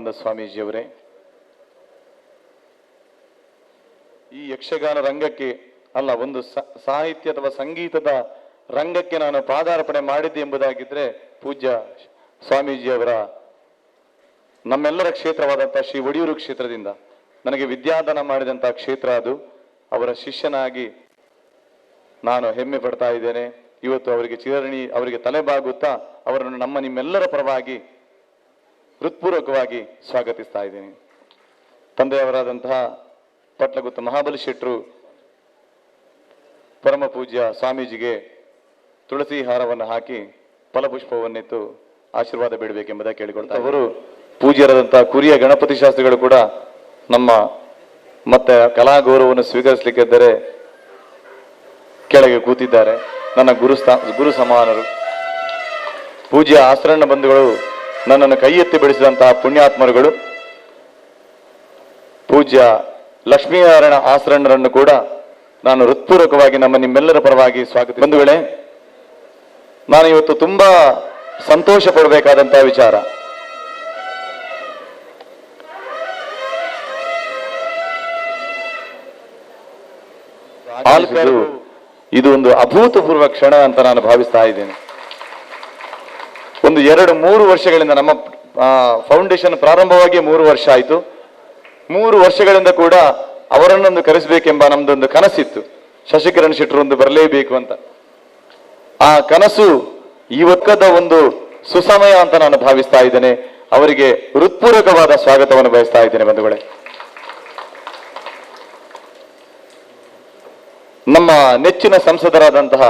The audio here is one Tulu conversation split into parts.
Premananda ಸ್ವಾಮೀಜಿಯವರೇ, ಈ ಯಕ್ಷಗಾನ ರಂಗಕ್ಕೆ ಅಲ್ಲ, ಒಂದು ಸಾಹಿತ್ಯ ಅಥವಾ ಸಂಗೀತದ ರಂಗಕ್ಕೆ ನಾನು ಪಾದಾರ್ಪಣೆ ಮಾಡಿದ್ದೆ ಎಂಬುದಾಗಿದ್ರೆ ಪೂಜ್ಯ ಸ್ವಾಮೀಜಿಯವರ ನಮ್ಮೆಲ್ಲರ ಕ್ಷೇತ್ರವಾದಂತಹ ಶ್ರೀ ಒಡಿಯೂರು ಕ್ಷೇತ್ರದಿಂದ ನನಗೆ ವಿದ್ಯಾದಾನ ಮಾಡಿದಂತಹ ಕ್ಷೇತ್ರ ಅದು. ಅವರ ಶಿಷ್ಯನಾಗಿ ನಾನು ಹೆಮ್ಮೆ ಪಡ್ತಾ ಇದ್ದೇನೆ. ಇವತ್ತು ಅವರಿಗೆ ಚಿರಣಿ, ಅವರಿಗೆ ತಲೆಬಾಗುತ್ತಾ ಅವರನ್ನು ನಮ್ಮ ನಿಮ್ಮೆಲ್ಲರ ಪರವಾಗಿ ಹೃತ್ಪೂರ್ವಕವಾಗಿ ಸ್ವಾಗತಿಸ್ತಾ ಇದ್ದೇನೆ. ತಂದೆಯವರಾದಂತಹ ಪಟ್ಲಗುತ್ತ ಮಹಾಬಲಿ ಶೆಟ್ಟರು ಪರಮ ಪೂಜ್ಯ ಸ್ವಾಮೀಜಿಗೆ ತುಳಸಿ ಹಾರವನ್ನು ಹಾಕಿ ಫಲಪುಷ್ಪವನ್ನಿತ್ತು ಆಶೀರ್ವಾದ ಬೇಡಬೇಕೆಂಬುದಾಗಿ ಕೇಳಿಕೊಳ್ತಾರೆ. ಅವರು ಪೂಜ್ಯರಾದಂತಹ ಕುರಿಯ ಗಣಪತಿ ಶಾಸ್ತ್ರಿಗಳು ಕೂಡ ನಮ್ಮ ಮತ್ತೆ ಕಲಾ ಗೌರವವನ್ನು ಸ್ವೀಕರಿಸಲಿಕ್ಕಿದ್ದರೆ ಕೆಳಗೆ ಕೂತಿದ್ದಾರೆ. ನನ್ನ ಗುರು ಸಮಾನರು ಪೂಜ್ಯ ಆಸರಣ್ಣ ಬಂಧುಗಳು ನನ್ನನ್ನು ಕೈ ಎತ್ತಿ ಬೆಳೆಸಿದಂತಹ ಪುಣ್ಯಾತ್ಮರುಗಳು ಪೂಜ್ಯ ಲಕ್ಷ್ಮೀನಾರಾಯಣ ಆಸರಣ್ಣರನ್ನು ಕೂಡ ನಾನು ಹೃತ್ಪೂರ್ವಕವಾಗಿ ನಮ್ಮ ನಿಮ್ಮೆಲ್ಲರ ಪರವಾಗಿ ಸ್ವಾಗತ. ಬಂಧುಗಳೇ, ನಾನು ಇವತ್ತು ತುಂಬಾ ಸಂತೋಷ ಪಡಬೇಕಾದಂತಹ ವಿಚಾರ. ಇದು ಒಂದು ಅಭೂತಪೂರ್ವ ಕ್ಷಣ ಅಂತ ನಾನು ಭಾವಿಸ್ತಾ ಇದ್ದೇನೆ. ಒಂದು 2-3 ವರ್ಷಗಳಿಂದ ನಮ್ಮ ಫೌಂಡೇಶನ್ ಪ್ರಾರಂಭವಾಗಿ 3 ವರ್ಷ ಆಯಿತು. 3 ವರ್ಷಗಳಿಂದ ಕೂಡ ಅವರನ್ನೊಂದು ಕರೆಸಬೇಕೆಂಬ ನಮ್ದೊಂದು ಕನಸಿತ್ತು. ಶಶಿಕಿರಣ್ ಶೆಟ್ಟರು ಒಂದು ಬರಲೇಬೇಕು ಅಂತ. ಆ ಕನಸು ಇವತ್ತದ ಒಂದು ಸುಸಮಯ ಅಂತ ನಾನು ಭಾವಿಸ್ತಾ ಇದ್ದೇನೆ. ಅವರಿಗೆ ಹೃತ್ಪೂರ್ವಕವಾದ ಸ್ವಾಗತವನ್ನು ಬಯಸ್ತಾ ಇದ್ದೇನೆ. ಬಂಧುಗಳೇ, ನಮ್ಮ ನೆಚ್ಚಿನ ಸಂಸದರಾದಂತಹ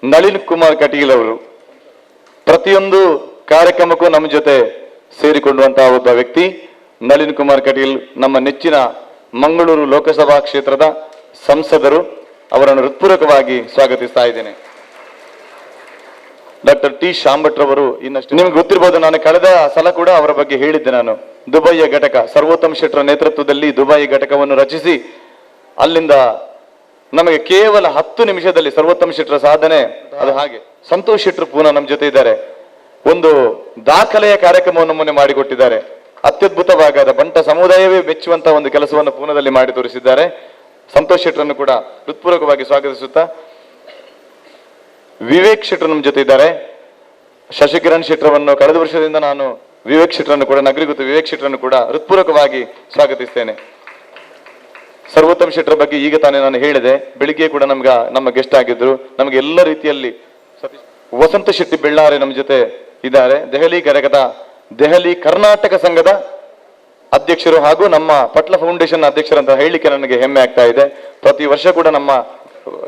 ನಳಿನ್ ಕುಮಾರ್ ಕಟೀಲ್ ಅವರು ಪ್ರತಿಯೊಂದು ಕಾರ್ಯಕ್ರಮಕ್ಕೂ ನಮ್ಮ ಜೊತೆ ಸೇರಿಕೊಳ್ಳುವಂತಹ ಒಬ್ಬ ವ್ಯಕ್ತಿ. ನಳಿನ್ ಕುಮಾರ್ ಕಟೀಲ್ ನಮ್ಮ ನೆಚ್ಚಿನ ಮಂಗಳೂರು ಲೋಕಸಭಾ ಕ್ಷೇತ್ರದ ಸಂಸದರು. ಅವರನ್ನು ಹೃತ್ಪೂರ್ವಕವಾಗಿ ಸ್ವಾಗತಿಸ್ತಾ ಇದ್ದೇನೆ. ಡಾಕ್ಟರ್ ಟಿ ಶಾಂಭಟ್ರವರು ಇನ್ನಷ್ಟು ನಿಮ್ಗೆ ಗೊತ್ತಿರ್ಬೋದು, ನಾನು ಕಳೆದ ಸಲ ಕೂಡ ಅವರ ಬಗ್ಗೆ ಹೇಳಿದ್ದೆ. ನಾನು ದುಬೈಯ ಘಟಕ ಸರ್ವೋತ್ತಮ ಶೆಟ್ಟರ ನೇತೃತ್ವದಲ್ಲಿ ದುಬೈ ಘಟಕವನ್ನು ರಚಿಸಿ ಅಲ್ಲಿಂದ ನಮಗೆ ಕೇವಲ 10 ನಿಮಿಷದಲ್ಲಿ ಸರ್ವೋತ್ತಮ ಶೆಟ್ಟರ ಸಾಧನೆ ಅದು. ಹಾಗೆ ಸಂತೋಷ್ ಶೆಟ್ಟರು ಪೂನಾ ನಮ್ಮ ಜೊತೆ ಇದ್ದಾರೆ. ಒಂದು ದಾಖಲೆಯ ಕಾರ್ಯಕ್ರಮವನ್ನು ಮೊನ್ನೆ ಮಾಡಿಕೊಟ್ಟಿದ್ದಾರೆ. ಅತ್ಯದ್ಭುತವಾದ ಬಂಟ ಸಮುದಾಯವೇ ಮೆಚ್ಚುವಂತಹ ಒಂದು ಕೆಲಸವನ್ನು ಪೂನಾದಲ್ಲಿ ಮಾಡಿ ತೋರಿಸಿದ್ದಾರೆ. ಸಂತೋಷ್ ಶೆಟ್ಟರನ್ನು ಕೂಡ ಹೃತ್ಪೂರ್ವಕವಾಗಿ ಸ್ವಾಗತಿಸುತ್ತಾ, ವಿವೇಕ್ ಶೆಟ್ಟರು ನಮ್ಮ ಜೊತೆ ಇದ್ದಾರೆ. ಶಶಿಕಿರಣ್ ಶೆಟ್ಟರವನ್ನು ಕಳೆದ ವರ್ಷದಿಂದ ನಾನು ವಿವೇಕ್ ಶೆಟ್ಟರನ್ನು ಕೂಡ ನಗರಿಗುತ್ತ ವಿವೇಕ್ ಶೆಟ್ಟರನ್ನು ಕೂಡ ಹೃತ್ಪೂರ್ವಕವಾಗಿ ಸ್ವಾಗತಿಸ್ತೇನೆ. ಸರ್ವೋತ್ತಮ ಶೆಟ್ಟರ ಬಗ್ಗೆ ಈಗ ತಾನೇ ನಾನು ಹೇಳಿದೆ. ಬೆಳಿಗ್ಗೆ ಕೂಡ ನಮ್ಗೆ ನಮ್ಮ ಗೆಸ್ಟ್ ಆಗಿದ್ರು. ನಮ್ಗೆ ಎಲ್ಲ ರೀತಿಯಲ್ಲಿ ವಸಂತ ಶೆಟ್ಟಿ ಬೆಳ್ಳಾರೆ ನಮ್ಮ ಜೊತೆ ಇದ್ದಾರೆ. ದೆಹಲಿ ಕರ್ನಾಟಕ ಸಂಘದ ಅಧ್ಯಕ್ಷರು ಹಾಗೂ ನಮ್ಮ ಪಟ್ಲ ಫೌಂಡೇಶನ್ ಅಧ್ಯಕ್ಷರು ಅಂತ ಹೇಳಲಿಕ್ಕೆ ನನಗೆ ಹೆಮ್ಮೆ ಆಗ್ತಾ ಇದೆ. ಪ್ರತಿ ವರ್ಷ ಕೂಡ ನಮ್ಮ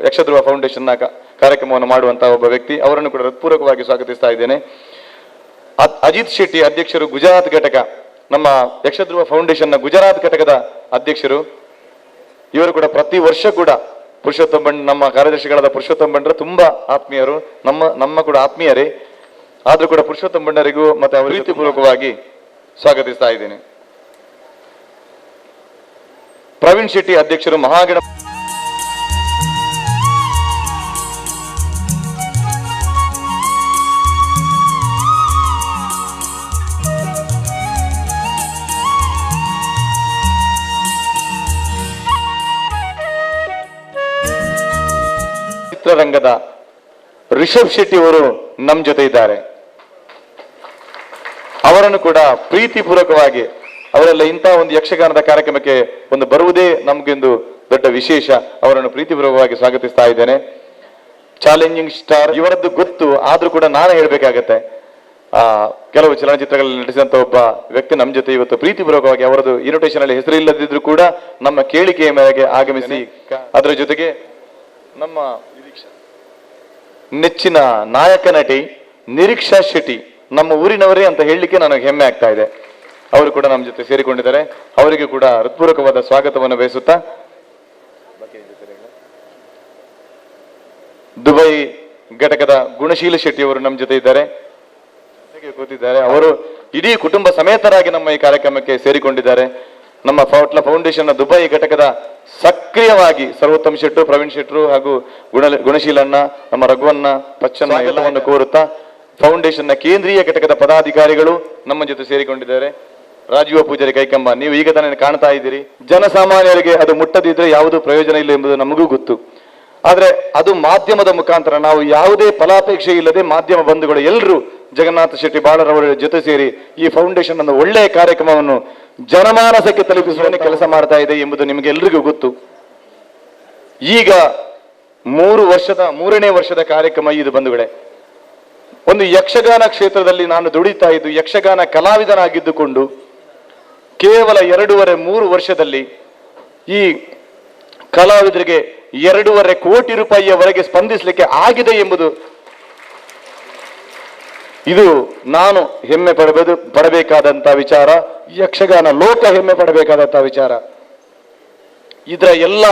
ಯಕ್ಷಧ್ರುವ ಫೌಂಡೇಶನ್ ನ ಕಾರ್ಯಕ್ರಮವನ್ನು ಮಾಡುವಂತಹ ಒಬ್ಬ ವ್ಯಕ್ತಿ, ಅವರನ್ನು ಕೂಡ ಹೃತ್ಪೂರ್ವಕವಾಗಿ ಸ್ವಾಗತಿಸ್ತಾ ಇದ್ದೇನೆ. ಅಜಿತ್ ಶೆಟ್ಟಿ ಅಧ್ಯಕ್ಷರು ಗುಜರಾತ್ ಘಟಕ, ನಮ್ಮ ಯಕ್ಷಧ್ರುವ ಫೌಂಡೇಶನ್ ನ ಗುಜರಾತ್ ಘಟಕದ ಅಧ್ಯಕ್ಷರು. ಇವರು ಕೂಡ ಪ್ರತಿ ವರ್ಷ ಕೂಡ ಪುರುಷೋತ್ತಮ ಬಂಡ್, ನಮ್ಮ ಕಾರ್ಯದರ್ಶಿಗಳಾದ ಪುರುಷೋತ್ತಮ ಬಂಡ್ರ ತುಂಬಾ ಆತ್ಮೀಯರು, ನಮ್ಮ ಕೂಡ ಆತ್ಮೀಯರೇ. ಆದ್ರೂ ಕೂಡ ಪುರುಷೋತ್ತಮ ಬಂಡರಿಗೂ ಮತ್ತೆ ಅವರ ಪ್ರೀತಿಪೂರ್ವಕವಾಗಿ ಸ್ವಾಗತಿಸ್ತಾ ಇದ್ದೇನೆ. ಪ್ರವೀಣ್ ಶೆಟ್ಟಿ ಅಧ್ಯಕ್ಷರು ಮಹಾಗಣ ಚಿತ್ರರಂಗದ ರಿಷಬ್ ಶೆಟ್ಟಿ ಅವರು ನಮ್ಮ ಜೊತೆ ಇದ್ದಾರೆ. ಅವರನ್ನು ಕೂಡ ಪ್ರೀತಿಪೂರ್ವಕವಾಗಿ, ಅವರೆಲ್ಲ ಇಂತಹ ಒಂದು ಯಕ್ಷಗಾನದ ಕಾರ್ಯಕ್ರಮಕ್ಕೆ ಒಂದು ಬರುವುದೇ ನಮಗೊಂದು ದೊಡ್ಡ ವಿಶೇಷ. ಅವರನ್ನು ಪ್ರೀತಿಪೂರ್ವಕವಾಗಿ ಸ್ವಾಗತಿಸ್ತಾ ಇದ್ದೇನೆ. ಚಾಲೆಂಜಿಂಗ್ ಸ್ಟಾರ್ ಇವರದ್ದು ಗೊತ್ತು, ಆದ್ರೂ ಕೂಡ ನಾನು ಹೇಳ್ಬೇಕಾಗತ್ತೆ. ಕೆಲವು ಚಲನಚಿತ್ರಗಳಲ್ಲಿ ನಟಿಸಿದಂತ ಒಬ್ಬ ವ್ಯಕ್ತಿ ನಮ್ಮ ಜೊತೆ ಇವತ್ತು ಪ್ರೀತಿಪೂರ್ವಕವಾಗಿ, ಅವರದ್ದು ಇನ್ವಿಟೇಷನ್ ಅಲ್ಲಿ ಹೆಸರು ಇಲ್ಲದಿದ್ರು ಕೂಡ ನಮ್ಮ ಕೇಳಿಕೆಯ ಮೇರೆಗೆ ಆಗಮಿಸಿ, ಅದರ ಜೊತೆಗೆ ನಮ್ಮ ನೆಚ್ಚಿನ ನಾಯಕ ನಟಿ ನಿರೀಕ್ಷಾ ಶೆಟ್ಟಿ, ನಮ್ಮ ಊರಿನವರೇ ಅಂತ ಹೇಳಲಿಕ್ಕೆ ನನಗೆ ಹೆಮ್ಮೆ ಆಗ್ತಾ ಇದೆ. ಅವರು ಕೂಡ ನಮ್ಮ ಜೊತೆ ಸೇರಿಕೊಂಡಿದ್ದಾರೆ. ಅವರಿಗೆ ಕೂಡ ಹೃತ್ಪೂರ್ವಕವಾದ ಸ್ವಾಗತವನ್ನು ಬಯಸುತ್ತಾ, ದುಬೈ ಘಟಕದ ಗುಣಶೀಲ ಶೆಟ್ಟಿ ಅವರು ನಮ್ಮ ಜೊತೆ ಇದ್ದಾರೆ, ಕೂತಿದ್ದಾರೆ. ಅವರು ಇಡೀ ಕುಟುಂಬ ಸಮೇತರಾಗಿ ನಮ್ಮ ಈ ಕಾರ್ಯಕ್ರಮಕ್ಕೆ ಸೇರಿಕೊಂಡಿದ್ದಾರೆ. ನಮ್ಮ ಪಟ್ಲ ಫೌಂಡೇಶನ್ ದುಬೈ ಘಟಕದ ಸಕ್ರಿಯವಾಗಿ ಸರ್ವೋತ್ತಮ ಶೆಟ್ಟರು, ಪ್ರವೀಣ್ ಶೆಟ್ಟರು ಹಾಗೂ ಗುಣಶೀಲಣ್ಣ, ನಮ್ಮ ರಘುವಣ್ಣ, ಪಚ್ಚಣ್ಣ ಎಲ್ಲವನ್ನು ಕೋರುತ್ತಾ ಫೌಂಡೇಶನ್ ನ ಕೇಂದ್ರೀಯ ಘಟಕದ ಪದಾಧಿಕಾರಿಗಳು ನಮ್ಮ ಜೊತೆ ಸೇರಿಕೊಂಡಿದ್ದಾರೆ. Rajiv Poojary Kaikamba, ನೀವು ಈಗ ತಾನೇ ಕಾಣ್ತಾ ಇದ್ದೀರಿ. ಜನಸಾಮಾನ್ಯರಿಗೆ ಅದು ಮುಟ್ಟದಿದ್ರೆ ಯಾವುದೂ ಪ್ರಯೋಜನ ಇಲ್ಲ ಎಂಬುದು ನಮಗೂ ಗೊತ್ತು. ಆದರೆ ಅದು ಮಾಧ್ಯಮದ ಮುಖಾಂತರ ನಾವು ಯಾವುದೇ ಫಲಾಪೇಕ್ಷೆ ಇಲ್ಲದೆ ಮಾಧ್ಯಮ ಬಂಧುಗಳು ಎಲ್ಲರೂ ಜಗನ್ನಾಥ ಶೆಟ್ಟಿ ಬಾಳರವರ ಜೊತೆ ಸೇರಿ ಈ ಫೌಂಡೇಶನ್ ಅನ್ನು ಒಳ್ಳೆಯ ಕಾರ್ಯಕ್ರಮವನ್ನು ಜನಮಾನಸಕ್ಕೆ ತಲುಪಿಸುವ ಕೆಲಸ ಮಾಡ್ತಾ ಇದೆ ಎಂಬುದು ನಿಮಗೆ ಎಲ್ರಿಗೂ ಗೊತ್ತು. ಈಗ 3ನೇ ವರ್ಷದ ಕಾರ್ಯಕ್ರಮ ಇದು ಬಂಧುಗಳೇ. ಒಂದು ಯಕ್ಷಗಾನ ಕ್ಷೇತ್ರದಲ್ಲಿ ನಾನು ದುಡಿತಾ ಇದ್ದು ಯಕ್ಷಗಾನ ಕಲಾವಿದನಾಗಿದ್ದುಕೊಂಡು ಕೇವಲ 2.5-3 ವರ್ಷದಲ್ಲಿ ಈ ಕಲಾವಿದರಿಗೆ 2.5 ಕೋಟಿ ರೂಪಾಯಿಯವರೆಗೆ ಸ್ಪಂದಿಸಲಿಕ್ಕೆ ಆಗಿದೆ ಎಂಬುದು ಇದು ನಾನು ಹೆಮ್ಮೆ ಪಡಬೇಕಾದಂತ ವಿಚಾರ, ಯಕ್ಷಗಾನ ಲೋಕ ಹೆಮ್ಮೆ ಪಡಬೇಕಾದಂತ ವಿಚಾರ. ಇದರ ಎಲ್ಲ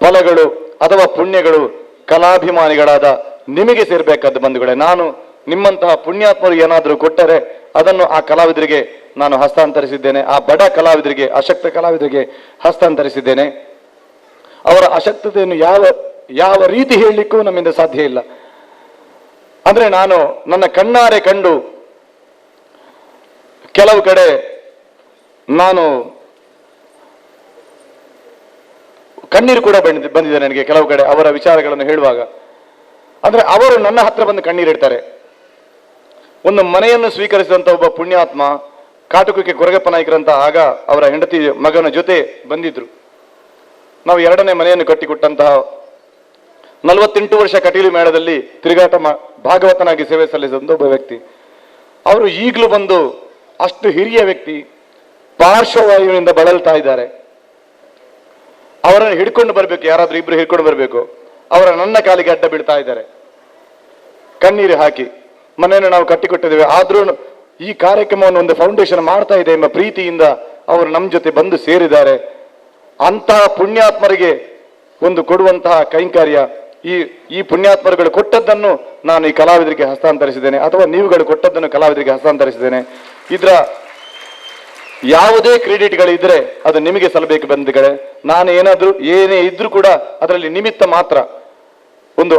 ಫಲಗಳು ಅಥವಾ ಪುಣ್ಯಗಳು ಕಲಾಭಿಮಾನಿಗಳಾದ ನಿಮಗೆ ಸೇರಬೇಕಾದ ಬಂಧುಗಳೇ. ನಾನು ನಿಮ್ಮಂತಹ ಪುಣ್ಯಾತ್ಮರು ಏನಾದರೂ ಕೊಟ್ಟರೆ ಅದನ್ನು ಆ ಕಲಾವಿದರಿಗೆ ನಾನು ಹಸ್ತಾಂತರಿಸಿದ್ದೇನೆ, ಆ ಬಡ ಕಲಾವಿದರಿಗೆ, ಅಶಕ್ತ ಕಲಾವಿದರಿಗೆ ಹಸ್ತಾಂತರಿಸಿದ್ದೇನೆ. ಅವರ ಅಶಕ್ತತೆಯನ್ನು ಯಾವ ಯಾವ ರೀತಿ ಹೇಳಲಿಕ್ಕೂ ನಮ್ಮಿಂದ ಸಾಧ್ಯ ಇಲ್ಲ. ಅಂದ್ರೆ ನಾನು ನನ್ನ ಕಣ್ಣಾರೆ ಕಂಡು ಕೆಲವು ಕಡೆ ನಾನು ಕಣ್ಣೀರು ಕೂಡ ಬಂದಿದೆ ನನಗೆ ಕೆಲವು ಕಡೆ ಅವರ ವಿಚಾರಗಳನ್ನು ಹೇಳುವಾಗ. ಅಂದ್ರೆ ಅವರು ನನ್ನ ಹತ್ರ ಬಂದು ಕಣ್ಣೀರಿಡ್ತಾರೆ. ಒಂದು ಮನೆಯನ್ನು ಸ್ವೀಕರಿಸಿದಂತ ಒಬ್ಬ ಪುಣ್ಯಾತ್ಮ ಕಾಟುಕಕ್ಕೆ ಕೊರಗಪ್ಪ ನಾಯಕರಂತ ಆಗ ಅವರ ಹೆಂಡತಿ ಮಗನ ಜೊತೆ ಬಂದಿದ್ರು. ನಾವು 2ನೇ ಮನೆಯನ್ನು ಕಟ್ಟಿಕೊಟ್ಟಂತಹ 48 ವರ್ಷ ಕಟೀಲು ಮೇಳದಲ್ಲಿ ತಿರುಗಾಟ ಭಾಗವತನಾಗಿ ಸೇವೆ ಸಲ್ಲಿಸಿದಂಥ ಒಬ್ಬ ವ್ಯಕ್ತಿ. ಅವರು ಈಗಲೂ ಬಂದು ಅಷ್ಟು ಹಿರಿಯ ವ್ಯಕ್ತಿ ಪಾರ್ಶ್ವವಾಯುವಿನಿಂದ ಬಳಲ್ತಾ ಇದ್ದಾರೆ. ಅವರನ್ನು ಹಿಡ್ಕೊಂಡು ಬರಬೇಕು, ಯಾರಾದ್ರೂ ಇಬ್ರು ಹಿಡ್ಕೊಂಡು ಬರಬೇಕು. ಅವರ ನನ್ನ ಕಾಲಿಗೆ ಅಡ್ಡ ಬೀಳ್ತಾ ಇದ್ದಾರೆ ಕಣ್ಣೀರು ಹಾಕಿ. ಮನೆಯನ್ನು ನಾವು ಕಟ್ಟಿಕೊಟ್ಟಿದ್ದೇವೆ, ಆದ್ರೂ ಈ ಕಾರ್ಯಕ್ರಮವನ್ನು ಒಂದು ಫೌಂಡೇಶನ್ ಮಾಡ್ತಾ ಇದೆ ಎಂಬ ಪ್ರೀತಿಯಿಂದ ಅವರು ನಮ್ಮ ಜೊತೆ ಬಂದು ಸೇರಿದ್ದಾರೆ. ಅಂತಹ ಪುಣ್ಯಾತ್ಮರಿಗೆ ಒಂದು ಕೊಡುವಂತಹ ಕೈಂಕರ್ಯ ಈ ಈ ಪುಣ್ಯಾತ್ಮರುಗಳು ಕೊಟ್ಟದ್ದನ್ನು ನಾನು ಈ ಕಲಾವಿದರಿಗೆ ಹಸ್ತಾಂತರಿಸಿದ್ದೇನೆ, ಅಥವಾ ನೀವುಗಳು ಕೊಟ್ಟದ್ದನ್ನು ಕಲಾವಿದರಿಗೆ ಹಸ್ತಾಂತರಿಸಿದ್ದೇನೆ. ಇದರ ಯಾವುದೇ ಕ್ರೆಡಿಟ್ಗಳಿದ್ರೆ ಅದು ನಿಮಗೆ ಸಲ್ಲಬೇಕು ಬಂಧುಗಳೇ. ನಾನು ಏನಾದರೂ ಏನೇ ಇದ್ರೂ ಕೂಡ ಅದರಲ್ಲಿ ನಿಮಿತ್ತ ಮಾತ್ರ. ಒಂದು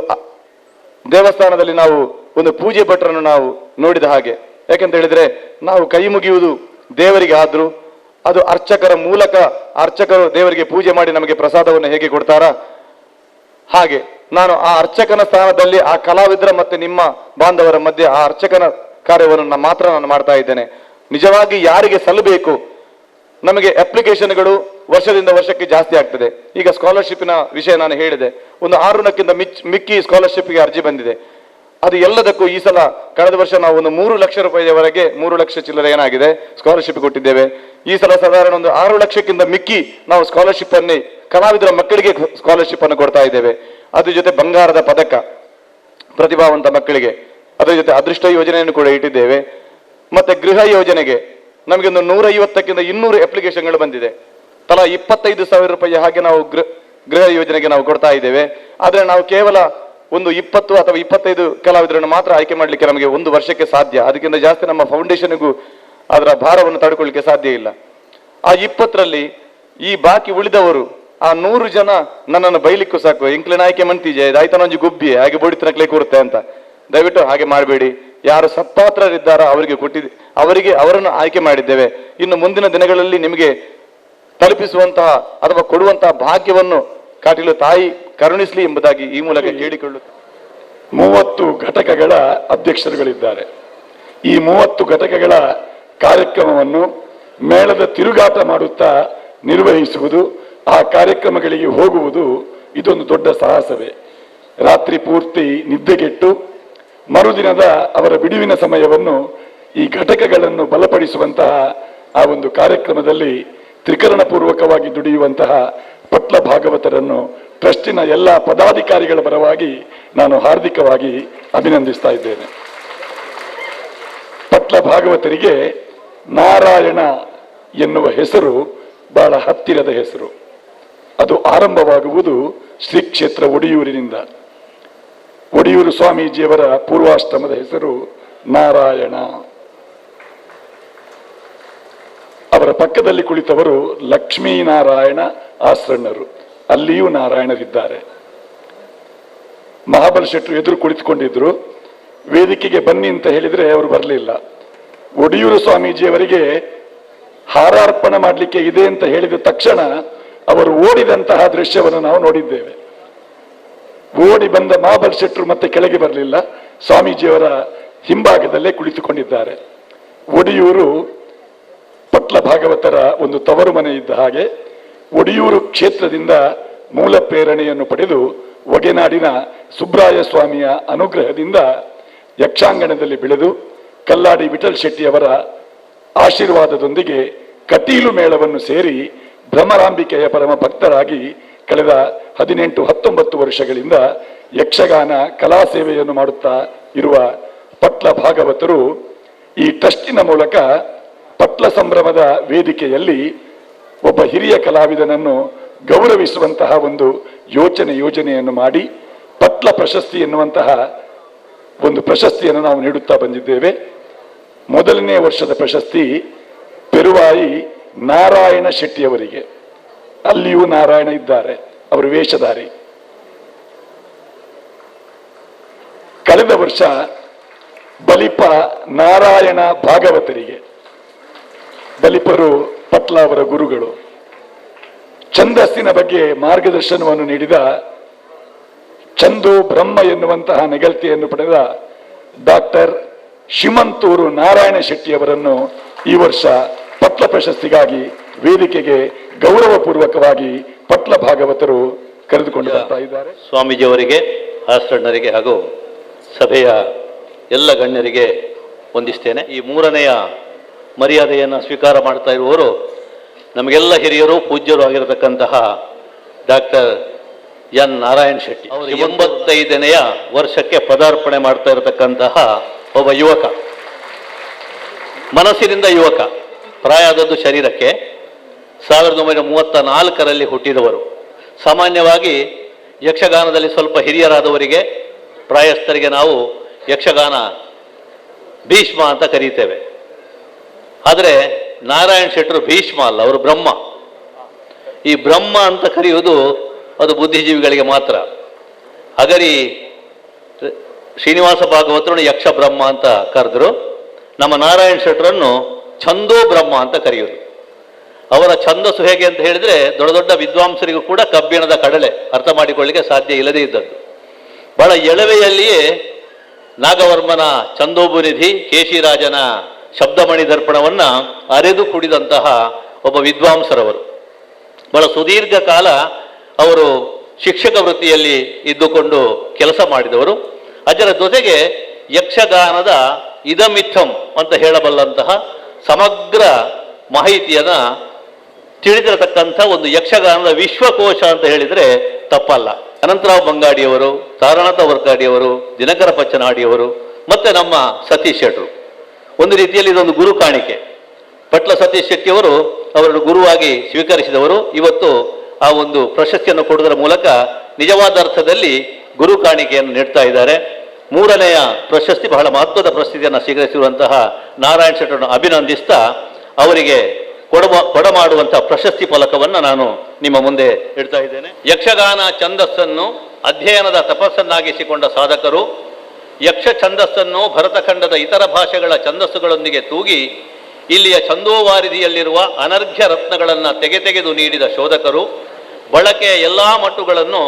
ದೇವಸ್ಥಾನದಲ್ಲಿ ನಾವು ಒಂದು ಪೂಜೆ ಭಟ್ರನ್ನು ನಾವು ನೋಡಿದ ಹಾಗೆ, ಯಾಕಂತ ಹೇಳಿದ್ರೆ ನಾವು ಕೈ ಮುಗಿಯುವುದು ದೇವರಿಗೆ ಆದ್ರೂ ಅದು ಅರ್ಚಕರ ಮೂಲಕ, ಅರ್ಚಕರು ದೇವರಿಗೆ ಪೂಜೆ ಮಾಡಿ ನಮಗೆ ಪ್ರಸಾದವನ್ನು ಹೇಗೆ ಕೊಡ್ತಾರಾ ಹಾಗೆ ನಾನು ಆ ಅರ್ಚಕನ ಸ್ಥಾನದಲ್ಲಿ ಆ ಕಲಾವಿದರ ಮತ್ತೆ ನಿಮ್ಮ ಬಾಂಧವರ ಮಧ್ಯೆ ಆ ಅರ್ಚಕನ ಕಾರ್ಯವನ್ನು ಮಾತ್ರ ನಾನು ಮಾಡ್ತಾ ಇದ್ದೇನೆ. ನಿಜವಾಗಿ ಯಾರಿಗೆ ಸಲ್ಲಬೇಕು, ನಮಗೆ ಅಪ್ಲಿಕೇಶನ್ಗಳು ವರ್ಷದಿಂದ ವರ್ಷಕ್ಕೆ ಜಾಸ್ತಿ ಆಗ್ತದೆ. ಈಗ ಸ್ಕಾಲರ್ಶಿಪ್ನ ವಿಷಯ ನಾನು ಹೇಳಿದೆ, ಒಂದು 600ಕ್ಕಿಂತ ಮಿಕ್ಕಿ ಸ್ಕಾಲರ್ಶಿಪ್ಗೆ ಅರ್ಜಿ ಬಂದಿದೆ. ಅದು ಎಲ್ಲದಕ್ಕೂ ಈ ಸಲ ಕಳೆದ ವರ್ಷ ನಾವು ಒಂದು 3 ಲಕ್ಷ ರೂಪಾಯಿಯವರೆಗೆ, 3 ಲಕ್ಷ ಚಿಲ್ಲರೆ ಏನಾಗಿದೆ ಸ್ಕಾಲರ್ಶಿಪ್ ಕೊಟ್ಟಿದ್ದೇವೆ. ಈ ಸಲ ಸಾಧಾರಣ ಒಂದು 6 ಲಕ್ಷಕ್ಕಿಂತ ಮಿಕ್ಕಿ ನಾವು ಸ್ಕಾಲರ್ಶಿಪ್ ಅನ್ನೇ ಕಲಾವಿದರ ಮಕ್ಕಳಿಗೆ ಸ್ಕಾಲರ್ಶಿಪ್ ಅನ್ನು ಕೊಡ್ತಾ ಇದ್ದೇವೆ. ಅದ್ರ ಜೊತೆ ಬಂಗಾರದ ಪದಕ ಪ್ರತಿಭಾವಂತ ಮಕ್ಕಳಿಗೆ, ಅದರ ಜೊತೆ ಅದೃಷ್ಟ ಯೋಜನೆಯನ್ನು ಕೂಡ ಇಟ್ಟಿದ್ದೇವೆ. ಮತ್ತೆ ಗೃಹ ಯೋಜನೆಗೆ ನಮಗೆ ಒಂದು 150ಕ್ಕಿಂತ 200 ಅಪ್ಲಿಕೇಶನ್ಗಳು ಬಂದಿದೆ. ತಲಾ 25,000 ರೂಪಾಯಿ ಹಾಗೆ ನಾವು ಗೃಹ ಯೋಜನೆಗೆ ನಾವು ಕೊಡ್ತಾ ಇದ್ದೇವೆ. ಆದರೆ ನಾವು ಕೇವಲ ಒಂದು 20 ಅಥವಾ 25 ಕಲಾವಿದರನ್ನು ಮಾತ್ರ ಆಯ್ಕೆ ಮಾಡಲಿಕ್ಕೆ ನಮಗೆ ಒಂದು ವರ್ಷಕ್ಕೆ ಸಾಧ್ಯ. ಅದಕ್ಕಿಂತ ಜಾಸ್ತಿ ನಮ್ಮ ಫೌಂಡೇಶನ್ಗೂ ಅದರ ಭಾರವನ್ನು ತಡ್ಕೊಳ್ಳಿಕ್ಕೆ ಸಾಧ್ಯ ಇಲ್ಲ. ಆ 20ರಲ್ಲಿ ಈ ಬಾಕಿ ಉಳಿದವರು ಆ 100 ಜನ ನನ್ನನ್ನು ಬೈಲಿಕ್ಕೂ ಸಾಕು, ಎಂಕ್ಲಿನ ಆಯ್ಕೆ ಮಂತಿಜೆ ಆಯ್ತನೊಂಜಿ ಗುಬ್ಬಿ ಹಾಗೆ ಬೋಡಿತನಕ್ಲೆ ಕೂರುತ್ತೆ ಅಂತ. ದಯವಿಟ್ಟು ಹಾಗೆ ಮಾಡಬೇಡಿ. ಯಾರು ಸತ್ಪಾತ್ರರಿದ್ದಾರೋ ಅವರಿಗೆ ಅವರಿಗೆ ಅವರನ್ನು ಆಯ್ಕೆ ಮಾಡಿದ್ದೇವೆ. ಇನ್ನು ಮುಂದಿನ ದಿನಗಳಲ್ಲಿ ನಿಮಗೆ ತಲುಪಿಸುವಂತಹ ಅಥವಾ ಕೊಡುವಂತಹ ಭಾಗ್ಯವನ್ನು ಕಾಟಿಲು ತಾಯಿ ಕರುಣಿಸಲಿ ಎಂಬುದಾಗಿ ಈ ಮೂಲಕ ಕೇಳಿಕೊಳ್ಳುತ್ತೇನೆ. 30 ಘಟಕಗಳ ಅಧ್ಯಕ್ಷರುಗಳಿದ್ದಾರೆ. ಈ 30 ಘಟಕಗಳ ಕಾರ್ಯಕ್ರಮವನ್ನು ಮೇಳದ ತಿರುಗಾಟ ಮಾಡುತ್ತಾ ನಿರ್ವಹಿಸುವುದು, ಆ ಕಾರ್ಯಕ್ರಮಗಳಿಗೆ ಹೋಗುವುದು ಇದೊಂದು ದೊಡ್ಡ ಸಾಹಸವೇ. ರಾತ್ರಿ ಪೂರ್ತಿ ನಿದ್ದೆಗೆಟ್ಟು ಮರುದಿನದ ಅವರ ಬಿಡುವಿನ ಸಮಯವನ್ನು ಈ ಘಟಕಗಳನ್ನು ಬಲಪಡಿಸುವಂತಹ ಆ ಒಂದು ಕಾರ್ಯಕ್ರಮದಲ್ಲಿ ತ್ರಿಕರಣಪೂರ್ವಕವಾಗಿ ದುಡಿಯುವಂತಹ ಪಟ್ಲ ಭಾಗವತರನ್ನು ಟ್ರಸ್ಟಿನ ಎಲ್ಲ ಪದಾಧಿಕಾರಿಗಳ ಪರವಾಗಿ ನಾನು ಹಾರ್ದಿಕವಾಗಿ ಅಭಿನಂದಿಸ್ತಾ ಇದ್ದೇನೆ. ಪಟ್ಲ ಭಾಗವತರಿಗೆ ನಾರಾಯಣ ಎನ್ನುವ ಹೆಸರು ಬಹಳ ಹತ್ತಿರದ ಹೆಸರು. ಅದು ಆರಂಭವಾಗುವುದು ಶ್ರೀ ಕ್ಷೇತ್ರ ಒಡಿಯೂರಿನಿಂದ. ಒಡಿಯೂರು ಸ್ವಾಮೀಜಿಯವರ ಪೂರ್ವಾಶ್ರಮದ ಹೆಸರು ನಾರಾಯಣ. ಅವರ ಪಕ್ಕದಲ್ಲಿ ಕುಳಿತವರು ಲಕ್ಷ್ಮೀನಾರಾಯಣ ಆಸ್ರಣ್ಣರು, ಅಲ್ಲಿಯೂ ನಾರಾಯಣರಿದ್ದಾರೆ. ಮಹಾಬಲ ಶೆಟ್ಟರು ಎದುರು ಕುಳಿತುಕೊಂಡಿದ್ರು. ವೇದಿಕೆಗೆ ಬನ್ನಿ ಅಂತ ಹೇಳಿದ್ರೆ ಅವರು ಬರಲಿಲ್ಲ. Odiyoor ಸ್ವಾಮೀಜಿಯವರಿಗೆ ಹಾರಾರ್ಪಣೆ ಮಾಡಲಿಕ್ಕೆ ಇದೆ ಅಂತ ಹೇಳಿದ ತಕ್ಷಣ ಅವರು ಓಡಿದಂತಹ ದೃಶ್ಯವನ್ನು ನಾವು ನೋಡಿದ್ದೇವೆ. ಓಡಿ ಬಂದ ಮಹಾಬಲ್ ಶೆಟ್ಟರು ಮತ್ತೆ ಕೆಳಗೆ ಬರಲಿಲ್ಲ, ಸ್ವಾಮೀಜಿಯವರ ಹಿಂಭಾಗದಲ್ಲೇ ಕುಳಿತುಕೊಂಡಿದ್ದಾರೆ. ಒಡಿಯೂರು ಪಟ್ಲ ಭಾಗವತರ ಒಂದು ತವರು ಮನೆ ಇದ್ದ ಹಾಗೆ ಒಡಿಯೂರು ಕ್ಷೇತ್ರದಿಂದ ಮೂಲ ಪ್ರೇರಣೆಯನ್ನು ಪಡೆದು ಒಗೆನಾಡಿನ ಸುಬ್ರಾಯ ಸ್ವಾಮಿಯ ಅನುಗ್ರಹದಿಂದ ಯಕ್ಷಾಂಗಣದಲ್ಲಿ ಬೆಳೆದು ಕಲ್ಲಾಡಿ ವಿಠಲ್ ಶೆಟ್ಟಿಯವರ ಆಶೀರ್ವಾದದೊಂದಿಗೆ ಕಟೀಲು ಮೇಳವನ್ನು ಸೇರಿ ಭ್ರಮರಾಂಬಿಕೆಯ ಪರಮ ಭಕ್ತರಾಗಿ ಕಳೆದ 18-19 ವರ್ಷಗಳಿಂದ ಯಕ್ಷಗಾನ ಕಲಾ ಸೇವೆಯನ್ನು ಮಾಡುತ್ತಾ ಇರುವ ಪಟ್ಲ ಭಾಗವತರು ಈ ಟ್ರಸ್ಟಿನ ಮೂಲಕ ಪಟ್ಲ ಸಂಭ್ರಮದ ವೇದಿಕೆಯಲ್ಲಿ ಒಬ್ಬ ಹಿರಿಯ ಕಲಾವಿದನನ್ನು ಗೌರವಿಸುವಂತಹ ಒಂದು ಯೋಜನೆಯನ್ನು ಮಾಡಿ ಪಟ್ಲ ಪ್ರಶಸ್ತಿ ಎನ್ನುವಂತಹ ಒಂದು ಪ್ರಶಸ್ತಿಯನ್ನು ನಾವು ನೀಡುತ್ತಾ ಬಂದಿದ್ದೇವೆ. ಮೊದಲನೇ ವರ್ಷದ ಪ್ರಶಸ್ತಿ ಪೆರುವಾಯಿ ನಾರಾಯಣ ಶೆಟ್ಟಿಯವರಿಗೆ. ಅಲ್ಲಿಯೂ ನಾರಾಯಣ ಇದ್ದಾರೆ, ಅವರು ವೇಷಧಾರಿ. ಕಳೆದ ವರ್ಷ ಬಲಿಪ ನಾರಾಯಣ ಭಾಗವತರಿಗೆ, ಬಲಿಪರು ಪಟ್ಲ ಅವರ ಗುರುಗಳು, ಛಂದಸ್ಸಿನ ಬಗ್ಗೆ ಮಾರ್ಗದರ್ಶನವನ್ನು ನೀಡಿದ ಚಂದು ಬ್ರಹ್ಮ ಎನ್ನುವಂತಹ ನೆಗಲ್ತಿಯನ್ನು ಪಡೆದ ಡಾಕ್ಟರ್ ಶಿಮಂತೂರು ನಾರಾಯಣ ಶೆಟ್ಟಿಯವರನ್ನು ಈ ವರ್ಷ ಪಟ್ಲ ಪ್ರಶಸ್ತಿಗಾಗಿ ವೇದಿಕೆಗೆ ಗೌರವಪೂರ್ವಕವಾಗಿ ಪಟ್ಲ ಭಾಗವತರು ಕರೆದುಕೊಂಡು ಬರ್ತಾ ಇದ್ದಾರೆ. ಸ್ವಾಮೀಜಿಯವರಿಗೆ, ಆಸ್ರಣ್ಣರಿಗೆ ಹಾಗೂ ಸಭೆಯ ಎಲ್ಲ ಗಣ್ಯರಿಗೆ ವಂದಿಸ್ತೇನೆ. ಈ ಮೂರನೆಯ ಮರ್ಯಾದೆಯನ್ನು ಸ್ವೀಕಾರ ಮಾಡ್ತಾ ಇರುವವರು ನಮಗೆಲ್ಲ ಹಿರಿಯರು ಪೂಜ್ಯರು ಆಗಿರತಕ್ಕಂತಹ ಡಾಕ್ಟರ್ ಎನ್ ನಾರಾಯಣ್ ಶೆಟ್ಟಿ ಅವರು 85ನೆಯ ವರ್ಷಕ್ಕೆ ಪದಾರ್ಪಣೆ ಮಾಡ್ತಾ ಇರತಕ್ಕಂತಹ ಒಬ್ಬ ಯುವಕ, ಮನಸ್ಸಿನಿಂದ ಯುವಕ, ಪ್ರಾಯದದ್ದು ಶರೀರಕ್ಕೆ. 1934ರಲ್ಲಿ ಹುಟ್ಟಿದವರು. ಸಾಮಾನ್ಯವಾಗಿ ಯಕ್ಷಗಾನದಲ್ಲಿ ಸ್ವಲ್ಪ ಹಿರಿಯರಾದವರಿಗೆ, ಪ್ರಾಯಸ್ಥರಿಗೆ ನಾವು ಯಕ್ಷಗಾನ ಭೀಷ್ಮ ಅಂತ ಕರೀತೇವೆ. ಆದರೆ ನಾರಾಯಣ್ ಶೆಟ್ಟರು ಭೀಷ್ಮ ಅಲ್ಲ, ಅವರು ಬ್ರಹ್ಮ. ಈ ಬ್ರಹ್ಮ ಅಂತ ಕರೆಯುವುದು ಅದು ಬುದ್ಧಿಜೀವಿಗಳಿಗೆ ಮಾತ್ರ. ಅಗರಿ ಶ್ರೀನಿವಾಸ ಭಾಗವತರನ್ನು ಯಕ್ಷ ಬ್ರಹ್ಮ ಅಂತ ಕರೆದ್ರು, ನಮ್ಮ ನಾರಾಯಣ್ ಶೆಟ್ಟರನ್ನು ಛಂದೋ ಬ್ರಹ್ಮ ಅಂತ ಕರೆಯೋದು. ಅವರ ಛಂದಸ್ಸು ಹೇಗೆ ಅಂತ ಹೇಳಿದ್ರೆ, ದೊಡ್ಡ ದೊಡ್ಡ ವಿದ್ವಾಂಸರಿಗೂ ಕೂಡ ಕಬ್ಬಿಣದ ಕಡಲೆ ಅರ್ಥ ಮಾಡಿಕೊಳ್ಳಿಕ್ಕೆ ಸಾಧ್ಯ ಇಲ್ಲದೇ ಇದ್ದದ್ದು. ಬಹಳ ಎಳವೆಯಲ್ಲಿಯೇ ನಾಗವರ್ಮನ ಛಂದೋಬುನಿಧಿ, ಕೇಶಿರಾಜನ ಶಬ್ದಮಣಿ ದರ್ಪಣವನ್ನ ಅರೆದು ಕುಡಿದಂತಹ ಒಬ್ಬ ವಿದ್ವಾಂಸರವರು. ಬಹಳ ಸುದೀರ್ಘ ಕಾಲ ಅವರು ಶಿಕ್ಷಕ ವೃತ್ತಿಯಲ್ಲಿ ಇದ್ದುಕೊಂಡು ಕೆಲಸ ಮಾಡಿದವರು. ಅದರ ಜೊತೆಗೆ ಯಕ್ಷಗಾನದ ಇದಮಿಥಂ ಅಂತ ಹೇಳಬಲ್ಲಂತಹ ಸಮಗ್ರ ಮಾಹಿತಿಯನ್ನ ತಿಳಿದಿರತಕ್ಕಂಥ ಒಂದು ಯಕ್ಷಗಾನದ ವಿಶ್ವಕೋಶ ಅಂತ ಹೇಳಿದರೆ ತಪ್ಪಲ್ಲ. ಅನಂತರಾವ್ ಬಂಗಾಡಿಯವರು, ತಾರನಾಥ ವರ್ಕಾಡಿಯವರು, ದಿನಕರ ಪಚ್ಚನಾಡಿಯವರು, ಮತ್ತೆ ನಮ್ಮ ಸತೀಶ್ ಶೆಟ್ಟರು. ಒಂದು ರೀತಿಯಲ್ಲಿ ಇದೊಂದು ಗುರು ಕಾಣಿಕೆ. ಪಟ್ಲ ಸತೀಶ್ ಶೆಟ್ಟಿಯವರು ಅವರನ್ನು ಗುರುವಾಗಿ ಸ್ವೀಕರಿಸಿದವರು. ಇವತ್ತು ಆ ಒಂದು ಪ್ರಶಸ್ತಿಯನ್ನು ಕೊಡುವುದರ ಮೂಲಕ ನಿಜವಾದ ಅರ್ಥದಲ್ಲಿ ಗುರು ಕಾಣಿಕೆಯನ್ನು ನೀಡ್ತಾ ಇದ್ದಾರೆ. ಮೂರನೆಯ ಪ್ರಶಸ್ತಿ, ಬಹಳ ಮಹತ್ವದ ಪ್ರಶಸ್ತಿಯನ್ನು ಸ್ವೀಕರಿಸಿರುವಂತಹ ನಾರಾಯಣ್ ಶೆಟ್ಟರನ್ನು ಅಭಿನಂದಿಸ್ತಾ ಅವರಿಗೆ ಕೊಡಮಾಡುವಂತಹ ಪ್ರಶಸ್ತಿ ಫಲಕವನ್ನು ನಾನು ನಿಮ್ಮ ಮುಂದೆ ಇಡ್ತಾ ಇದ್ದೇನೆ. ಯಕ್ಷಗಾನ ಛಂದಸ್ಸನ್ನು ಅಧ್ಯಯನದ ತಪಸ್ಸನ್ನಾಗಿಸಿಕೊಂಡ ಸಾಧಕರು ಯಕ್ಷ ಛಂದಸ್ಸನ್ನು ಭರತಖಂಡದ ಇತರ ಭಾಷೆಗಳ ಛಂದಸ್ಸುಗಳೊಂದಿಗೆ ತೂಗಿ ಇಲ್ಲಿಯ ಛಂದೋವಾರಿಧಿಯಲ್ಲಿರುವ ಅನರ್ಘ್ಯ ರತ್ನಗಳನ್ನು ತೆಗೆತೆಗೆದು ನೀಡಿದ ಶೋಧಕರು ಬಳಕೆಯ ಎಲ್ಲ ಮಟ್ಟುಗಳನ್ನು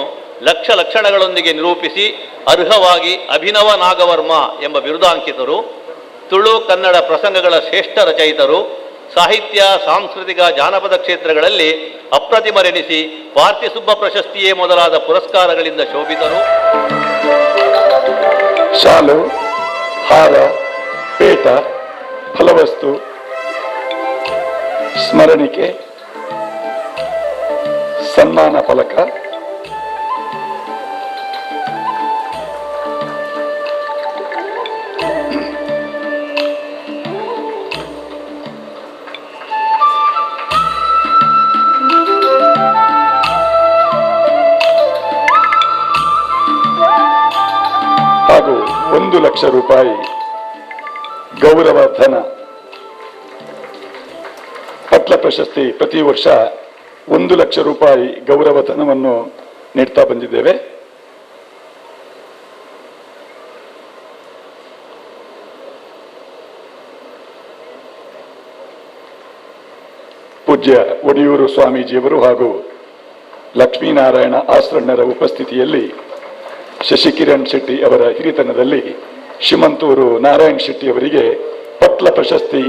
ಲಕ್ಷ ಲಕ್ಷಣಗಳೊಂದಿಗೆ ನಿರೂಪಿಸಿ ಅರ್ಹವಾಗಿ ಅಭಿನವ ನಾಗವರ್ಮ ಎಂಬ ಬಿರುದಾಂಕಿತರು, ತುಳು ಕನ್ನಡ ಪ್ರಸಂಗಗಳ ಶ್ರೇಷ್ಠ ರಚಯಿತರು, ಸಾಹಿತ್ಯ ಸಾಂಸ್ಕೃತಿಕ ಜಾನಪದ ಕ್ಷೇತ್ರಗಳಲ್ಲಿ ಅಪ್ರತಿಮರೆನಿಸಿ ಪಾರ್ಥಿಸುಬ್ಬ ಪ್ರಶಸ್ತಿಯೇ ಮೊದಲಾದ ಪುರಸ್ಕಾರಗಳಿಂದ ಶೋಭಿತರು. ಶಾಲು, ಹಾರ, ಪೇಟ, ಫಲವಸ್ತು, ಸ್ಮರಣಿಕೆ, ಸನ್ಮಾನ ಫಲಕ, ಹಾಗೂ 1 ಲಕ್ಷ ರೂಪಾಯಿ ಗೌರವ ಧನ. ಪಟ್ಲ ಪ್ರಶಸ್ತಿ ಪ್ರತಿ ವರ್ಷ 1 ಲಕ್ಷ ರೂಪಾಯಿ ಗೌರವ ಧನವನ್ನು ನೀಡ್ತಾ ಬಂದಿದ್ದೇವೆ. ಪೂಜ್ಯ ಒಡಿಯೂರು ಸ್ವಾಮೀಜಿಯವರು ಹಾಗೂ ಲಕ್ಷ್ಮೀನಾರಾಯಣ ಆಸ್ರಣ್ಣರ ಉಪಸ್ಥಿತಿಯಲ್ಲಿ ಶಶಿಕಿರಣ್ ಶೆಟ್ಟಿ ಅವರ ಹಿರಿತನದಲ್ಲಿ ಶಿಮಂತೂರು ನಾರಾಯಣ್ ಶೆಟ್ಟಿ ಅವರಿಗೆ ಪಟ್ಲ ಪ್ರಶಸ್ತಿ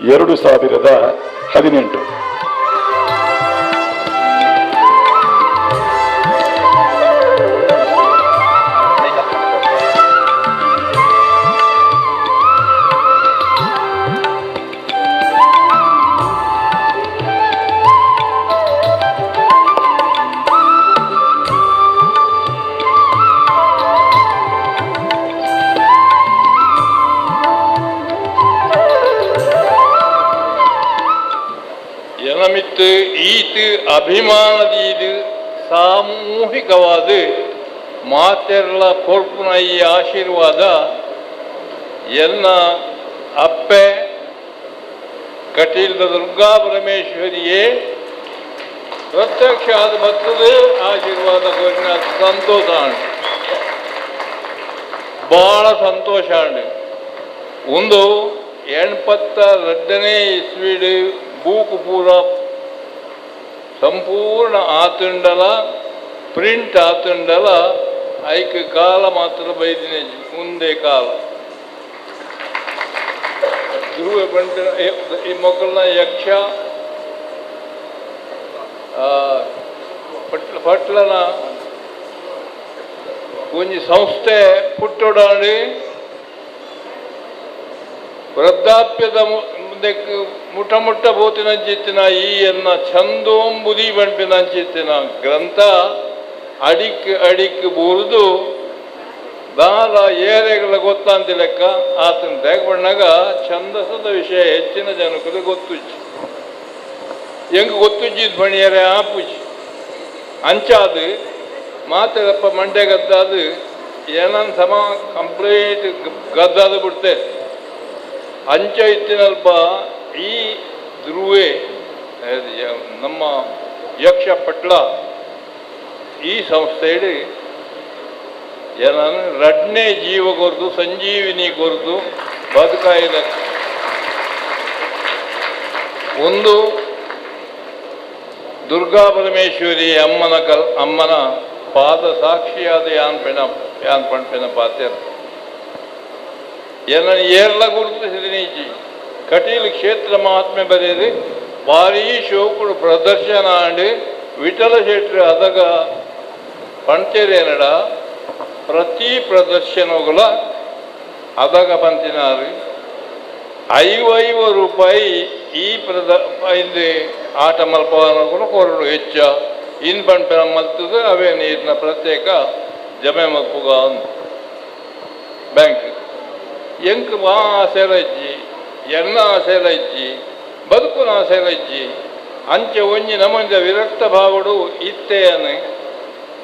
2018. ಜನಮಿತ್ತು ಈತ್ ಅಭಿಮಾನದೀದು ಸಾಮೂಹಿಕವಾದ ಮಾತೆರ್ಲ ಕೊರ್ಪುನ ಈ ಆಶೀರ್ವಾದ ಎನ್ನ ಅಪ್ಪೆ ಕಟೀಲ್ದ ದುರ್ಗಾ ಪರಮೇಶ್ವರಿಯೇ ಪ್ರತ್ಯಕ್ಷ ಆದ ಬರ್ತದೆ ಆಶೀರ್ವಾದ ಕೊರಿನ ಸಂತೋಷ ಬಹಳ ಸಂತೋಷ. ಒಂದು 82ನೇ ಇಸ್ವಿಡ್ ಬೂಕು ಪೂರ ಸಂಪೂರ್ಣ ಆತುಂಡಲ ಪ್ರಿಂಟ್ ಆತುಂಡಲ ಐಕ್ ಕಾಲ ಮಾತ್ರ ಬೈದಿನ ಮುಂದೆ ಕಾಲ ಧ್ರುವ ಬಂಟಿನ ಈ ಮೊಕ್ಕಲ್ನ ಯಕ್ಷ ಪಟ್ಲನ ಒಂಜಿ ಸಂಸ್ಥೆ ಪುಟ್ಟೊಡಾಡಿ ವೃದ್ಧಾಪ್ಯದ ಮುಂದಕ್ಕೆ ಮುಠ ಮುಟ್ಟ ಬೋತಿನಂಚಿತ್ತಿನ ಈ ಎನ್ನ ಛಂದೋಂಬುದಿ ಬಂಪಿನಂಚಿತ್ತಿನ ಗ್ರಂಥ ಅಡಿಕ್ ಅಡಿಕ್ ಬೂರ್ದು ದಾದ ಏರೆಗಳ ಗೊತ್ತಾಂತಿ ಲೆಕ್ಕ ಆತನ ಬಣ್ಣಾಗ ಛಂದಸದ ವಿಷಯ ಹೆಚ್ಚಿನ ಜನಕ್ಕೆ ಗೊತ್ತುಜ್ಜಿ. ಹೆಂಗೆ ಗೊತ್ತುಜ್ಜಿದ್ ಬಣಿಯರೆ ಆಪುಜಿ ಅಂಚಾದು ಮಾತೆದಪ್ಪ ಮಂಡೆ ಗದ್ದಾದು ಏನನ್ ಸಮ ಕಂಪ್ಲೀಟ್ ಗದ್ದಾದು ಬಿಡ್ತೆ. ಅಂಚ ಇತ್ತಿನಲ್ಪ ಈ ಧ್ರುವೆ ನಮ್ಮ ಯಕ್ಷ ಪಟ್ಲ ಈ ಸಂಸ್ಥೆಯಲ್ಲಿ ಏನನ್ನು ರಡ್ನೇ ಜೀವ ಕೊರ್ದು ಸಂಜೀವಿನಿ ಕೊರ್ದು ಬದುಕಾಯಿದ ಒಂದು ದುರ್ಗಾ ಪರಮೇಶ್ವರಿ ಅಮ್ಮನ ಅಮ್ಮನ ಪಾದ ಸಾಕ್ಷಿಯಾದ ಯಾನ್ ಪೆಣ ಯಾನ್ ಪಣ್ಪೆನ ಪಾತ್ಯರ್ ಏನನ್ನು ಏರ್ಲ ಗುರುತಿಸಿದಿನೀಚಿ ಕಟೀಲು ಕ್ಷೇತ್ರ ಮಹಾತ್ಮೆ ಬರೆಯದು ಭಾರೀ ಶೋಕುಡು ಪ್ರದರ್ಶನ ಆಂಡ್ ವಿಠಲ ಶೆಟ್ರು ಅದಗ ಪಂಚೇರೇನಡ ಪ್ರತಿ ಪ್ರದರ್ಶನಗಳ ಅದಗ ಪಂತಿನಾರು 50 ರೂಪಾಯಿ ಈ ಇಂದು ಆಟ ಮಲ್ಪವನ ಕೂಡ ಕೊರಡು ಹೆಚ್ಚ ಇನ್ ಪಂಪೆನ ಮಲ್ತದ ಅವೇ ನೀರಿನ ಪ್ರತ್ಯೇಕ ಜಮೆ ಮಲ್ಪುಗ ಬ್ಯಾಂಕ್ ಎಂಕ್ ವಾ ಆಸೆಲ ಇಜ್ಜಿ ಎನ್ನ ಆಸೆಲ ಇಜ್ಜಿ ಬದುಕುನ ಆಸೆಲ ಇಜ್ಜಿ ಅಂಚೆ ಒಂಜಿ ನಮಂಜ ವಿರಕ್ತ ಭಾವಡು ಇತ್ತೆಯನು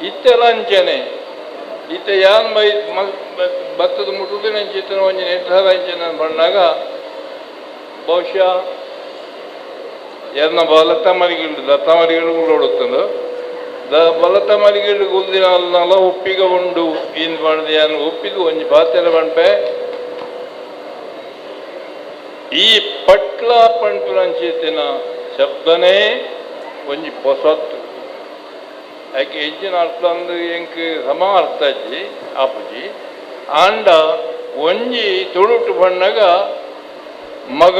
ಇತ್ತೆಲ ಅಂಚೆನೆ ಇತ್ತೆ ಯಾನ್ ಬೈ ಬತ್ತದ ಮುಟ್ಟುದಿನಂಚಿತ್ತನ ಒಂಜಿ ನಿರ್ಧಾರ ಅಂಚೆನ ಬಣ್ಣಾಗ ಬಹುಶಃ ಎನ್ನ ಬಲತ್ತ ಮರಿಗಿಲ್ಡು ದತ್ತ ಮರಿಗಿಲ್ಡು ಉಳ್ಳೋಡುತ್ತಂದು the ಬಲತ್ತ ಮರಿಗಿಲ್ಡು ಗುಲ್ದಿನ ಅಲ್ನಲ ಒಪ್ಪಿಗೆ ಉಂಡು ಇನ್ ಪಂಡ್ದು ಯಾನ್ ಒಪ್ಪಿದು ಒಂಜಿ ಪಾತೆರ ಪನ್ಪೆ. ಈ ಪಟ್ಲ ಪಂಪುನಂಚಿತ್ತಿನ ಶಬ್ದನೇ ಒಂಜಿ ಪೊಸತ್ತು ಐಕೆ ಹೆಚ್ಚಿನ ಅರ್ಥ ಅಂದ್ ಎಂಕ್ ಸಮ ಅರ್ಥ ಅಜ್ಜಿ ಆಪುಜಿ ಆಂಡ ಒಂಜಿ ತುಳುಟು ಬಣ್ಣಗ ಮಗ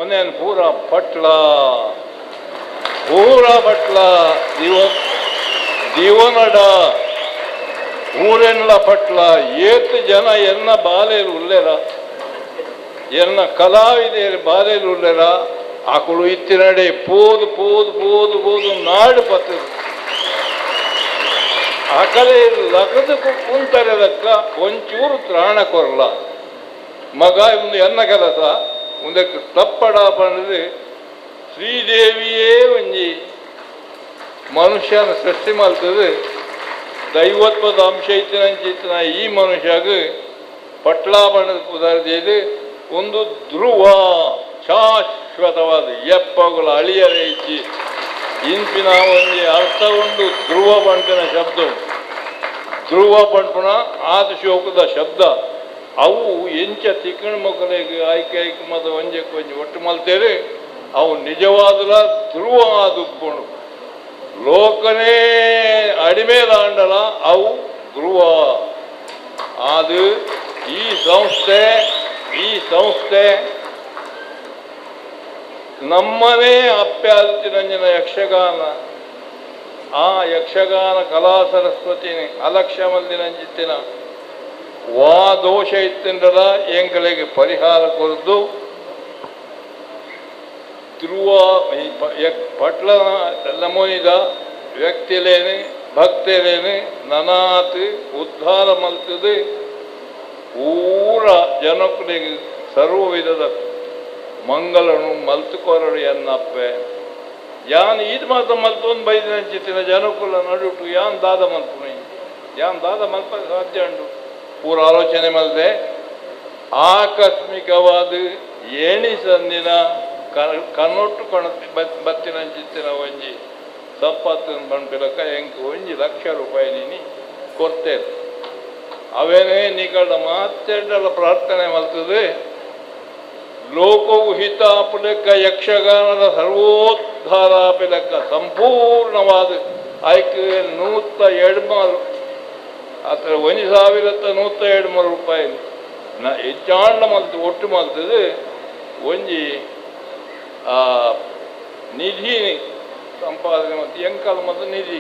ಒಂದೇನು ಪೂರ ಪಟ್ಲ ಪೂರ ಪಟ್ಲ ದಿವ ದಿವನಡ ಊರೆನ್ಲ ಪಟ್ಲ ಏತ್ ಜನ ಎನ್ನ ಬಾಲೆರು ಉಲ್ಲೆರ ಎನ್ನ ಕಲಾವಿದೆಯರು ಬಾಲೆರು ಉಲ್ಲೆರ ಆಕುಳು ಇತ್ತಿನಡೆ ಪೋದು ಪೋದು ಪೋದು ಪೋದು ನಾಡು ಪತ್ತದು ಆಕಲೆ ಲಗದು ಕುಂತರೆದಕ್ಕ ಒಂಚೂರು ತ್ರಾಣ ಕೊರಲ ಮಗ ಒಂದು ಎನ್ನ ಕೆಲಸ ಒಂದಕ್ಕೆ ತಪ್ಪಡ ಪಂಡದು ಶ್ರೀದೇವಿಯೇ ಒಂಜಿ ಮನುಷ್ಯನ ಸೃಷ್ಟಿ ಮಲ್ತದು ದೈವತ್ವದ ಅಂಶ ಇತ್ತಿನಂಚಿತ್ತಿನ ಈ ಮನುಷ್ಯಗ ಪಟ್ಲಾ ಬಣ್ಣದ ಪುದರ್ದೇದು ಒಂದು ಧ್ರುವ ಶಾಶ್ವತವಾದ ಎಪ್ಪಗುಲ ಅಳಿಯರೆ ಇಜ್ಜಿ ಇನ್ಪಿನ ಒಂಜಿ ಅರ್ಥ ಉಂಡು ಧ್ರುವ ಪಂಪಿನ ಶಬ್ದ ಧ್ರುವ ಪಂಪುನ ಆತ ಶೋಕದ ಶಬ್ದ ಅವು ಎಂಚ ತಿಕ್ಕಣ ಮಕ್ಕಳಿಗೆ ಆಯ್ಕೆ ಆಯ್ಕೆ ಮತ್ತು ಒಂಜಕ್ಕೆ ಒಂಜಿ ಒಟ್ಟು ಮಲ್ತೇವೆ. ಅವು ನಿಜವಾದಲ ಧ್ರುವ ಆದುಪ್ಪುಂಡು. ಲೋಕನೇ ಅಡಿಮೇಲಾಂಡಲ ಅವು ಧ್ರುವ ಅದು. ಈ ಸಂಸ್ಥೆ ನಮ್ಮನೇ ಅಪ್ಪ್ಯಾದಿತ್ತಿನಂಚಿನ ಯಕ್ಷಗಾನ, ಆ ಯಕ್ಷಗಾನ ಕಲಾ ಸರಸ್ವತಿನಿ ಅಲಕ್ಷ್ಯ ಮಲ್ದಿನಂಚಿತ್ತಿನ ವಾ ದೋಷ ಇತ್ತಿಂಡಲ ಎಂಕಲೆಗೆ ಪರಿಹಾರ ಕೊರ್ದು, ಧ್ರುವ ಈ ಪಟ್ಲ ನಮೂನಿದ ವ್ಯಕ್ತಿಲೇನೆ ಭಕ್ತರೇನೆ ನನಾತ್ ಉದ್ಧಾರ ಮಲ್ತದೆ. ಪೂರ ಜನಕುಲೆಗ್ ಸರ್ವ ವಿಧದ ಮಂಗಳನು ಮಲ್ತುಕೊರಡು ಎನ್ನಪ್ಪೆ. ಯಾನ್ ಈದ್ ಮಾತ ಮಲ್ತೊಂದು ಬೈದಿನಂಚಿತ್ತಿನ ಜನಕುಲ ನಡುಟು ಯಾನ್ ದಾದ ಮಲ್ಪುನಿ? ಯಾನ್ ದಾದ ಮಲ್ಪ ಸಾಧ್ಯ ಉಂಡು? ಪೂರ ಆಲೋಚನೆ ಮಲ್ದೆ. ಆಕಸ್ಮಿಕವಾದ ಎಣಿಸಂದಿನ ಕನ್ನೊಟ್ಟು ಕಣ ಬತ್ತಿನಂಚಿತ್ತಿನ ಒಂಜಿ ಸಂಪತ್ತು ಪನ್ಪಿಲಕ ಎಂಕ್ 1 ಲಕ್ಷ ರೂಪಾಯಿ ನೀನಿ ಕೊರ್ತೇನೆ. ಅವೇನೇ ನಿಕಲ್ಡ ಮಾತೆಡ್ಡಲ ಪ್ರಾರ್ಥನೆ ಮಲ್ತದೆ, ಲೋಕವು ಹಿತ ಆಪುಲೆಕ್ಕ, ಯಕ್ಷಗಾನದ ಸರ್ವೋದ್ಧಾರ ಆಪಿಲೆಕ್ಕ ಸಂಪೂರ್ಣವಾದ ಆಯ್ಕೆ 170 ಅತ್ರ 1170 ರೂಪಾಯಿ ನ ಹೆಚ್ಚಾಂಡ ಮಲ್ತು ಒಟ್ಟು ಮಲ್ತದೆ. ಒಂಜಿ ನಿಧಿ ಸಂಪಾದನೆ ಮತ್ತು ಎಂಕಲ್ ಮತ್ತು ನಿಧಿ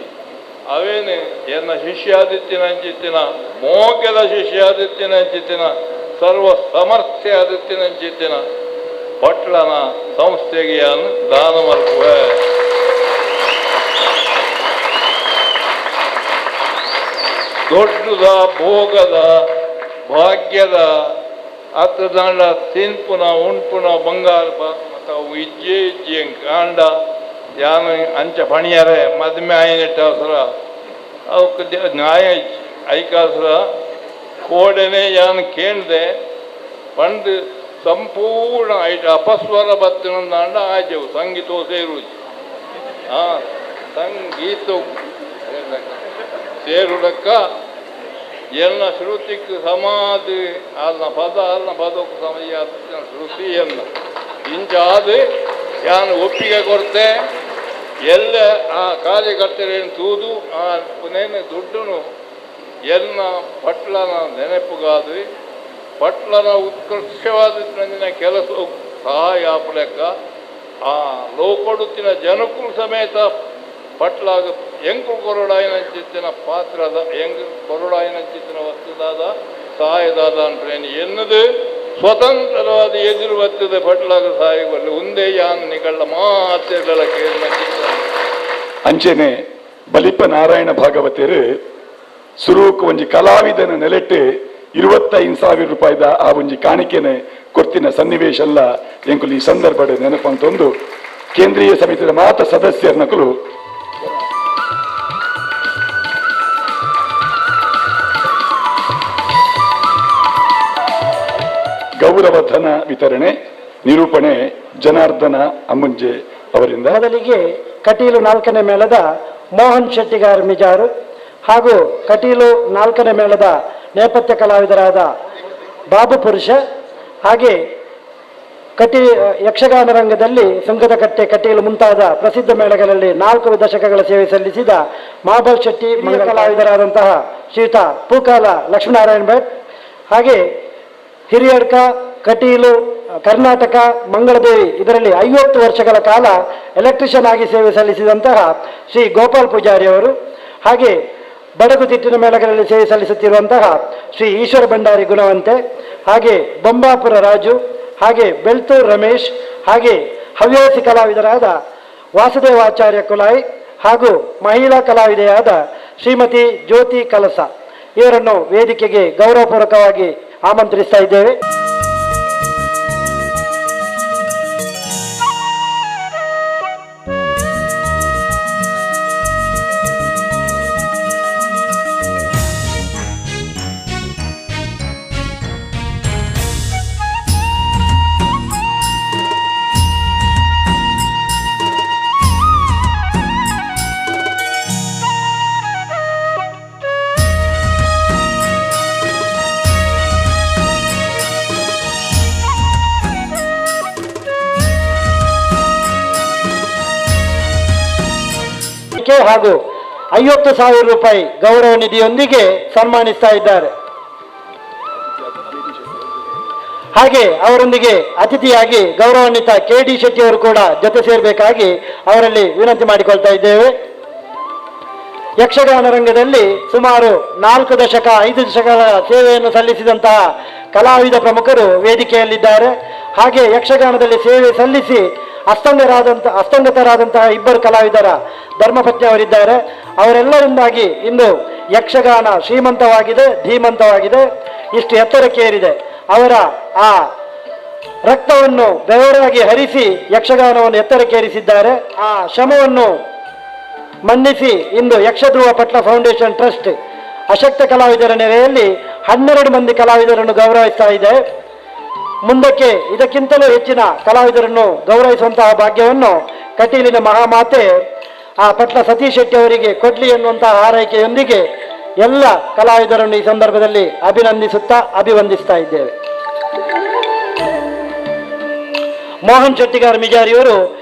ಅವೇನು ಎನ್ನ ಶಿಷ್ಯಾದಿತ್ಯನಂಚಿತ್ತಿನ ಮೋಕೆದ ಶಿಷ್ಯಾದಿತ್ಯನಂಚಿತ್ತಿನ ಸರ್ವ ಸಮರ್ಥ್ಯ ಆದಿತ್ಯನಂಚಿತ್ತಿನ ಪಟ್ಲನ ಸಂಸ್ಥೆಗೆ ಯಾನ್ ದಾನ ಮಲ್ಪುವೆ. ದೊಡ್ಡದ ಭೋಗದ ಭಾಗ್ಯದ ಅತ್ತದಾಂಡ ತಿನ್ಪುನ ಉಣ್ಪುನ ಬಂಗಾರ ಮತ್ತು ಅವು ಇಜ್ಜೆ ಇಜ್ಜೆ ಕಾಂಡ. ಯಾನ್ ಅಂಚ ಪಣಿಯರೆ ಮದ್ಮೆ ಆಯಿನೆಟ್ಟ ಅವಸರ ಅವಕ್ಕೆ ನ್ಯಾಯ ಇಜ್ಜಿ. ಐಕಾಸರ ಕೋಡೆನೆ ಯಾನ್ ಕೇಂದೆ ಪಂಡ್ ಸಂಪೂರ್ಣ ಐಟ್ ಅಪಸ್ವರ ಬತ್ತಿನಂದಾಂಡ ಆಜೆವು ಸಂಗೀತೋ ಸೇರುಜಿ. ಆ ಸಂಗೀತ ಸೇರುಡಕ್ಕ ಎನ್ನ ಶ್ರುತಿಕ್ ಸಮಾಧಿ ಅಲ್ನ ಪದ ಅಲ್ನ ಪದಕ್ಕೂ ಸಮಯ ಶ್ರುತಿ ಎನ್ನ ಇಂಚಾದ ಯಾನ್ ಒಪ್ಪಿಗೆ ಕೊರ್ತೆ. ಎಲ್ಲ ಆ ಕಾರ್ಯಕರ್ತರೇನು ತೂದು ಆ ಪುನೇನ ದುಡ್ಡುನು ಎನ್ನ ಪಟ್ಲನ ನೆನಪುಗಾದು, ಪಟ್ಲನ ಉತ್ಕೃಷ್ಟವಾದ ನಂದಿನ ಕೆಲಸ ಸಹಾಯ ಆಪಲೆಕ್ಕ, ಆ ಲೋಕೊಡುತ್ತಿನ ಜನಕ್ಕೂ ಸಮೇತ ಪಟ್ಲಾಗ ಎಂಕು ಕೊರಡಾಯಿನಂಚಿತ್ತಿನ ಪಾತ್ರದ ಎಂಗ್ ಕೊರಡಾಯಿನಂಚಿತ್ತಿನ ವಸ್ತುದಾದ ಸಹಾಯದಾದ ಅಂತ ಎನ್ನದು ಸ್ವತಂತ್ರವಾದ ಎದುರು ಬರ್ತದೆ. ಪಟ್ಲಾಗ ಸಹಾಯ ಬರಲಿ ಒಂದೇ ಯಾನ್ ನಿಕಳ್ಳ ಮಾತೆಲ್ಲ ಕೇಳಿ. ಅಂಚೆನೆ ಬಲಿಪ ನಾರಾಯಣ ಭಾಗವತರು ಸುರೂಕ್ ಒಂಜಿ ಕಲಾವಿದನ ನೆಲೆಟ್ಟು 25,000 ರೂಪಾಯಿದ ಆ ಒಂಜಿ ಕಾಣಿಕೆನೆ ಕೊರ್ತಿನ ಸನ್ನಿವೇಶ ಅಲ್ಲ ಎಂಕುಲು ಈ ಸಂದರ್ಭದ ನೆನಪಂತೊಂದು ಕೇಂದ್ರೀಯ ಸಮಿತಿಯ ಮಾತ ಸದಸ್ಯರ್ನಕುಲು. ಗೌರವ ಧನ ವಿತರಣೆ ನಿರೂಪಣೆ ಜನಾರ್ದನ ಅಮ್ಮುಂಜೆ ಅವರಿಂದ. ಮೊದಲಿಗೆ ಕಟೀಲು ನಾಲ್ಕನೇ ಮೇಳದ ಮೋಹನ್ ಶೆಟ್ಟಿಗಾರ್ ಮಿಜಾರು ಹಾಗೂ ಕಟೀಲು ನಾಲ್ಕನೇ ಮೇಳದ ನೇಪಥ್ಯ ಕಲಾವಿದರಾದ ಬಾಬು ಪುರುಷ, ಹಾಗೆ ಯಕ್ಷಗಾನ ರಂಗದಲ್ಲಿ ಸುಂಕದಕಟ್ಟೆ, ಕಟೀಲು ಮುಂತಾದ ಪ್ರಸಿದ್ಧ ಮೇಳಗಳಲ್ಲಿ 4 ದಶಕಗಳ ಸೇವೆ ಸಲ್ಲಿಸಿದ ಮಾಬಲ್ ಶೆಟ್ಟಿ ಮಂಗಳ ಕಲಾವಿದರಾದಂತಹ ಶ್ರೀಯುತ ಪೂಕಾಲ ಲಕ್ಷ್ಮೀನಾರಾಯಣ ಭಟ್, ಹಾಗೆ ಹಿರಿಯಡ್ಕ, ಕಟೀಲು, ಕರ್ನಾಟಕ, ಮಂಗಳದೇವಿ ಇದರಲ್ಲಿ 50 ವರ್ಷಗಳ ಕಾಲ ಎಲೆಕ್ಟ್ರಿಷಿಯನ್ ಆಗಿ ಸೇವೆ ಸಲ್ಲಿಸಿದಂತಹ ಶ್ರೀ ಗೋಪಾಲ್ ಪೂಜಾರಿ ಅವರು, ಹಾಗೆ ಬಡಗುತಿಟ್ಟಿನ ಮೇಳಗಳಲ್ಲಿ ಸೇವೆ ಸಲ್ಲಿಸುತ್ತಿರುವಂತಹ ಶ್ರೀ ಈಶ್ವರ ಭಂಡಾರಿ ಗುಣವಂತೆ, ಹಾಗೆ ಬೊಂಬಾಪುರ ರಾಜು, ಹಾಗೆ ಬೆಳ್ತೂರ್ ರಮೇಶ್, ಹಾಗೆ ಹವ್ಯಾಸಿ ಕಲಾವಿದರಾದ ವಾಸುದೇವಾಚಾರ್ಯ ಕುಲಾಯಿ ಹಾಗೂ ಮಹಿಳಾ ಕಲಾವಿದೆಯಾದ ಶ್ರೀಮತಿ ಜ್ಯೋತಿ ಕಲಸ ಇವರನ್ನು ವೇದಿಕೆಗೆ ಗೌರವಪೂರ್ವಕವಾಗಿ ಆಮಂತ್ರಿಸ್ತಾ ಇದ್ದೇವೆ. ಕಾಣಿಕೆ ಹಾಗೂ 50,000 ರೂಪಾಯಿ ಗೌರವ ನಿಧಿಯೊಂದಿಗೆ ಸನ್ಮಾನಿಸ್ತಾ ಇದ್ದಾರೆ. ಹಾಗೆ ಅವರೊಂದಿಗೆ ಅತಿಥಿಯಾಗಿ ಗೌರವಾನ್ವಿತ ಕೆ ಡಿ ಶೆಟ್ಟಿಯವರು ಕೂಡ ಜೊತೆ ಸೇರಬೇಕಾಗಿ ಅವರಲ್ಲಿ ವಿನಂತಿ ಮಾಡಿಕೊಳ್ತಾ ಇದ್ದೇವೆ. ಯಕ್ಷಗಾನ ರಂಗದಲ್ಲಿ ಸುಮಾರು 4 ದಶಕ 5 ದಶಕಗಳ ಸೇವೆಯನ್ನು ಸಲ್ಲಿಸಿದಂತಹ ಕಲಾವಿದ ಪ್ರಮುಖರು ವೇದಿಕೆಯಲ್ಲಿದ್ದಾರೆ. ಹಾಗೆ ಯಕ್ಷಗಾನದಲ್ಲಿ ಸೇವೆ ಸಲ್ಲಿಸಿ ಅಸ್ತಂಗತರಾದಂತಹ 2 ಕಲಾವಿದರ ಧರ್ಮಪತ್ನಿ ಅವರಿದ್ದಾರೆ. ಅವರೆಲ್ಲರಿಂದಾಗಿ ಇಂದು ಯಕ್ಷಗಾನ ಶ್ರೀಮಂತವಾಗಿದೆ, ಧೀಮಂತವಾಗಿದೆ, ಇಷ್ಟು ಎತ್ತರಕ್ಕೆ ಏರಿದೆ. ಅವರ ಆ ರಕ್ತವನ್ನು ಬೆವರಾಗಿ ಹರಿಸಿ ಯಕ್ಷಗಾನವನ್ನು ಎತ್ತರಕ್ಕೇರಿಸಿದ್ದಾರೆ. ಆ ಶ್ರಮವನ್ನು ಮನ್ನಿಸಿ ಇಂದು ಯಕ್ಷಧ್ರುವ ಪಟ್ಲ ಫೌಂಡೇಶನ್ ಟ್ರಸ್ಟ್ ಅಶಕ್ತ ಕಲಾವಿದರ ನೆಲೆಯಲ್ಲಿ 12 ಮಂದಿ ಕಲಾವಿದರನ್ನು ಗೌರವಿಸ್ತಾ ಇದೆ. ಮುಂದಕ್ಕೆ ಇದಕ್ಕಿಂತಲೂ ಹೆಚ್ಚಿನ ಕಲಾವಿದರನ್ನು ಗೌರವಿಸುವಂತಹ ಭಾಗ್ಯವನ್ನು ಕಟೀಲಿನ ಮಹಾಮಾತೆ ಆ ಪಟ್ಲ ಸತೀಶ್ ಶೆಟ್ಟಿ ಅವರಿಗೆ ಕೊಡ್ಲಿ ಎನ್ನುವಂತಹ ಹಾರೈಕೆಯೊಂದಿಗೆ ಎಲ್ಲ ಕಲಾವಿದರನ್ನು ಈ ಸಂದರ್ಭದಲ್ಲಿ ಅಭಿನಂದಿಸುತ್ತಾ ಅಭಿವಂದಿಸ್ತಾ ಇದ್ದೇವೆ. ಮೋಹನ್ ಶೆಟ್ಟಿಗಾರ್ ಮಿಜಾರಿಯವರು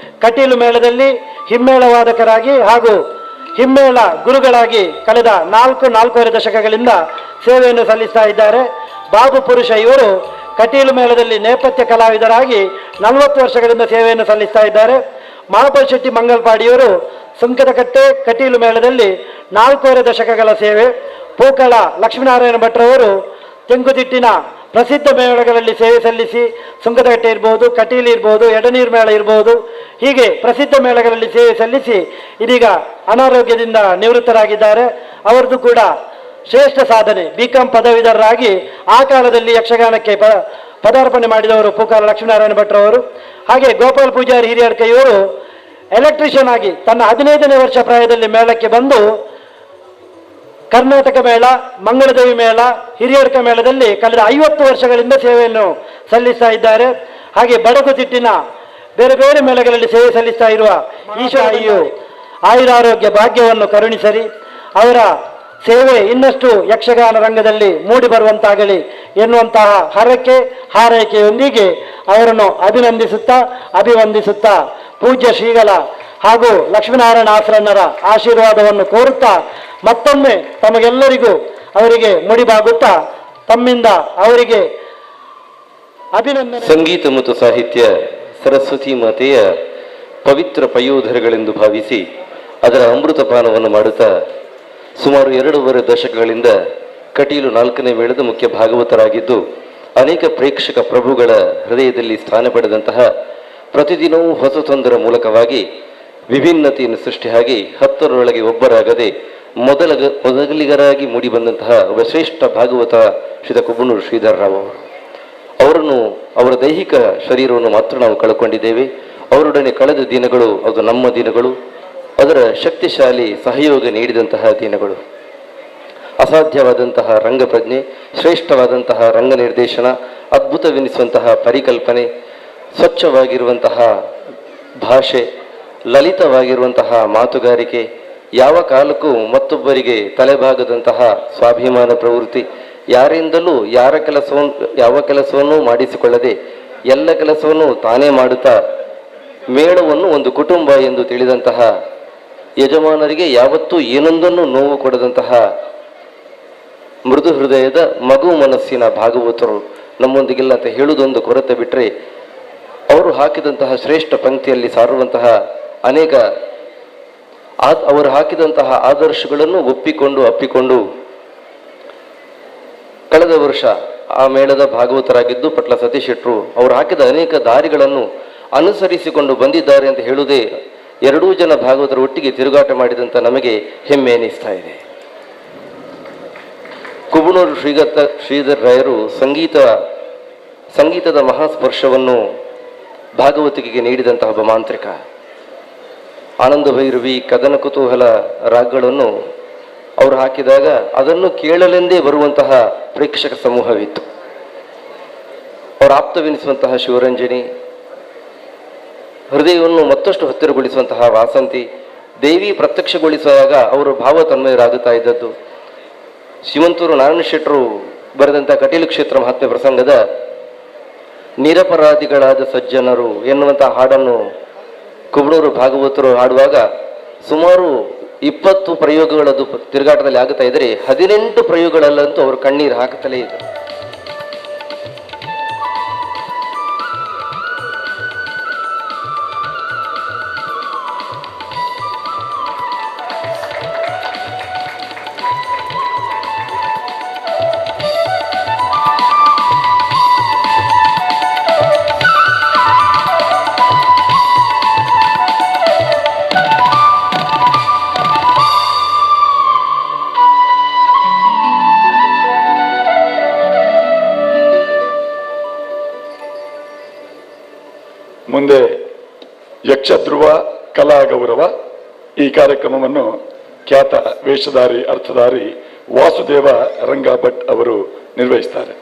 ಕಟೀಲು ಮೇಳದಲ್ಲಿ ಹಿಮ್ಮೇಳ ವಾದಕರಾಗಿ ಹಾಗೂ ಹಿಮ್ಮೇಳ ಗುರುಗಳಾಗಿ ಕಳೆದ 4-4.5 ದಶಕಗಳಿಂದ ಸೇವೆಯನ್ನು ಸಲ್ಲಿಸ್ತಾ ಇದ್ದಾರೆ. ಬಾಬು ಪುರುಷ ಇವರು ಕಟೀಲು ಮೇಳದಲ್ಲಿ ನೇಪಥ್ಯ ಕಲಾವಿದರಾಗಿ 40 ವರ್ಷಗಳಿಂದ ಸೇವೆಯನ್ನು ಸಲ್ಲಿಸ್ತಾ ಇದ್ದಾರೆ. ಮಹಾಬಲ್ ಶೆಟ್ಟಿ ಮಂಗಲ್ಪಾಡಿಯವರು ಸುಂಕದಕಟ್ಟೆ ಕಟೀಲು ಮೇಳದಲ್ಲಿ 4.5 ದಶಕಗಳ ಸೇವೆ. ಪೂಕಳ ಲಕ್ಷ್ಮೀನಾರಾಯಣ ಭಟ್ರವರು ತೆಂಕುತಿಟ್ಟಿನ ಪ್ರಸಿದ್ಧ ಮೇಳಗಳಲ್ಲಿ ಸೇವೆ ಸಲ್ಲಿಸಿ ಸುಂಕದಕಟ್ಟೆ ಇರ್ಬೋದು, ಕಟೀಲು ಇರ್ಬೋದು, ಎಡನೀರು ಮೇಳ ಇರ್ಬೋದು, ಹೀಗೆ ಪ್ರಸಿದ್ಧ ಮೇಳಗಳಲ್ಲಿ ಸೇವೆ ಸಲ್ಲಿಸಿ ಇದೀಗ ಅನಾರೋಗ್ಯದಿಂದ ನಿವೃತ್ತರಾಗಿದ್ದಾರೆ. ಅವರದ್ದು ಕೂಡ ಶ್ರೇಷ್ಠ ಸಾಧನೆ. ಬಿ.ಕಾಂ ಪದವೀಧರರಾಗಿ ಆ ಕಾಲದಲ್ಲಿ ಯಕ್ಷಗಾನಕ್ಕೆ ಪದಾರ್ಪಣೆ ಮಾಡಿದವರು ಪೂಕಾಲ ಲಕ್ಷ್ಮೀನಾರಾಯಣ ಭಟ್ರವರು. ಹಾಗೆ ಗೋಪಾಲ್ ಪೂಜಾರಿ ಹಿರಿಯಡ್ಕ ಇವರು ಎಲೆಕ್ಟ್ರಿಷಿಯನ್ ಆಗಿ ತನ್ನ 15ನೇ ವರ್ಷ ಪ್ರಾಯದಲ್ಲಿ ಮೇಳಕ್ಕೆ ಬಂದು ಕರ್ನಾಟಕ ಮೇಳ, ಮಂಗಳದೇವಿ ಮೇಳ, ಹಿರಿಯಡ್ಕ ಮೇಳದಲ್ಲಿ ಕಳೆದ 50 ವರ್ಷಗಳಿಂದ ಸೇವೆಯನ್ನು ಸಲ್ಲಿಸ್ತಾ ಇದ್ದಾರೆ. ಹಾಗೆ ಬಡಗುತಿಟ್ಟಿನ ಬೇರೆ ಬೇರೆ ಮೇಳಗಳಲ್ಲಿ ಸೇವೆ ಸಲ್ಲಿಸ್ತಾ ಇರುವ ಈಶ್ವರಯ್ಯು ಆಯುರಾರೋಗ್ಯ ಭಾಗ್ಯವನ್ನು ಕರುಣಿಸಲಿ. ಅವರ ಸೇವೆ ಇನ್ನಷ್ಟು ಯಕ್ಷಗಾನ ರಂಗದಲ್ಲಿ ಮೂಡಿ ಬರುವಂತಾಗಲಿ ಎನ್ನುವಂತಹ ಹರಕೆ ಹಾರೈಕೆಯೊಂದಿಗೆ ಅವರನ್ನು ಅಭಿನಂದಿಸುತ್ತಾ ಅಭಿವಂದಿಸುತ್ತಾ ಪೂಜ್ಯ ಶ್ರೀಗಳ ಹಾಗೂ ಲಕ್ಷ್ಮೀನಾರಾಯಣ ಆಸ್ರಣ್ಣರ ಆಶೀರ್ವಾದವನ್ನು ಕೋರುತ್ತಾ ಮತ್ತೊಮ್ಮೆ ತಮಗೆಲ್ಲರಿಗೂ ಅವರಿಗೆ ಮುಡಿಬಾಗುತ್ತಾ ತಮ್ಮಿಂದ ಅವರಿಗೆ ಅಭಿನಂದನೆ. ಸಂಗೀತ ಮತ್ತು ಸಾಹಿತ್ಯ ಸರಸ್ವತಿ ಮಾತೆಯ ಪವಿತ್ರ ಪಯೋಧರಗಳೆಂದು ಭಾವಿಸಿ ಅದರ ಅಮೃತಪಾನವನ್ನು ಮಾಡುತ್ತಾ ಸುಮಾರು 2.5 ದಶಕಗಳಿಂದ ಕಟೀಲು 4ನೇ ಮೇಳದ ಮುಖ್ಯ ಭಾಗವತರಾಗಿದ್ದು ಅನೇಕ ಪ್ರೇಕ್ಷಕ ಪ್ರಭುಗಳ ಹೃದಯದಲ್ಲಿ ಸ್ಥಾನ ಪಡೆದಂತಹ ಪ್ರತಿದಿನವೂ ಹೊಸತೊಂದರ ಮೂಲಕವಾಗಿ ವಿಭಿನ್ನತೆಯನ್ನು ಸೃಷ್ಟಿಯಾಗಿ 10ರೊಳಗೆ ಒಬ್ಬರಾಗದೆ ಮೊದಲಿಗರಾಗಿ ಮೂಡಿಬಂದಂತಹ ಒಬ್ಬ ಶ್ರೇಷ್ಠ ಭಾಗವತ ಶ್ರೀ ಕುಬ್ಬನೂರು ಶ್ರೀಧರ್ ರಾವ್ ಅವರು. ಅವರನ್ನು, ಅವರ ದೈಹಿಕ ಶರೀರವನ್ನು ಮಾತ್ರ ನಾವು ಕಳ್ಕೊಂಡಿದ್ದೇವೆ. ಅವರೊಡನೆ ಕಳೆದ ದಿನಗಳು ಅದು ನಮ್ಮ ದಿನಗಳು, ಅದರ ಶಕ್ತಿಶಾಲಿ ಸಹಯೋಗ ನೀಡಿದಂತಹ ದಿನಗಳು. ಅಸಾಧ್ಯವಾದಂತಹ ರಂಗಪ್ರಜ್ಞೆ, ಶ್ರೇಷ್ಠವಾದಂತಹ ರಂಗ ನಿರ್ದೇಶನ, ಅದ್ಭುತವೆನಿಸುವಂತಹ ಪರಿಕಲ್ಪನೆ, ಸ್ವಚ್ಛವಾಗಿರುವಂತಹ ಭಾಷೆ, ಲಲಿತವಾಗಿರುವಂತಹ ಮಾತುಗಾರಿಕೆ, ಯಾವ ಕಾಲಕ್ಕೂ ಮತ್ತೊಬ್ಬರಿಗೆ ತಲೆಬಾಗದಂತಹ ಸ್ವಾಭಿಮಾನ ಪ್ರವೃತ್ತಿ, ಯಾರಿಂದಲೂ ಯಾವ ಕೆಲಸವನ್ನು ಮಾಡಿಸಿಕೊಳ್ಳದೆ ಎಲ್ಲ ಕೆಲಸವನ್ನು ತಾನೇ ಮಾಡುತ್ತಾ ಮೇಳವನ್ನು ಒಂದು ಕುಟುಂಬ ಎಂದು ತಿಳಿದಂತಹ ಯಜಮಾನರಿಗೆ ಯಾವತ್ತೂ ಏನೊಂದನ್ನು ನೋವು ಕೊಡದಂತಹ ಮೃದು ಹೃದಯದ ಮಗು ಮನಸ್ಸಿನ ಭಾಗವತರು ನಮ್ಮೊಂದಿಗಿಲ್ಲ ಅಂತ ಹೇಳುವುದೊಂದು ಕೊರತೆ ಬಿಟ್ಟರೆ ಅವರು ಹಾಕಿದಂತಹ ಶ್ರೇಷ್ಠ ಪಂಕ್ತಿಯಲ್ಲಿ ಸಾರುವಂತಹ ಅನೇಕ ಅವರು ಹಾಕಿದಂತಹ ಆದರ್ಶಗಳನ್ನು ಒಪ್ಪಿಕೊಂಡು ಅಪ್ಪಿಕೊಂಡು ಕಳೆದ ವರ್ಷ ಆ ಮೇಳದ ಭಾಗವತರಾಗಿದ್ದು ಪಟ್ಲ ಸತೀಶ್ ಶೆಟ್ಟರು ಅವರು ಹಾಕಿದ ಅನೇಕ ದಾರಿಗಳನ್ನು ಅನುಸರಿಸಿಕೊಂಡು ಬಂದಿದ್ದಾರೆ ಅಂತ ಹೇಳುವುದೇ ಎರಡೂ ಜನ ಭಾಗವತರ ಒಟ್ಟಿಗೆ ತಿರುಗಾಟ ಮಾಡಿದಂಥ ನಮಗೆ ಹೆಮ್ಮೆ ಎನಿಸ್ತಾ ಇದೆ. ಕುಬುನೂರು ಶ್ರೀಧರ್ ರಾಯರು ಸಂಗೀತದ ಮಹಾಸ್ಪರ್ಶವನ್ನು ಭಾಗವತಿಕೆಗೆ ನೀಡಿದಂತಹ ಒಬ್ಬ ಮಾಂತ್ರಿಕ. ಆನಂದ ಭೈರವಿ, ಕದನ ಕುತೂಹಲ ರಾಗಗಳನ್ನು ಅವರು ಹಾಕಿದಾಗ ಅದನ್ನು ಕೇಳಲೆಂದೇ ಬರುವಂತಹ ಪ್ರೇಕ್ಷಕ ಸಮೂಹವಿತ್ತು. ಅವರ ಆಪ್ತವೆನಿಸುವಂತಹ ಶಿವರಂಜನಿ, ಹೃದಯವನ್ನು ಮತ್ತಷ್ಟು ಹತ್ತಿರಗೊಳಿಸುವಂತಹ ವಾಸಂತಿ, ದೇವಿ ಪ್ರತ್ಯಕ್ಷಗೊಳಿಸುವಾಗ ಅವರು ಭಾವ ತನ್ಮಯರಾಗುತ್ತಾ ಇದ್ದದ್ದು. ಶಿವಂತೂರು ನಾರಾಯಣ ಶೆಟ್ಟರು ಬರೆದಂಥ ಕಟೀಲು ಕ್ಷೇತ್ರ ಮಹಾತ್ಮೆ ಪ್ರಸಂಗದ ನಿರಪರಾಧಿಗಳಾದ ಸಜ್ಜನರು ಎನ್ನುವಂತಹ ಹಾಡನ್ನು ಕುಬಣೂರು ಭಾಗವತರು ಹಾಡುವಾಗ ಸುಮಾರು 20 ಪ್ರಯೋಗಗಳದ್ದು ತಿರುಗಾಟದಲ್ಲಿ ಆಗುತ್ತಾ ಇದ್ದರೆ 18 ಪ್ರಯೋಗಗಳಲ್ಲಂತೂ ಅವರು ಕಣ್ಣೀರು ಹಾಕುತ್ತಲೇ ಇದ್ದರು. ಮುಂದೆ ಯಕ್ಷಧ್ರುವ ಕಲಾ ಗೌರವ ಈ ಕಾರ್ಯಕ್ರಮವನ್ನು ಖ್ಯಾತ ವೇಷಧಾರಿ ಅರ್ಥಧಾರಿ ವಾಸುದೇವ ರಂಗ ಭಟ್ ಅವರು ನಿರ್ವಹಿಸ್ತಾರೆ.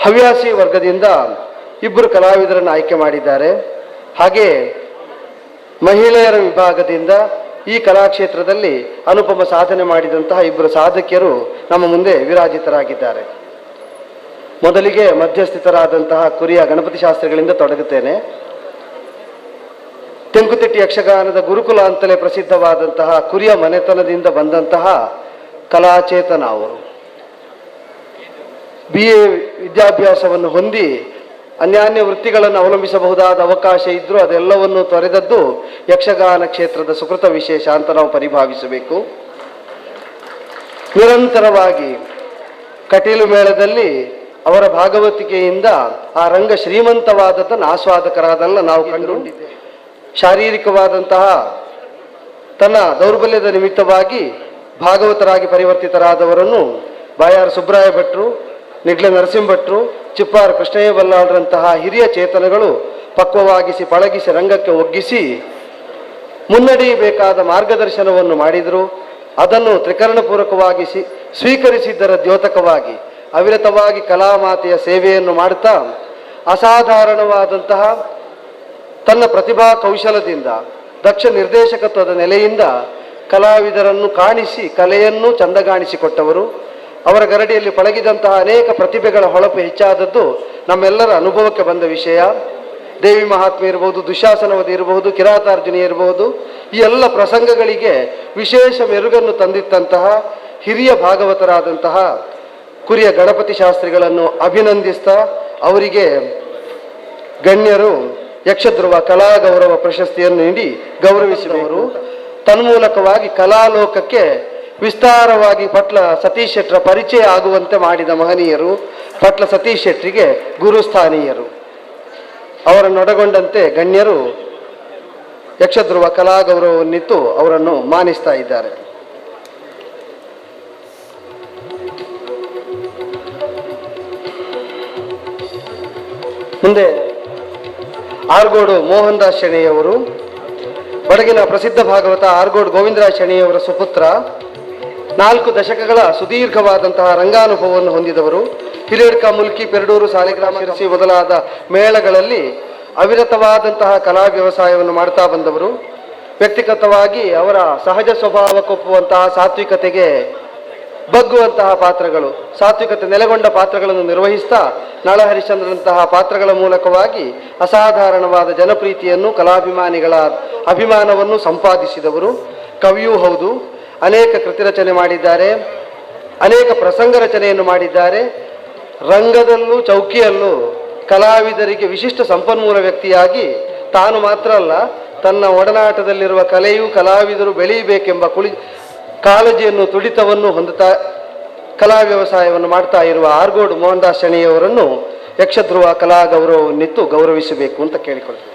ಹವ್ಯಾಸಿ ವರ್ಗದಿಂದ 2 ಕಲಾವಿದರನ್ನು ಆಯ್ಕೆ ಮಾಡಿದ್ದಾರೆ. ಹಾಗೆ ಮಹಿಳೆಯರ ವಿಭಾಗದಿಂದ ಈ ಕಲಾಕ್ಷೇತ್ರದಲ್ಲಿ ಅನುಪಮ ಸಾಧನೆ ಮಾಡಿದಂತಹ 2 ಸಾಧಕಿಯರು ನಮ್ಮ ಮುಂದೆ ವಿರಾಜಿತರಾಗಿದ್ದಾರೆ. ಮೊದಲಿಗೆ ಮಧ್ಯಸ್ಥಿತರಾದಂತಹ ಕುರಿಯ ಗಣಪತಿ ಶಾಸ್ತ್ರಿಗಳಿಂದ ತೊಡಗುತ್ತೇನೆ. ತೆಂಕುತಿಟ್ಟು ಯಕ್ಷಗಾನದ ಗುರುಕುಲ ಅಂತಲೇ ಪ್ರಸಿದ್ಧವಾದಂತಹ ಕುರಿಯ ಮನೆತನದಿಂದ ಬಂದಂತಹ ಕಲಾಚೇತನ ಅವರು BA ವಿದ್ಯಾಭ್ಯಾಸವನ್ನು ಹೊಂದಿ ಅನ್ಯಾನ್ಯ ವೃತ್ತಿಗಳನ್ನು ಅವಲಂಬಿಸಬಹುದಾದ ಅವಕಾಶ ಇದ್ದರೂ ಅದೆಲ್ಲವನ್ನು ತೊರೆದದ್ದು ಯಕ್ಷಗಾನ ಕ್ಷೇತ್ರದ ಸುಕೃತ ವಿಶೇಷ ಅಂತ ನಾವು ಪರಿಭಾವಿಸಬೇಕು. ನಿರಂತರವಾಗಿ ಕಟೀಲು ಮೇಳದಲ್ಲಿ ಅವರ ಭಾಗವತಿಕೆಯಿಂದ ಆ ರಂಗ ಶ್ರೀಮಂತವಾದದ್ದನ್ನು ಆಸ್ವಾದಕರಾದಲ್ಲ ನಾವು ಕಂಡುಕೊಂಡಿದ್ದೇವೆ. ಶಾರೀರಿಕವಾದಂತಹ ತನ್ನ ದೌರ್ಬಲ್ಯದ ನಿಮಿತ್ತವಾಗಿ ಭಾಗವತರಾಗಿ ಪರಿವರ್ತಿತರಾದವರನ್ನು ಬಾಯಾರು ಸುಬ್ರಾಯ ಭಟ್ರು, ನಿಡ್ಲೆ ನರಸಿಂಹಭಟ್ರು, ಚಿಪ್ಪಾರು ಕೃಷ್ಣಯ್ಯ ಬಲ್ಲಾಳರಂತಹ ಹಿರಿಯ ಚೇತನಗಳು ಪಕ್ವವಾಗಿಸಿ ಪಳಗಿಸಿ ರಂಗಕ್ಕೆ ಒಗ್ಗಿಸಿ ಮುನ್ನಡೆಯಬೇಕಾದ ಮಾರ್ಗದರ್ಶನವನ್ನು ಮಾಡಿದರು. ಅದನ್ನು ತ್ರಿಕರಣಪೂರ್ವಕವಾಗಿ ಸ್ವೀಕರಿಸಿದ್ದರ ದ್ಯೋತಕವಾಗಿ ಅವಿರತವಾಗಿ ಕಲಾಮಾತೆಯ ಸೇವೆಯನ್ನು ಮಾಡುತ್ತಾ ಅಸಾಧಾರಣವಾದಂತಹ ತನ್ನ ಪ್ರತಿಭಾ ಕೌಶಲದಿಂದ ದಕ್ಷ ನಿರ್ದೇಶಕತ್ವದ ನೆಲೆಯಿಂದ ಕಲಾವಿದರನ್ನು ಕಾಣಿಸಿ ಕಲೆಯನ್ನು ಚಂದಗಾಣಿಸಿಕೊಟ್ಟವರು. ಅವರ ಗರಡಿಯಲ್ಲಿ ಪಳಗಿದಂತಹ ಅನೇಕ ಪ್ರತಿಭೆಗಳ ಹೊಳಪು ಹೆಚ್ಚಾದದ್ದು ನಮ್ಮೆಲ್ಲರ ಅನುಭವಕ್ಕೆ ಬಂದ ವಿಷಯ. ದೇವಿ ಮಹಾತ್ಮೆ ಇರಬಹುದು, ದುಶಾಸನವಧಿ ಇರಬಹುದು, ಕಿರಾತಾರ್ಜುನಿ ಇರಬಹುದು, ಈ ಎಲ್ಲ ಪ್ರಸಂಗಗಳಿಗೆ ವಿಶೇಷ ಮೆರುಗನ್ನು ತಂದಿತ್ತಂತಹ ಹಿರಿಯ ಭಾಗವತರಾದಂತಹ ಕುರಿಯ ಗಣಪತಿ ಶಾಸ್ತ್ರಿಗಳನ್ನು ಅಭಿನಂದಿಸ್ತಾ ಅವರಿಗೆ ಗಣ್ಯರು ಯಕ್ಷಧ್ರುವ ಕಲಾ ಗೌರವ ಪ್ರಶಸ್ತಿಯನ್ನು ನೀಡಿ ಗೌರವಿಸಿದವರು. ತನ್ಮೂಲಕವಾಗಿ ಕಲಾಲೋಕಕ್ಕೆ ವಿಸ್ತಾರವಾಗಿ ಪಟ್ಲ ಸತೀಶ್ ಶೆಟ್ಟರ ಪರಿಚಯ ಆಗುವಂತೆ ಮಾಡಿದ ಮಹನೀಯರು ಪಟ್ಲ ಸತೀಶ್ ಶೆಟ್ಟರಿಗೆ ಗುರುಸ್ಥಾನೀಯರು. ಅವರನ್ನೊಡಗೊಂಡಂತೆ ಗಣ್ಯರು ಯಕ್ಷಧ್ರುವ ಕಲಾ ಗೌರವವನ್ನಿತ್ತು ಅವರನ್ನು ಮಾನಿಸ್ತಾ ಇದ್ದಾರೆ. ಮುಂದೆ ಆರ್ಗೋಡು ಮೋಹನ್ ದಾಸ್ ಶೆಣೆಯವರು, ಬಡಗಿನ ಪ್ರಸಿದ್ಧ ಭಾಗವತ ಆರ್ಗೋಡು ಗೋವಿಂದರಾಜ್ ಶೆಣೆಯವರ ಸುಪುತ್ರ, 4 ದಶಕಗಳ ಸುದೀರ್ಘವಾದಂತಹ ರಂಗಾನುಭವವನ್ನು ಹೊಂದಿದವರು. ಹಿರಿಯಡ್ಕ, ಮುಲ್ಕಿ, ಪೆರಡೂರು, ಸಾಲಿಗ್ರಾಮ, ಶಿರಸಿ ಮೊದಲಾದ ಮೇಳಗಳಲ್ಲಿ ಅವಿರತವಾದಂತಹ ಕಲಾ ವ್ಯವಸಾಯವನ್ನು ಮಾಡ್ತಾ ಬಂದವರು. ವ್ಯಕ್ತಿಗತವಾಗಿ ಅವರ ಸಹಜ ಸ್ವಭಾವಕ್ಕೊಪ್ಪುವಂತಹ ಸಾತ್ವಿಕತೆಗೆ ಬಗ್ಗುವಂತಹ ಪಾತ್ರಗಳು, ಸಾತ್ವಿಕತೆ ನೆಲೆಗೊಂಡ ಪಾತ್ರಗಳನ್ನು ನಿರ್ವಹಿಸ್ತಾ ನಳಹರಿಶ್ಚಂದ್ರನಂತಹ ಪಾತ್ರಗಳ ಮೂಲಕವಾಗಿ ಅಸಾಧಾರಣವಾದ ಜನಪ್ರೀತಿಯನ್ನು, ಕಲಾಭಿಮಾನಿಗಳ ಅಭಿಮಾನವನ್ನು ಸಂಪಾದಿಸಿದವರು. ಕವಿಯೂ ಹೌದು. ಅನೇಕ ಕೃತಿ ರಚನೆ ಮಾಡಿದ್ದಾರೆ, ಅನೇಕ ಪ್ರಸಂಗ ರಚನೆಯನ್ನು ಮಾಡಿದ್ದಾರೆ. ರಂಗದಲ್ಲೂ ಚೌಕಿಯಲ್ಲೂ ಕಲಾವಿದರಿಗೆ ವಿಶಿಷ್ಟ ಸಂಪನ್ಮೂಲ ವ್ಯಕ್ತಿಯಾಗಿ ತಾನು ಮಾತ್ರ ಅಲ್ಲ, ತನ್ನ ಒಡನಾಟದಲ್ಲಿರುವ ಕಲೆಯು ಕಲಾವಿದರು ಬೆಳೆಯಬೇಕೆಂಬ ಕಾಳಜಿಯನ್ನು, ತುಡಿತವನ್ನು ಹೊಂದುತ್ತಾ ಕಲಾ ವ್ಯವಸಾಯವನ್ನು ಮಾಡ್ತಾ ಇರುವ ಆರ್ಗೋಡು ಮೋಹನ್ ದಾಸ್ ಶೆಣೆಯವರನ್ನು ಯಕ್ಷಧ್ರುವ ಕಲಾ ಗೌರವವನ್ನಿತ್ತು ಗೌರವಿಸಬೇಕು ಅಂತ ಕೇಳಿಕೊಳ್ತೇನೆ.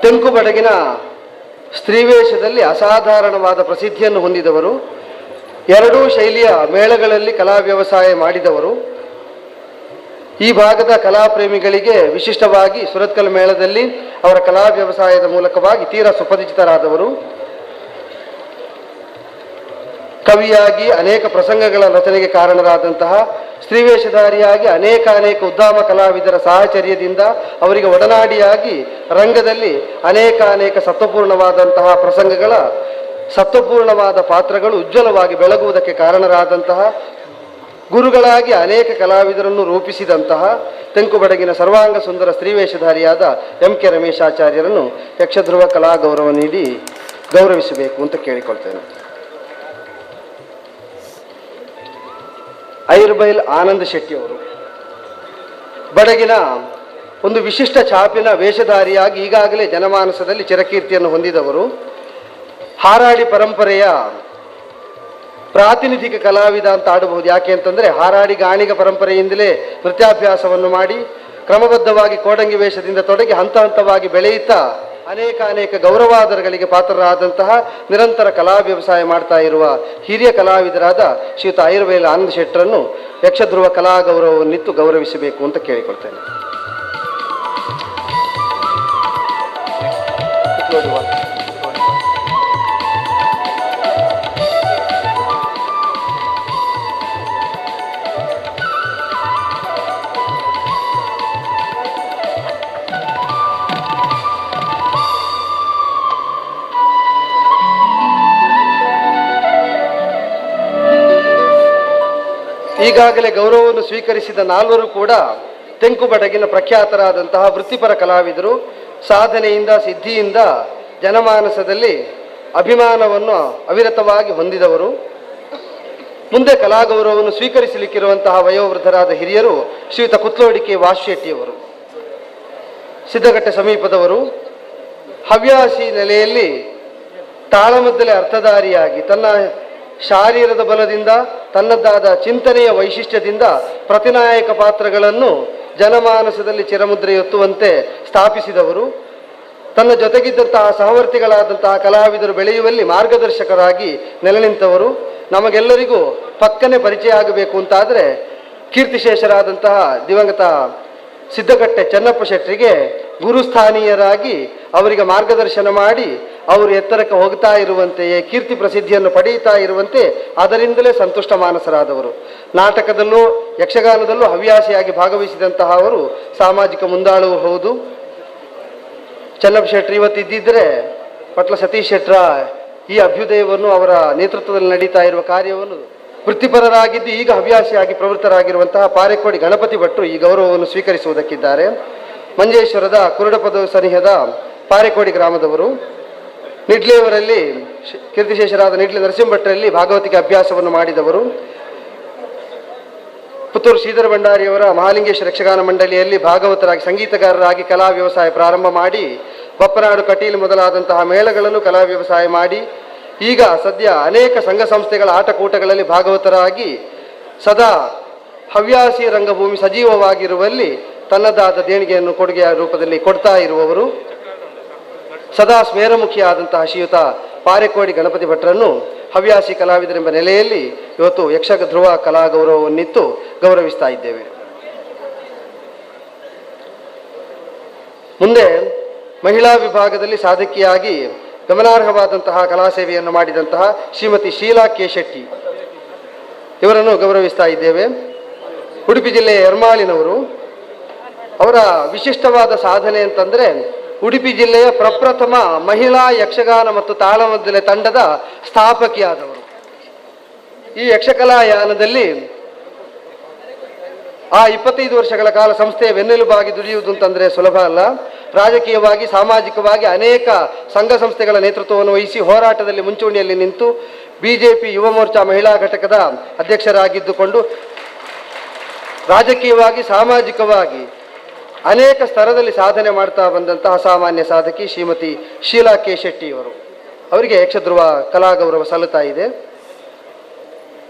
ತೆಂಕು ಬಡಗಿನ ಸ್ತ್ರೀವೇಷದಲ್ಲಿ ಅಸಾಧಾರಣವಾದ ಪ್ರಸಿದ್ಧಿಯನ್ನು ಹೊಂದಿದವರು. 2 ಶೈಲಿಯ ಮೇಳಗಳಲ್ಲಿ ಕಲಾ ವ್ಯವಸಾಯ ಮಾಡಿದವರು. ಈ ಭಾಗದ ಕಲಾಪ್ರೇಮಿಗಳಿಗೆ ವಿಶಿಷ್ಟವಾಗಿ ಸುರತ್ಕಲ್ ಮೇಳದಲ್ಲಿ ಅವರ ಕಲಾ ವ್ಯವಸಾಯದ ಮೂಲಕವಾಗಿ ತೀರಾ ಸುಪರಿಚಿತರಾದವರು. ಕವಿಯಾಗಿ ಅನೇಕ ಪ್ರಸಂಗಗಳ ರಚನೆಗೆ ಕಾರಣರಾದಂತಹ, ಸ್ತ್ರೀವೇಷಧಾರಿಯಾಗಿ ಅನೇಕ ಅನೇಕ ಉದ್ದಾಮ ಕಲಾವಿದರ ಸಾಹಚರ್ಯದಿಂದ ಅವರಿಗೆ ಒಡನಾಡಿಯಾಗಿ ರಂಗದಲ್ಲಿ ಅನೇಕ ಅನೇಕ ಸತ್ವಪೂರ್ಣವಾದಂತಹ ಪ್ರಸಂಗಗಳ ಸತ್ವಪೂರ್ಣವಾದ ಪಾತ್ರಗಳು ಉಜ್ವಲವಾಗಿ ಬೆಳಗುವುದಕ್ಕೆ ಕಾರಣರಾದಂತಹ, ಗುರುಗಳಾಗಿ ಅನೇಕ ಕಲಾವಿದರನ್ನು ರೂಪಿಸಿದಂತಹ ತೆಂಕುಬಡಗಿನ ಸರ್ವಾಂಗ ಸುಂದರ ಸ್ತ್ರೀವೇಷಧಾರಿಯಾದ ಎಂ ಕೆ ರಮೇಶಾಚಾರ್ಯರನ್ನು ಯಕ್ಷಧ್ರುವ ಕಲಾ ಗೌರವ ನೀಡಿ ಗೌರವಿಸಬೇಕು ಅಂತ ಕೇಳಿಕೊಳ್ತೇನೆ. ಐರ್ಬೈಲ್ ಆನಂದ್ ಶೆಟ್ಟಿಯವರು ಬಡಗಿನ ಒಂದು ವಿಶಿಷ್ಟ ಛಾಪಿನ ವೇಷಧಾರಿಯಾಗಿ ಈಗಾಗಲೇ ಜನಮಾನಸದಲ್ಲಿ ಚಿರಕೀರ್ತಿಯನ್ನು ಹೊಂದಿದವರು. ಹಾರಾಡಿ ಪರಂಪರೆಯ ಪ್ರಾತಿನಿಧಿಕ ಕಲಾವಿದ ಅಂತ ಆಡಬಹುದು. ಯಾಕೆ ಅಂತಂದರೆ ಹಾರಾಡಿ ಗಾಣಿಗ ಪರಂಪರೆಯಿಂದಲೇ ನೃತ್ಯಾಭ್ಯಾಸವನ್ನು ಮಾಡಿ ಕ್ರಮಬದ್ಧವಾಗಿ ಕೋಡಂಗಿ ವೇಷದಿಂದ ತೊಡಗಿ ಹಂತ ಹಂತವಾಗಿ ಬೆಳೆಯುತ್ತಾ ಅನೇಕ ಅನೇಕ ಗೌರವಾದರಗಳಿಗೆ ಪಾತ್ರರಾದಂತಹ ನಿರಂತರ ಕಲಾ ವ್ಯವಸಾಯ ಮಾಡ್ತಾ ಇರುವ ಹಿರಿಯ ಕಲಾವಿದರಾದ ಶ್ರೀಯುತ ಐರ್ವೇಲ್ ಆನಂದ್ ಶೆಟ್ಟರನ್ನು ಯಕ್ಷಧ್ರುವ ಕಲಾ ಗೌರವವನ್ನಿತ್ತು ಗೌರವಿಸಬೇಕು ಅಂತ ಕೇಳಿಕೊಳ್ತೇನೆ. ಈಗಾಗಲೇ ಗೌರವವನ್ನು ಸ್ವೀಕರಿಸಿದ ನಾಲ್ವರು ಕೂಡ ತೆಂಕುಬಡಗಿನ ಪ್ರಖ್ಯಾತರಾದಂತಹ ವೃತ್ತಿಪರ ಕಲಾವಿದರು. ಸಾಧನೆಯಿಂದ ಸಿದ್ಧಿಯಿಂದ ಜನಮಾನಸದಲ್ಲಿ ಅಭಿಮಾನವನ್ನು ಅವಿರತವಾಗಿ ಹೊಂದಿದವರು. ಮುಂದೆ ಕಲಾಗೌರವವನ್ನು ಸ್ವೀಕರಿಸಲಿಕ್ಕಿರುವಂತಹ ವಯೋವೃದ್ಧರಾದ ಹಿರಿಯರು ಶ್ರೀಯುತ ಕುತ್ಲೋಡಿಕೆ ವಾಶೆಟ್ಟಿಯವರು, ಸಿದ್ದಗಟ್ಟೆ ಸಮೀಪದವರು. ಹವ್ಯಾಸಿ ನೆಲೆಯಲ್ಲಿ ತಾಳಮದ್ದಲೆ ಅರ್ಥಧಾರಿಯಾಗಿ ತನ್ನ ಶಾರೀರದ ಬಲದಿಂದ ತನ್ನದಾದ ಚಿಂತನೆಯ ವೈಶಿಷ್ಟ್ಯದಿಂದ ಪ್ರತಿನಾಯಕ ಪಾತ್ರಗಳನ್ನು ಜನಮಾನಸದಲ್ಲಿ ಚಿರಮುದ್ರೆಯೊತ್ತುವಂತೆ ಸ್ಥಾಪಿಸಿದವರು. ತನ್ನ ಜೊತೆಗಿದ್ದಂತಹ ಸಹವರ್ತಿಗಳಾದಂತಹ ಕಲಾವಿದರು ಬೆಳೆಯುವಲ್ಲಿ ಮಾರ್ಗದರ್ಶಕರಾಗಿ ನೆಲೆ ನಿಂತವರು. ನಮಗೆಲ್ಲರಿಗೂ ಪಕ್ಕನೆ ಪರಿಚಯ ಆಗಬೇಕು ಅಂತಾದರೆ ಕೀರ್ತಿಶೇಷರಾದಂತಹ ದಿವಂಗತ ಸಿದ್ದಗಟ್ಟೆ ಚೆನ್ನಪ್ಪ ಶೆಟ್ಟರಿಗೆ ಗುರುಸ್ಥಾನೀಯರಾಗಿ ಅವರಿಗೆ ಮಾರ್ಗದರ್ಶನ ಮಾಡಿ ಅವರು ಎತ್ತರಕ್ಕೆ ಹೋಗ್ತಾ ಇರುವಂತೆಯೇ ಕೀರ್ತಿ ಪ್ರಸಿದ್ಧಿಯನ್ನು ಪಡೆಯುತ್ತಾ ಇರುವಂತೆ ಅದರಿಂದಲೇ ಸಂತುಷ್ಟ ಮಾನಸರಾದವರು. ನಾಟಕದಲ್ಲೂ ಯಕ್ಷಗಾನದಲ್ಲೂ ಹವ್ಯಾಸಿಯಾಗಿ ಭಾಗವಹಿಸಿದಂತಹ ಅವರು ಸಾಮಾಜಿಕ ಮುಂದಾಳೂ ಹೌದು. ಚೆನ್ನಪ್ಪ ಶೆಟ್ಟರು ಇವತ್ತಿದ್ದಿದ್ದರೆ ಪಟ್ಲ ಸತೀಶ್ ಶೆಟ್ಟರ ಈ ಅಭ್ಯುದಯವನ್ನು, ಅವರ ನೇತೃತ್ವದಲ್ಲಿ ನಡೀತಾ ಇರುವ ಕಾರ್ಯವನ್ನು ವೃತ್ತಿಪರರಾಗಿದ್ದು ಈಗ ಹವ್ಯಾಸಿಯಾಗಿ ಪ್ರವೃತ್ತರಾಗಿರುವಂತಹ ಪಾರೆಕೋಡಿ ಗಣಪತಿ ಭಟ್ರು ಈ ಗೌರವವನ್ನು ಸ್ವೀಕರಿಸುವುದಕ್ಕಿದ್ದಾರೆ. ಮಂಜೇಶ್ವರದ ಕುರುಡಪದ ಸನಿಹದ ಪಾರೆಕೋಡಿ ಗ್ರಾಮದವರು. ನಿಡ್ಲೆಯವರಲ್ಲಿ ಕೀರ್ತಿಶೇಷರಾದ ನಿಡ್ಲೆ ನರಸಿಂಹಭಟ್ರಲ್ಲಿ ಭಾಗವತಿಕೆ ಅಭ್ಯಾಸವನ್ನು ಮಾಡಿದವರು. ಪುತ್ತೂರು ಶ್ರೀಧರ ಭಂಡಾರಿಯವರ ಮಹಾಲಿಂಗೇಶ್ವರ ಯಕ್ಷಗಾನ ಮಂಡಳಿಯಲ್ಲಿ ಭಾಗವತರಾಗಿ ಸಂಗೀತಗಾರರಾಗಿ ಕಲಾ ವ್ಯವಸಾಯ ಪ್ರಾರಂಭ ಮಾಡಿ ಬಪ್ಪನಾಡು ಕಟೀಲು ಮೊದಲಾದಂತಹ ಮೇಳಗಳನ್ನು ಕಲಾ ವ್ಯವಸಾಯ ಮಾಡಿ ಈಗ ಸದ್ಯ ಅನೇಕ ಸಂಘ ಸಂಸ್ಥೆಗಳ ಆಟಕೂಟಗಳಲ್ಲಿ ಭಾಗವತರಾಗಿ ಸದಾ ಹವ್ಯಾಸಿ ರಂಗಭೂಮಿ ಸಜೀವವಾಗಿರುವಲ್ಲಿ ತನ್ನದಾದ ದೇಣಿಗೆಯನ್ನು ಕೊಡುಗೆಯ ರೂಪದಲ್ಲಿ ಕೊಡ್ತಾ ಇರುವವರು. ಸದಾ ಸ್ಮೇರಮುಖಿಯಾದಂತಹ ಶ್ರೀಯುತ ಪಾರೆಕೋಡಿ ಗಣಪತಿ ಭಟ್ರನ್ನು ಹವ್ಯಾಸಿ ಕಲಾವಿದರೆಂಬ ನೆಲೆಯಲ್ಲಿ ಇವತ್ತು ಯಕ್ಷಧ್ರುವ ಕಲಾ ಗೌರವವನ್ನಿತ್ತು ಗೌರವಿಸ್ತಾ ಇದ್ದೇವೆ. ಮುಂದೆ ಮಹಿಳಾ ವಿಭಾಗದಲ್ಲಿ ಸಾಧಕಿಯಾಗಿ ಗಮನಾರ್ಹವಾದಂತಹ ಕಲಾ ಸೇವೆಯನ್ನು ಮಾಡಿದಂತಹ ಶ್ರೀಮತಿ ಶೀಲಾ ಕೆ ಶೆಟ್ಟಿ ಇವರನ್ನು ಗೌರವಿಸ್ತಾ ಇದ್ದೇವೆ. ಉಡುಪಿ ಜಿಲ್ಲೆಯ ಎರ್ಮಾಳಿನವರು. ಅವರ ವಿಶಿಷ್ಟವಾದ ಸಾಧನೆ ಅಂತಂದರೆ ಉಡುಪಿ ಜಿಲ್ಲೆಯ ಪ್ರಪ್ರಥಮ ಮಹಿಳಾ ಯಕ್ಷಗಾನ ಮತ್ತು ತಾಳಮದ್ದಲೆ ತಂಡದ ಸ್ಥಾಪಕಿಯಾದವರು. ಈ ಯಕ್ಷಕಲಾ ಯಾನದಲ್ಲಿ ಆ 25 ವರ್ಷಗಳ ಕಾಲ ಸಂಸ್ಥೆಯ ಬೆನ್ನೆಲುಬಾಗಿ ದುಡಿಯುವುದು ಅಂತಂದರೆ ಸುಲಭ ಅಲ್ಲ. ರಾಜಕೀಯವಾಗಿ, ಸಾಮಾಜಿಕವಾಗಿ ಅನೇಕ ಸಂಘ ಸಂಸ್ಥೆಗಳ ನೇತೃತ್ವವನ್ನು ವಹಿಸಿ ಹೋರಾಟದಲ್ಲಿ ಮುಂಚೂಣಿಯಲ್ಲಿ ನಿಂತು ಬಿಜೆಪಿ ಯುವ ಮೋರ್ಚಾ ಮಹಿಳಾ ಘಟಕದ ಅಧ್ಯಕ್ಷರಾಗಿದ್ದುಕೊಂಡು ರಾಜಕೀಯವಾಗಿ, ಸಾಮಾಜಿಕವಾಗಿ ಅನೇಕ ಸ್ತರದಲ್ಲಿ ಸಾಧನೆ ಮಾಡ್ತಾ ಬಂದಂತಹ ಅಸಾಮಾನ್ಯ ಸಾಧಕಿ ಶ್ರೀಮತಿ ಶೀಲಾ ಕೆ ಶೆಟ್ಟಿಯವರು. ಅವರಿಗೆ ಯಕ್ಷಧ್ರುವ ಕಲಾ ಗೌರವ ಸಲ್ಲುತ್ತಾ ಇದೆ.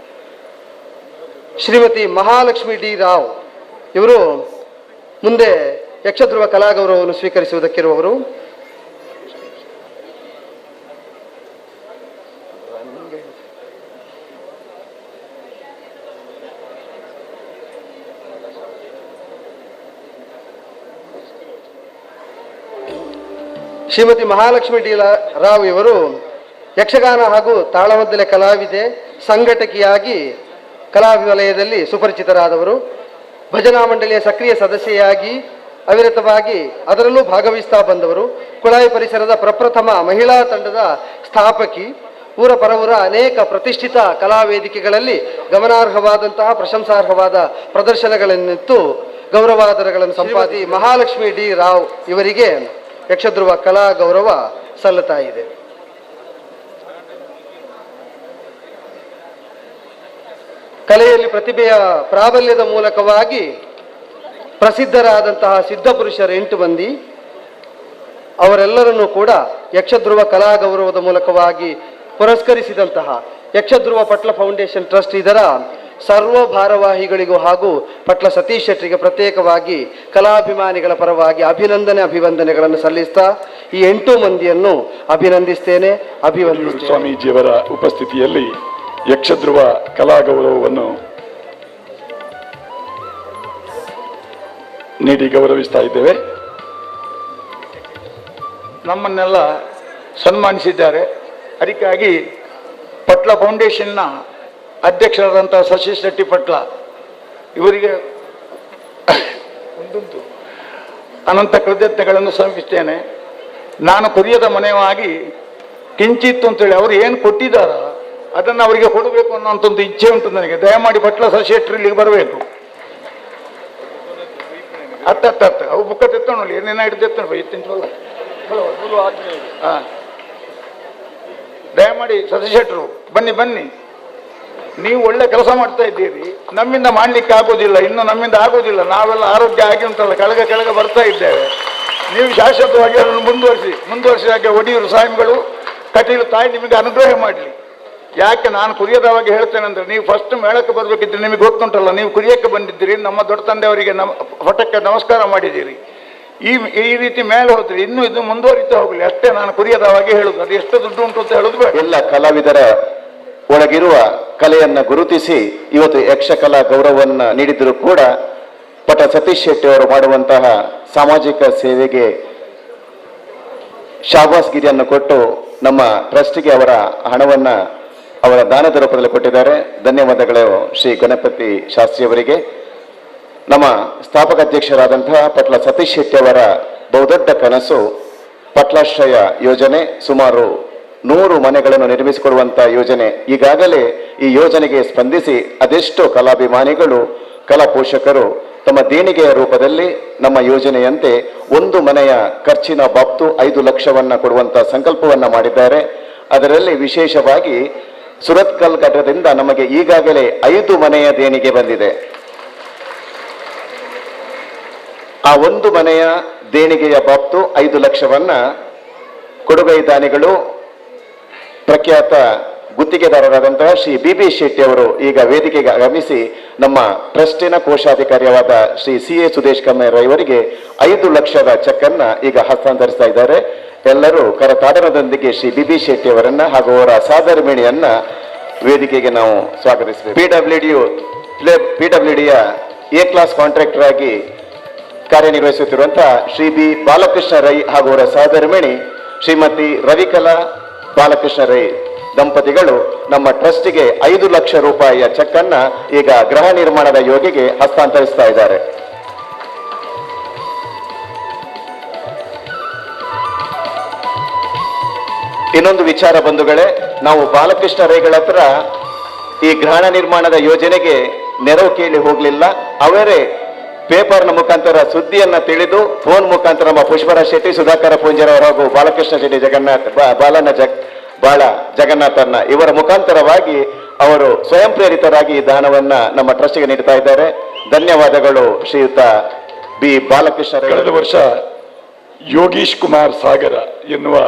ಶ್ರೀಮತಿ ಮಹಾಲಕ್ಷ್ಮಿ ಡಿ ರಾವ್ ಇವರು ಮುಂದೆ ಯಕ್ಷಧ್ರುವ ಕಲಾ ಗೌರವವನ್ನು ಸ್ವೀಕರಿಸುವುದಕ್ಕಿರುವವರು. Shrimati Mahalakshmi D Rao ಇವರು ಯಕ್ಷಗಾನ ಹಾಗೂ ತಾಳಮದ್ದಲೆ ಕಲಾವಿದೆ, ಸಂಘಟಕಿಯಾಗಿ ಕಲಾ ವಲಯದಲ್ಲಿ ಸುಪರಿಚಿತರಾದವರು. ಭಜನಾ ಮಂಡಳಿಯ ಸಕ್ರಿಯ ಸದಸ್ಯೆಯಾಗಿ ಅವಿರತವಾಗಿ ಅದರಲ್ಲೂ ಭಾಗವಹಿಸ್ತಾ ಬಂದವರು. ಕುಳಾಯಿ ಪರಿಸರದ ಪ್ರಪ್ರಥಮ ಮಹಿಳಾ ತಂಡದ ಸ್ಥಾಪಕಿ. ಊರ ಪರವೂರ ಅನೇಕ ಪ್ರತಿಷ್ಠಿತ ಕಲಾ ವೇದಿಕೆಗಳಲ್ಲಿ ಗಮನಾರ್ಹವಾದಂತಹ ಪ್ರಶಂಸಾರ್ಹವಾದ ಪ್ರದರ್ಶನಗಳನ್ನಿತ್ತು ಗೌರವಾದರಗಳನ್ನು ಸಂಪಾದಿ ಮಹಾಲಕ್ಷ್ಮಿ ಡಿ ರಾವ್ ಇವರಿಗೆ ಯಕ್ಷಧ್ರುವ ಕಲಾ ಗೌರವ ಸಲ್ಲುತ್ತಾ ಇದೆ. ಕಲೆಯಲ್ಲಿ ಪ್ರತಿಭೆಯ ಪ್ರಾಬಲ್ಯದ ಮೂಲಕವಾಗಿ ಪ್ರಸಿದ್ಧರಾದಂತಹ ಸಿದ್ಧಪುರುಷರು 8 ಮಂದಿ, ಅವರೆಲ್ಲರನ್ನೂ ಕೂಡ ಯಕ್ಷಧ್ರುವ ಕಲಾ ಗೌರವದ ಮೂಲಕವಾಗಿ ಪುರಸ್ಕರಿಸಿದಂತಹ ಯಕ್ಷಧ್ರುವ ಪಟ್ಲ ಫೌಂಡೇಶನ್ ಟ್ರಸ್ಟ್ ಇದರ ಸರ್ವ ಭಾರವಾಹಿಗಳಿಗೂ ಹಾಗೂ ಪಟ್ಲ ಸತೀಶ್ ಶೆಟ್ಟರಿಗೆ ಪ್ರತ್ಯೇಕವಾಗಿ ಕಲಾಭಿಮಾನಿಗಳ ಪರವಾಗಿ ಅಭಿನಂದನೆ ಅಭಿವಂದನೆಗಳನ್ನು ಸಲ್ಲಿಸ್ತಾ ಈ 8 ಮಂದಿಯನ್ನು ಅಭಿನಂದಿಸ್ತೇನೆ, ಅಭಿವಂದಿಸ್ತೇನೆ. ಸ್ವಾಮೀಜಿಯವರ ಉಪಸ್ಥಿತಿಯಲ್ಲಿ ಯಕ್ಷಧ್ರುವ ಕಲಾ ಗೌರವವನ್ನು ನೀಡಿ ಗೌರವಿಸ್ತಾ ಇದ್ದೇವೆ. ನಮ್ಮನ್ನೆಲ್ಲ ಸನ್ಮಾನಿಸಿದ್ದಾರೆ. ಅದಕ್ಕಾಗಿ ಪಟ್ಲ ಫೌಂಡೇಶನ್ನ ಅಧ್ಯಕ್ಷರಾದಂಥ ಸತೀಶ್ ಶೆಟ್ಟಿ ಪಟ್ಲ ಇವರಿಗೆ ಒಂದೊಂದು ಅನಂತ ಕೃತಜ್ಞತೆಗಳನ್ನು ಸಮರ್ಪಿಸ್ತೇನೆ. ನಾನು ಕೊರಿಯದ ಮನೆಯಾಗಿ ಕಿಂಚಿತ್ತು ಅಂತೇಳಿ ಅವರು ಏನು ಕೊಟ್ಟಿದ್ದಾರೋ ಅದನ್ನು ಅವರಿಗೆ ಕೊಡಬೇಕು ಅನ್ನೋಂಥದ್ದು ಇಚ್ಛೆ ಉಂಟು ನನಗೆ. ದಯಮಾಡಿ ಪಟ್ಲ ಸತೀಶ್ ಶೆಟ್ಟರು ಇಲ್ಲಿಗೆ ಬರಬೇಕು. ಅತ್ತ ಅತ್ತ ಅತ್ತ ಅವು ಬುಕ್ಕ ತೆತ್ತೋಣ, ಏನೇನ ಹಿಡಿದು ಎತ್ತೋಣ ಎತ್ತಿನ. ಹಾಂ, ದಯಮಾಡಿ ಸತೀಶ್ ಶೆಟ್ಟರು ಬನ್ನಿ ಬನ್ನಿ. ನೀವು ಒಳ್ಳೆ ಕೆಲಸ ಮಾಡ್ತಾ ಇದ್ದೀರಿ, ನಮ್ಮಿಂದ ಮಾಡಲಿಕ್ಕೆ ಆಗೋದಿಲ್ಲ, ಇನ್ನು ನಮ್ಮಿಂದ ಆಗೋದಿಲ್ಲ. ನಾವೆಲ್ಲ ಆರೋಗ್ಯ ಆಗಿ ಉಂಟಲ್ಲ, ಕೆಳಗೆ ಕೆಳಗೆ ಬರ್ತಾ ಇದ್ದೇವೆ. ನೀವು ಶಾಶ್ವತವಾಗಿ ಅದನ್ನು ಮುಂದುವರಿಸಿ ಮುಂದುವರಿಸಿದಾಗೆ ಒಡಿಯೂರು ಸ್ವಾಮಿಗಳು ಕಟೀಲು ತಾಯಿ ನಿಮಗೆ ಅನುಗ್ರಹ ಮಾಡಲಿ. ಯಾಕೆ ನಾನು ಕುರಿಯದವಾಗಿ ಹೇಳ್ತೇನೆ ಅಂದರೆ, ನೀವು ಫಸ್ಟ್ ಮೇಳಕ್ಕೆ ಬರಬೇಕಿದ್ರೆ ನಿಮಗೆ ಗೊತ್ತುಂಟಲ್ಲ, ನೀವು ಕುರಿಯಕ್ಕೆ ಬಂದಿದ್ದೀರಿ, ನಮ್ಮ ದೊಡ್ಡ ತಂದೆಯವರಿಗೆ ನಮ್ಮ ಫಟಕ್ಕೆ ನಮಸ್ಕಾರ ಮಾಡಿದ್ದೀರಿ. ಈ ಈ ರೀತಿ ಮೇಲೆ ಹೋದ್ರಿ, ಇನ್ನೂ ಇದು ಮುಂದುವರಿತಾ ಹೋಗಲಿ ಅಷ್ಟೇ ನಾನು ಕುರಿಯದವಾಗಿ ಹೇಳುದು. ಅದು ಎಷ್ಟು ದುಡ್ಡು ಉಂಟು ಅಂತ ಹೇಳುದು ಬೇಡ. ಎಲ್ಲ ಕಲಾವಿದರ ಒಳಗಿರುವ ಕಲೆಯನ್ನು ಗುರುತಿಸಿ ಇವತ್ತು ಯಕ್ಷಕಲಾ ಗೌರವವನ್ನು ನೀಡಿದರೂ ಕೂಡ ಪಟ ಸತೀಶ್ ಶೆಟ್ಟಿ ಅವರು ಮಾಡುವಂತಹ ಸಾಮಾಜಿಕ ಸೇವೆಗೆ ಶಾಬಾಸ್ಗಿರಿಯನ್ನು ಕೊಟ್ಟು ನಮ್ಮ ಟ್ರಸ್ಟ್ಗೆ ಅವರ ಹಣವನ್ನು ಅವರ ದಾನದ ರೂಪದಲ್ಲಿ ಕೊಟ್ಟಿದ್ದಾರೆ. ಧನ್ಯವಾದಗಳು ಶ್ರೀ ಗಣಪತಿ ಶಾಸ್ತ್ರಿಯವರಿಗೆ. ನಮ್ಮ ಸ್ಥಾಪಕ ಅಧ್ಯಕ್ಷರಾದಂತಹ ಪಟ್ಲ ಸತೀಶ್ ಶೆಟ್ಟಿ ಅವರ ಬಹುದೊಡ್ಡ ಕನಸು ಪಟ್ಲಾಶ್ರಯ ಯೋಜನೆ. ಸುಮಾರು 100 ಮನೆಗಳನ್ನು ನಿರ್ಮಿಸಿಕೊಡುವಂತಹ ಯೋಜನೆ. ಈಗಾಗಲೇ ಈ ಯೋಜನೆಗೆ ಸ್ಪಂದಿಸಿ ಅದೆಷ್ಟೋ ಕಲಾಭಿಮಾನಿಗಳು, ಕಲಾ ಪೋಷಕರು ತಮ್ಮ ದೇಣಿಗೆಯ ರೂಪದಲ್ಲಿ ನಮ್ಮ ಯೋಜನೆಯಂತೆ ಒಂದು ಮನೆಯ ಖರ್ಚಿನ ಬಾಬ್ತು 5 ಲಕ್ಷವನ್ನ ಕೊಡುವಂತಹ ಸಂಕಲ್ಪವನ್ನ ಮಾಡಿದ್ದಾರೆ. ಅದರಲ್ಲಿ ವಿಶೇಷವಾಗಿ ಸುರತ್ಕಲ್ ಘಟಕದಿಂದ ನಮಗೆ ಈಗಾಗಲೇ 5 ಮನೆಯ ದೇಣಿಗೆ ಬಂದಿದೆ. ಆ ಒಂದು ಮನೆಯ ದೇಣಿಗೆಯ ಬಾಬ್ತು 5 ಲಕ್ಷವನ್ನ ಕೊಡುಗೈ ದಾನಿಗಳು ಪ್ರಖ್ಯಾತ ಗುತ್ತಿಗೆದಾರರಾದಂತಹ ಶ್ರೀ ಬಿ ಬಿ ಶೆಟ್ಟಿ ಅವರು ಈಗ ವೇದಿಕೆಗೆ ಆಗಮಿಸಿ ನಮ್ಮ ಟ್ರಸ್ಟಿನ ಕೋಶಾಧಿಕಾರಿಯಾದ ಶ್ರೀ ಸಿ ಎ ಸುದೇಶ್ ಕಮ್ಮೇರ ಇವರಿಗೆ 5 ಲಕ್ಷದ ಚೆಕ್ ಅನ್ನ ಈಗ ಹಸ್ತಾಂತರಿಸ್ತಾ ಇದ್ದಾರೆ. ಎಲ್ಲರೂ ಕರತಾಡನದೊಂದಿಗೆ ಶ್ರೀ ಬಿ ಬಿ ಶೆಟ್ಟಿ ಅವರನ್ನ ಹಾಗೂ ಅವರ ಸಾಧರ್ಮಿಣಿಯನ್ನ ವೇದಿಕೆಗೆ ನಾವು ಸ್ವಾಗತಿಸಬೇಕು. ಪಿಡಬ್ಲ್ಯೂಡಿಯ A class contractor ಆಗಿ ಕಾರ್ಯನಿರ್ವಹಿಸುತ್ತಿರುವಂತಹ ಶ್ರೀ ಬಿ ಬಾಲಕೃಷ್ಣ ರೈ ಹಾಗೂ ಅವರ ಸಹಧರ್ಮಿಣಿ ಶ್ರೀಮತಿ ರವಿಕಲಾ ಬಾಲಕೃಷ್ಣ ರೈ ದಂಪತಿಗಳು ನಮ್ಮ ಟ್ರಸ್ಟಿಗೆ 5 ಲಕ್ಷ ರೂಪಾಯಿಯ ಚೆಕ್ ಅನ್ನ ಈಗ ಗೃಹ ನಿರ್ಮಾಣದ ಯೋಗಿಗೆ ಹಸ್ತಾಂತರಿಸ್ತಾ ಇದ್ದಾರೆ. ಇನ್ನೊಂದು ವಿಚಾರ ಬಂಧುಗಳೇ, ನಾವು ಬಾಲಕೃಷ್ಣ ರೈಗಳ ಹತ್ರ ಈ ಗೃಹ ನಿರ್ಮಾಣದ ಯೋಜನೆಗೆ ನೆರವು ಕೇಳಿ ಹೋಗ್ಲಿಲ್ಲ. ಅವರೇ ಪೇಪರ್ನ ಮುಖಾಂತರ ಸುದ್ದಿಯನ್ನ ತಿಳಿದು ಫೋನ್ ಮುಖಾಂತರ ನಮ್ಮ ಪುಷ್ಪರಾಜ್ ಶೆಟ್ಟಿ, ಸುಧಾಕರ ಪೂಂಜರವರು ಹಾಗೂ ಬಾಲಕೃಷ್ಣ ಶೆಟ್ಟಿ ಜಗನ್ನಾಥ್ ಬಾಳ ಜಗನ್ನಾಥನ್ನ ಇವರ ಮುಖಾಂತರವಾಗಿ ಅವರು ಸ್ವಯಂ ಪ್ರೇರಿತರಾಗಿ ಈ ದಾನವನ್ನ ನಮ್ಮ ಟ್ರಸ್ಟ್ಗೆ ನೀಡ್ತಾ ಇದ್ದಾರೆ. ಧನ್ಯವಾದಗಳು ಶ್ರೀಯುತ ಬಿ ಬಾಲಕೃಷ್ಣ. ಕಳೆದ ವರ್ಷ ಯೋಗೀಶ್ ಕುಮಾರ್ ಸಾಗರ ಎನ್ನುವ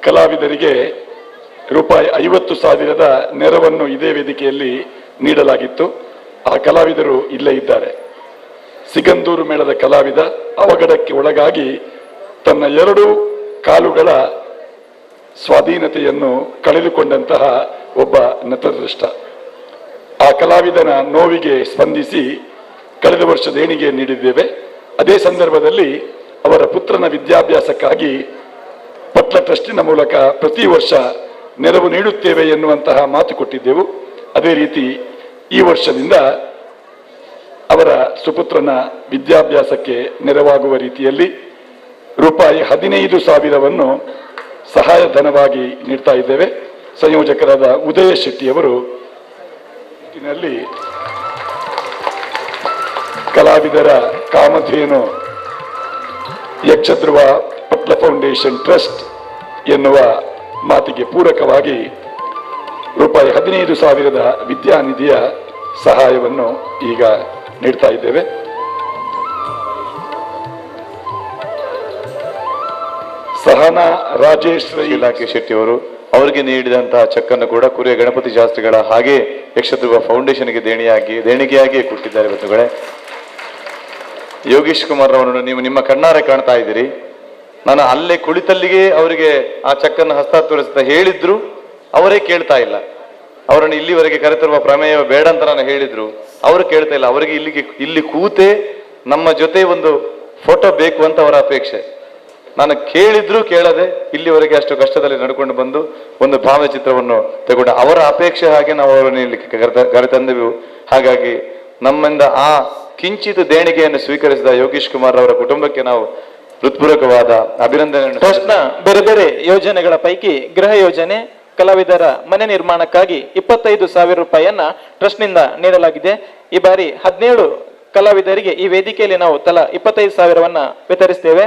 ಕಲಾವಿದರಿಗೆ ರೂಪಾಯಿ 50,000 ನೆರವನ್ನು ಇದೇ ವೇದಿಕೆಯಲ್ಲಿ ನೀಡಲಾಗಿತ್ತು. ಆ ಕಲಾವಿದರು ಇಲ್ಲೇ ಇದ್ದಾರೆ. ಸಿಗಂದೂರು ಮೇಳದ ಕಲಾವಿದ ಅವಘಡಕ್ಕೆ ಒಳಗಾಗಿ ತನ್ನ 2 ಕಾಲುಗಳ ಸ್ವಾಧೀನತೆಯನ್ನು ಕಳೆದುಕೊಂಡಂತಹ ಒಬ್ಬ ನತದೃಷ್ಟ. ಆ ಕಲಾವಿದನ ನೋವಿಗೆ ಸ್ಪಂದಿಸಿ ಕಳೆದ ವರ್ಷ ದೇಣಿಗೆ ನೀಡಿದ್ದೇವೆ. ಅದೇ ಸಂದರ್ಭದಲ್ಲಿ ಅವರ ಪುತ್ರನ ವಿದ್ಯಾಭ್ಯಾಸಕ್ಕಾಗಿ Patla ಟ್ರಸ್ಟಿನ ಮೂಲಕ ಪ್ರತಿ ವರ್ಷ ನೆರವು ನೀಡುತ್ತೇವೆ ಎನ್ನುವಂತಹ ಮಾತು ಕೊಟ್ಟಿದ್ದೆವು. ಅದೇ ರೀತಿ ಈ ವರ್ಷದಿಂದ ಅವರ ಸುಪುತ್ರನ ವಿದ್ಯಾಭ್ಯಾಸಕ್ಕೆ ನೆರವಾಗುವ ರೀತಿಯಲ್ಲಿ ರೂಪಾಯಿ 15,000 ಸಹಾಯಧನವಾಗಿ ನೀಡ್ತಾ ಇದ್ದೇವೆ. ಸಂಯೋಜಕರಾದ ಉದಯ ಶೆಟ್ಟಿಯವರು ನಲ್ಲಿ ಕಲಾವಿದರ ಕಾಮಧೇನು ಯಕ್ಷಧ್ರುವ ಪಟ್ಲ ಫೌಂಡೇಶನ್ ಟ್ರಸ್ಟ್ ಎನ್ನುವ ಮಾತಿಗೆ ಪೂರಕವಾಗಿ ರೂಪಾಯಿ 15,000 ವಿದ್ಯಾನಿಧಿಯ ಸಹಾಯವನ್ನು ಈಗ ನೀಡ್ತಾ ಇದ್ದೇವೆ. ಸಹನಾ ರಾಜೇಶ್ ರೈ ಇಲಾಖೆ ಶೆಟ್ಟಿಯವರು ಅವರಿಗೆ ನೀಡಿದಂತಹ ಚೆಕ್ ಅನ್ನು ಕೂಡ ಕುರಿಯ ಗಣಪತಿ ಶಾಸ್ತ್ರಿಗಳ ಹಾಗೆ ಯಕ್ಷಧ್ರುವ ಫೌಂಡೇಶನ್ಗೆ ದೇಣಿಗೆಯಾಗಿ ಕೊಟ್ಟಿದ್ದಾರೆ ಬಂಧುಗಳೇ. ಯೋಗೇಶ್ ಕುಮಾರ್ ಅವರನ್ನು ನೀವು ನಿಮ್ಮ ಕಣ್ಣಾರೆ ಕಾಣ್ತಾ ಇದ್ದೀರಿ. ನಾನು ಅಲ್ಲೇ ಕುಳಿತಲ್ಲಿಗೆ ಅವರಿಗೆ ಆ ಚೆಕ್ ಅನ್ನು ಹಸ್ತಾಂತರಿಸ್ತಾ ಹೇಳಿದ್ರು, ಅವರೇ ಕೇಳ್ತಾ ಇಲ್ಲ. ಅವರನ್ನು ಇಲ್ಲಿವರೆಗೆ ಕರೆತರುವ ಪ್ರಮೇಯ ಬೇಡ ಅಂತ ನಾನು ಹೇಳಿದ್ರು, ಅವರು ಕೇಳ್ತಾ ಇಲ್ಲ. ಅವರಿಗೆ ಇಲ್ಲಿ ಕೂತೇ ನಮ್ಮ ಜೊತೆ ಒಂದು ಫೋಟೋ ಬೇಕು ಅಂತ ಅವರ ಅಪೇಕ್ಷೆ. ನಾನು ಕೇಳಿದ್ರು ಕೇಳದೆ ಇಲ್ಲಿವರೆಗೆ ಅಷ್ಟು ಕಷ್ಟದಲ್ಲಿ ನಡ್ಕೊಂಡು ಬಂದು ಒಂದು ಭಾವಚಿತ್ರವನ್ನು ತಗೊಂಡು ಅವರ ಅಪೇಕ್ಷೆ ಹಾಗೆ ನಾವು ಅವರನ್ನು ಇಲ್ಲಿ ಕರೆತಂದೆವು. ಹಾಗಾಗಿ ನಮ್ಮಿಂದ ಆ ಕಿಂಚಿತ್ ದೇಣಿಗೆಯನ್ನು ಸ್ವೀಕರಿಸಿದ ಯೋಗೇಶ್ ಕುಮಾರ್ ಅವರ ಕುಟುಂಬಕ್ಕೆ ನಾವು ಹೃತ್ಪೂರ್ವಕವಾದ ಅಭಿನಂದನೆಯನ್ನು ಟ್ರಸ್ಟ್ನ ಬೇರೆ ಬೇರೆ ಯೋಜನೆಗಳ ಪೈಕಿ ಗೃಹ ಯೋಜನೆ, ಕಲಾವಿದರ ಮನೆ ನಿರ್ಮಾಣಕ್ಕಾಗಿ 25,000 ರೂಪಾಯಿಯನ್ನ ಟ್ರಸ್ಟ್ನಿಂದ ನೀಡಲಾಗಿದೆ. ಈ ಬಾರಿ 17 ಕಲಾವಿದರಿಗೆ ಈ ವೇದಿಕೆಯಲ್ಲಿ ನಾವು ತಲಾ 25,000 ವಿತರಿಸ್ತೇವೆ.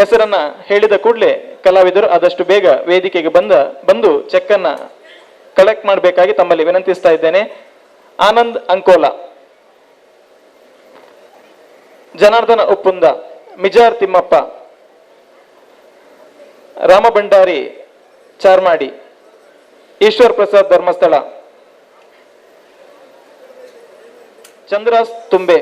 ಹೆಸರನ್ನ ಹೇಳಿದ ಕೂಡಲೇ ಕಲಾವಿದರು ಆದಷ್ಟು ಬೇಗ ವೇದಿಕೆಗೆ ಬಂದು ಚೆಕ್ ಅನ್ನ ಕಲೆಕ್ಟ್ ಮಾಡಬೇಕಾಗಿ ತಮ್ಮಲ್ಲಿ ವಿನಂತಿಸ್ತಾ ಇದ್ದೇನೆ. ಆನಂದ್ ಅಂಕೋಲಾ, ಜನಾರ್ದನ ಉಪ್ಪುಂದ, ಮಿಜಾರ್ ತಿಮ್ಮಪ್ಪ, ರಾಮ ಭಂಡಾರಿ ಚಾರ್ಮಾಡಿ, ಈಶ್ವರ್ ಪ್ರಸಾದ್ ಧರ್ಮಸ್ಥಳ, ಚಂದ್ರಾಸ್ ತುಂಬೆ,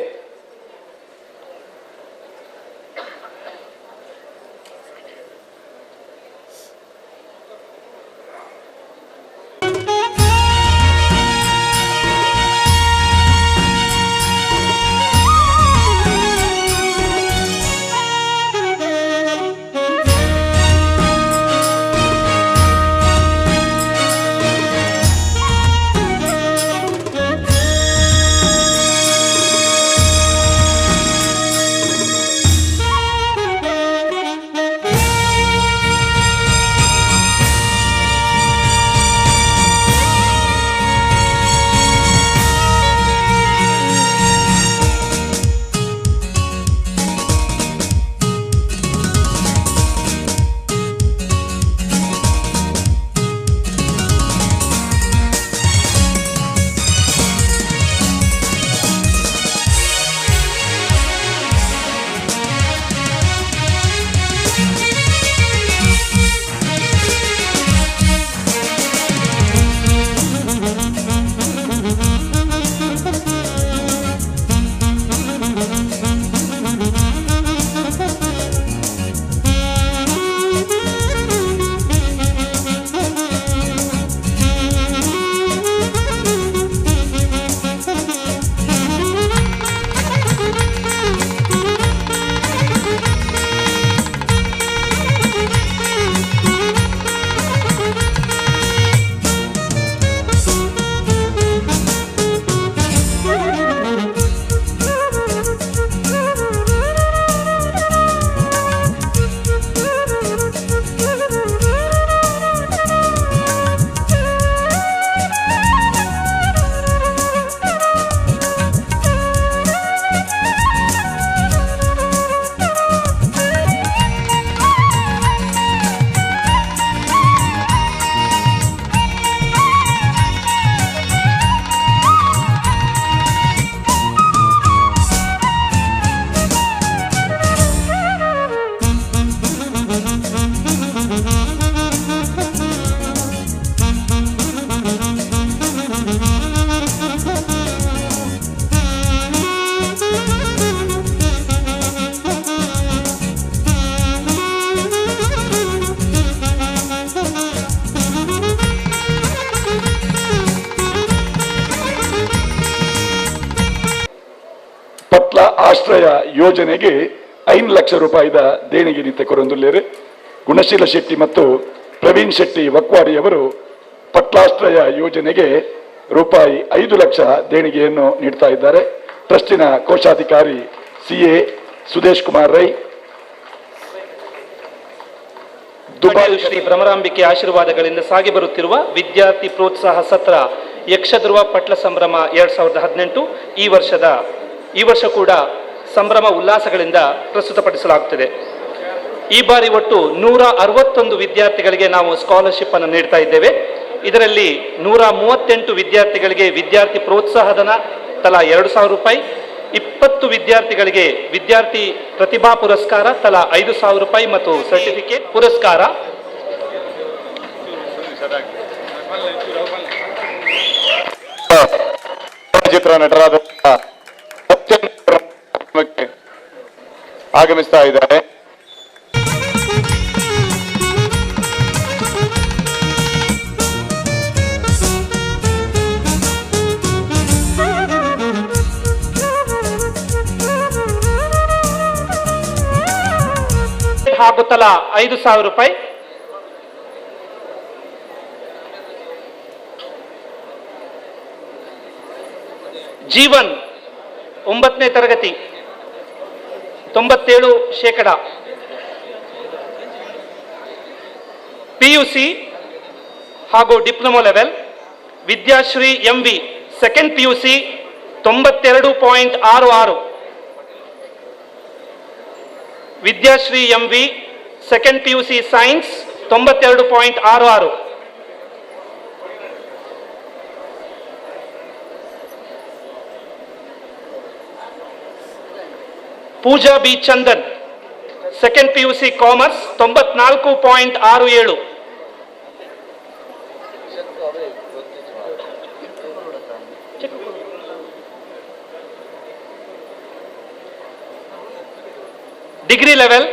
ಪಟ್ಲ ಆಶ್ರಯ ಯೋಜನೆಗೆ 5 ಲಕ್ಷ ರೂಪಾಯಿದ ದೇಣಿಗೆ ನಿತ್ಯ ಕೊರೊಂದುಲ್ಲೇರು. Gunasheela Shetty ಮತ್ತು ಪ್ರವೀಣ್ ಶೆಟ್ಟಿ ವಕ್ವಾಡಿಯವರು ಪಟ್ಲಾಶ್ರಯ ಯೋಜನೆಗೆ ರೂಪಾಯಿ 5 ಲಕ್ಷ ದೇಣಿಗೆಯನ್ನು ನೀಡ್ತಾ ಇದ್ದಾರೆ. ಟ್ರಸ್ಟಿನ ಕೋಶಾಧಿಕಾರಿ ಸಿಎ ಸುದೇಶ್ ಕುಮಾರ್ ರೈ. ದುಬೈ ಶ್ರೀ ಭ್ರಮರಾಂಬಿಕೆ ಆಶೀರ್ವಾದಗಳಿಂದ ಸಾಗಿ ಬರುತ್ತಿರುವ ವಿದ್ಯಾರ್ಥಿ ಪ್ರೋತ್ಸಾಹ ಸತ್ರ ಯಕ್ಷಧ್ರುವ ಪಟ್ಲ ಸಂಭ್ರಮ 2018 ಈ ವರ್ಷ ಕೂಡ ಸಂಭ್ರಮ ಉಲ್ಲಾಸಗಳಿಂದ ಪ್ರಸ್ತುತಪಡಿಸಲಾಗುತ್ತಿದೆ. ಈ ಬಾರಿ ಒಟ್ಟು 161 ವಿದ್ಯಾರ್ಥಿಗಳಿಗೆ ನಾವು ಸ್ಕಾಲರ್ಶಿಪ್ ಅನ್ನು ನೀಡ್ತಾ ಇದ್ದೇವೆ. ಇದರಲ್ಲಿ 138 ವಿದ್ಯಾರ್ಥಿಗಳಿಗೆ ವಿದ್ಯಾರ್ಥಿ ಪ್ರೋತ್ಸಾಹಧನ ತಲಾ 2,000 ರೂಪಾಯಿ, 20 ವಿದ್ಯಾರ್ಥಿಗಳಿಗೆ ವಿದ್ಯಾರ್ಥಿ ಪ್ರತಿಭಾ ಪುರಸ್ಕಾರ ತಲಾ 5,000 ರೂಪಾಯಿ ಮತ್ತು ಸರ್ಟಿಫಿಕೇಟ್ ಪುರಸ್ಕಾರ. ಚಿತ್ರ ನಟರಾದ ಆಗಮಿಸ್ತಾ ಇದ್ದಾರೆ. ಹಾಗೂ ತಲಾ 5,000 ರೂಪಾಯಿ. ಜೀವನ್ 9ನೇ ತರಗತಿ 97%, ಪಿಯುಸಿ ಹಾಗೂ diploma level. Vidyashree MV second PUC 92.66, Vidyashree MV second PUC science 92.66. Pooja B Chandan second PUC commerce 94.67. Degree level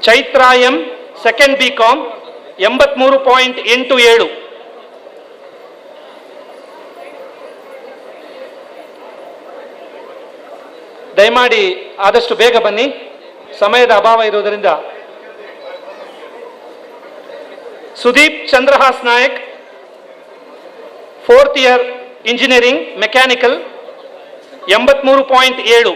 Chaitra M second B com 83.87. ದಯಮಾಡಿ ಆದಷ್ಟು ಬೇಗ ಬನ್ನಿ, ಸಮಯದ ಅಭಾವ ಇರುವುದರಿಂದ. Sudeep Chandrahas Nayak fourth year engineering mechanical 83.7.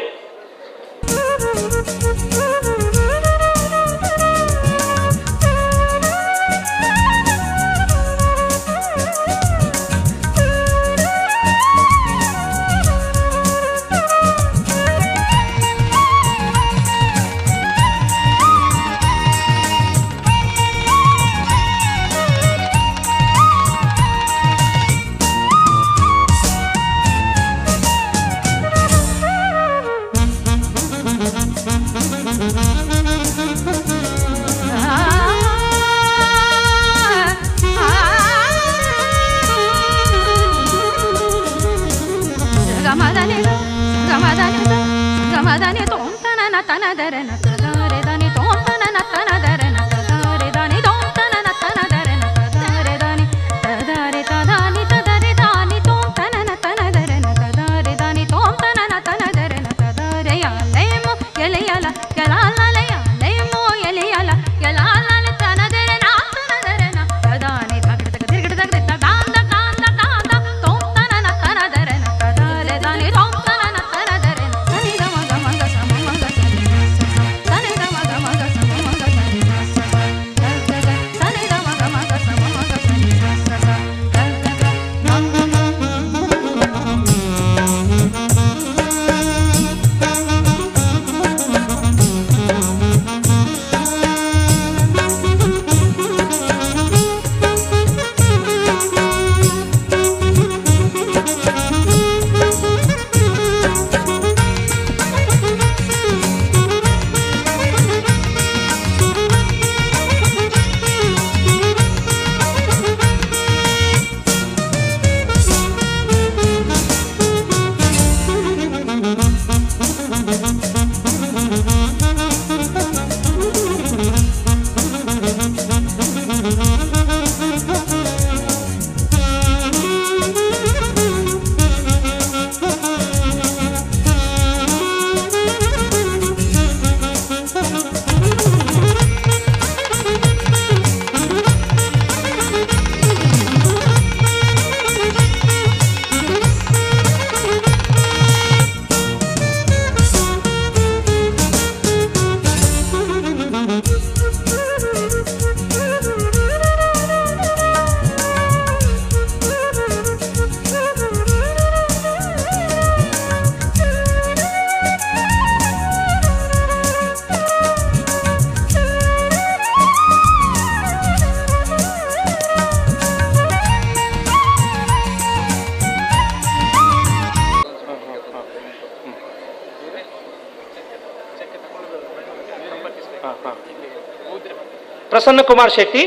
Prasanna Kumar Shetty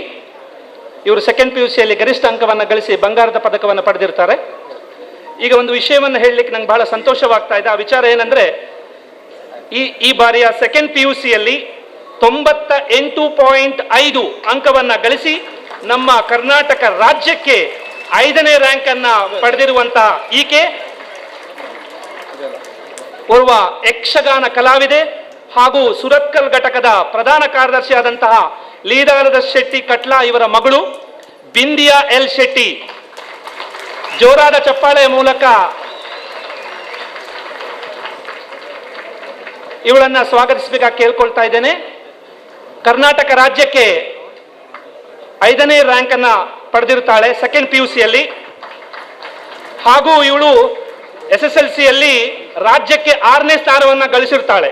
ಇವರು ಸೆಕೆಂಡ್ PUC ಗರಿಷ್ಠ ಅಂಕವನ್ನು ಗಳಿಸಿ ಬಂಗಾರದ ಪದಕವನ್ನು ಪಡೆದಿರ್ತಾರೆ. ಈಗ ಒಂದು ವಿಷಯವನ್ನು ಹೇಳಲಿಕ್ಕೆ ನಂಗೆ ಬಹಳ ಸಂತೋಷವಾಗ್ತಾ ಇದೆ. ಆ ವಿಚಾರ ಏನಂದ್ರೆ, ಈ ಬಾರಿಯ ಸೆಕೆಂಡ್ PUC 98.5 ಅಂಕವನ್ನು ಗಳಿಸಿ ನಮ್ಮ ಕರ್ನಾಟಕ ರಾಜ್ಯಕ್ಕೆ 5ನೇ ರ್ಯಾಂಕ್ ಅನ್ನ ಪಡೆದಿರುವಂತಹ ಈಕೆ ಓರ್ವ ಯಕ್ಷಗಾನ ಕಲಾವಿದೆ ಹಾಗೂ ಸುರತ್ಕಲ್ ಘಟಕದ ಪ್ರಧಾನ ಕಾರ್ಯದರ್ಶಿಯಾದಂತಹ ಲೀಲಾಧರ ಶೆಟ್ಟಿ ಕಟ್ಲಾ ಇವರ ಮಗಳು ಬಿಂದಿಯಾ ಎಲ್ ಶೆಟ್ಟಿ. ಜೋರಾದ ಚಪ್ಪಾಳೆಯ ಮೂಲಕ ಇವಳನ್ನ ಸ್ವಾಗತಿಸಬೇಕಾಗಿ ಕೇಳ್ಕೊಳ್ತಾ ಇದ್ದೇನೆ. ಕರ್ನಾಟಕ ರಾಜ್ಯಕ್ಕೆ 5ನೇ ರ್ಯಾಂಕ್ ಅನ್ನ ಪಡೆದಿರುತ್ತಾಳೆ ಸೆಕೆಂಡ್ PUC. ಹಾಗೂ ಇವಳು SSLC ರಾಜ್ಯಕ್ಕೆ 6ನೇ ಸ್ಥಾನವನ್ನು ಗಳಿಸಿರ್ತಾಳೆ.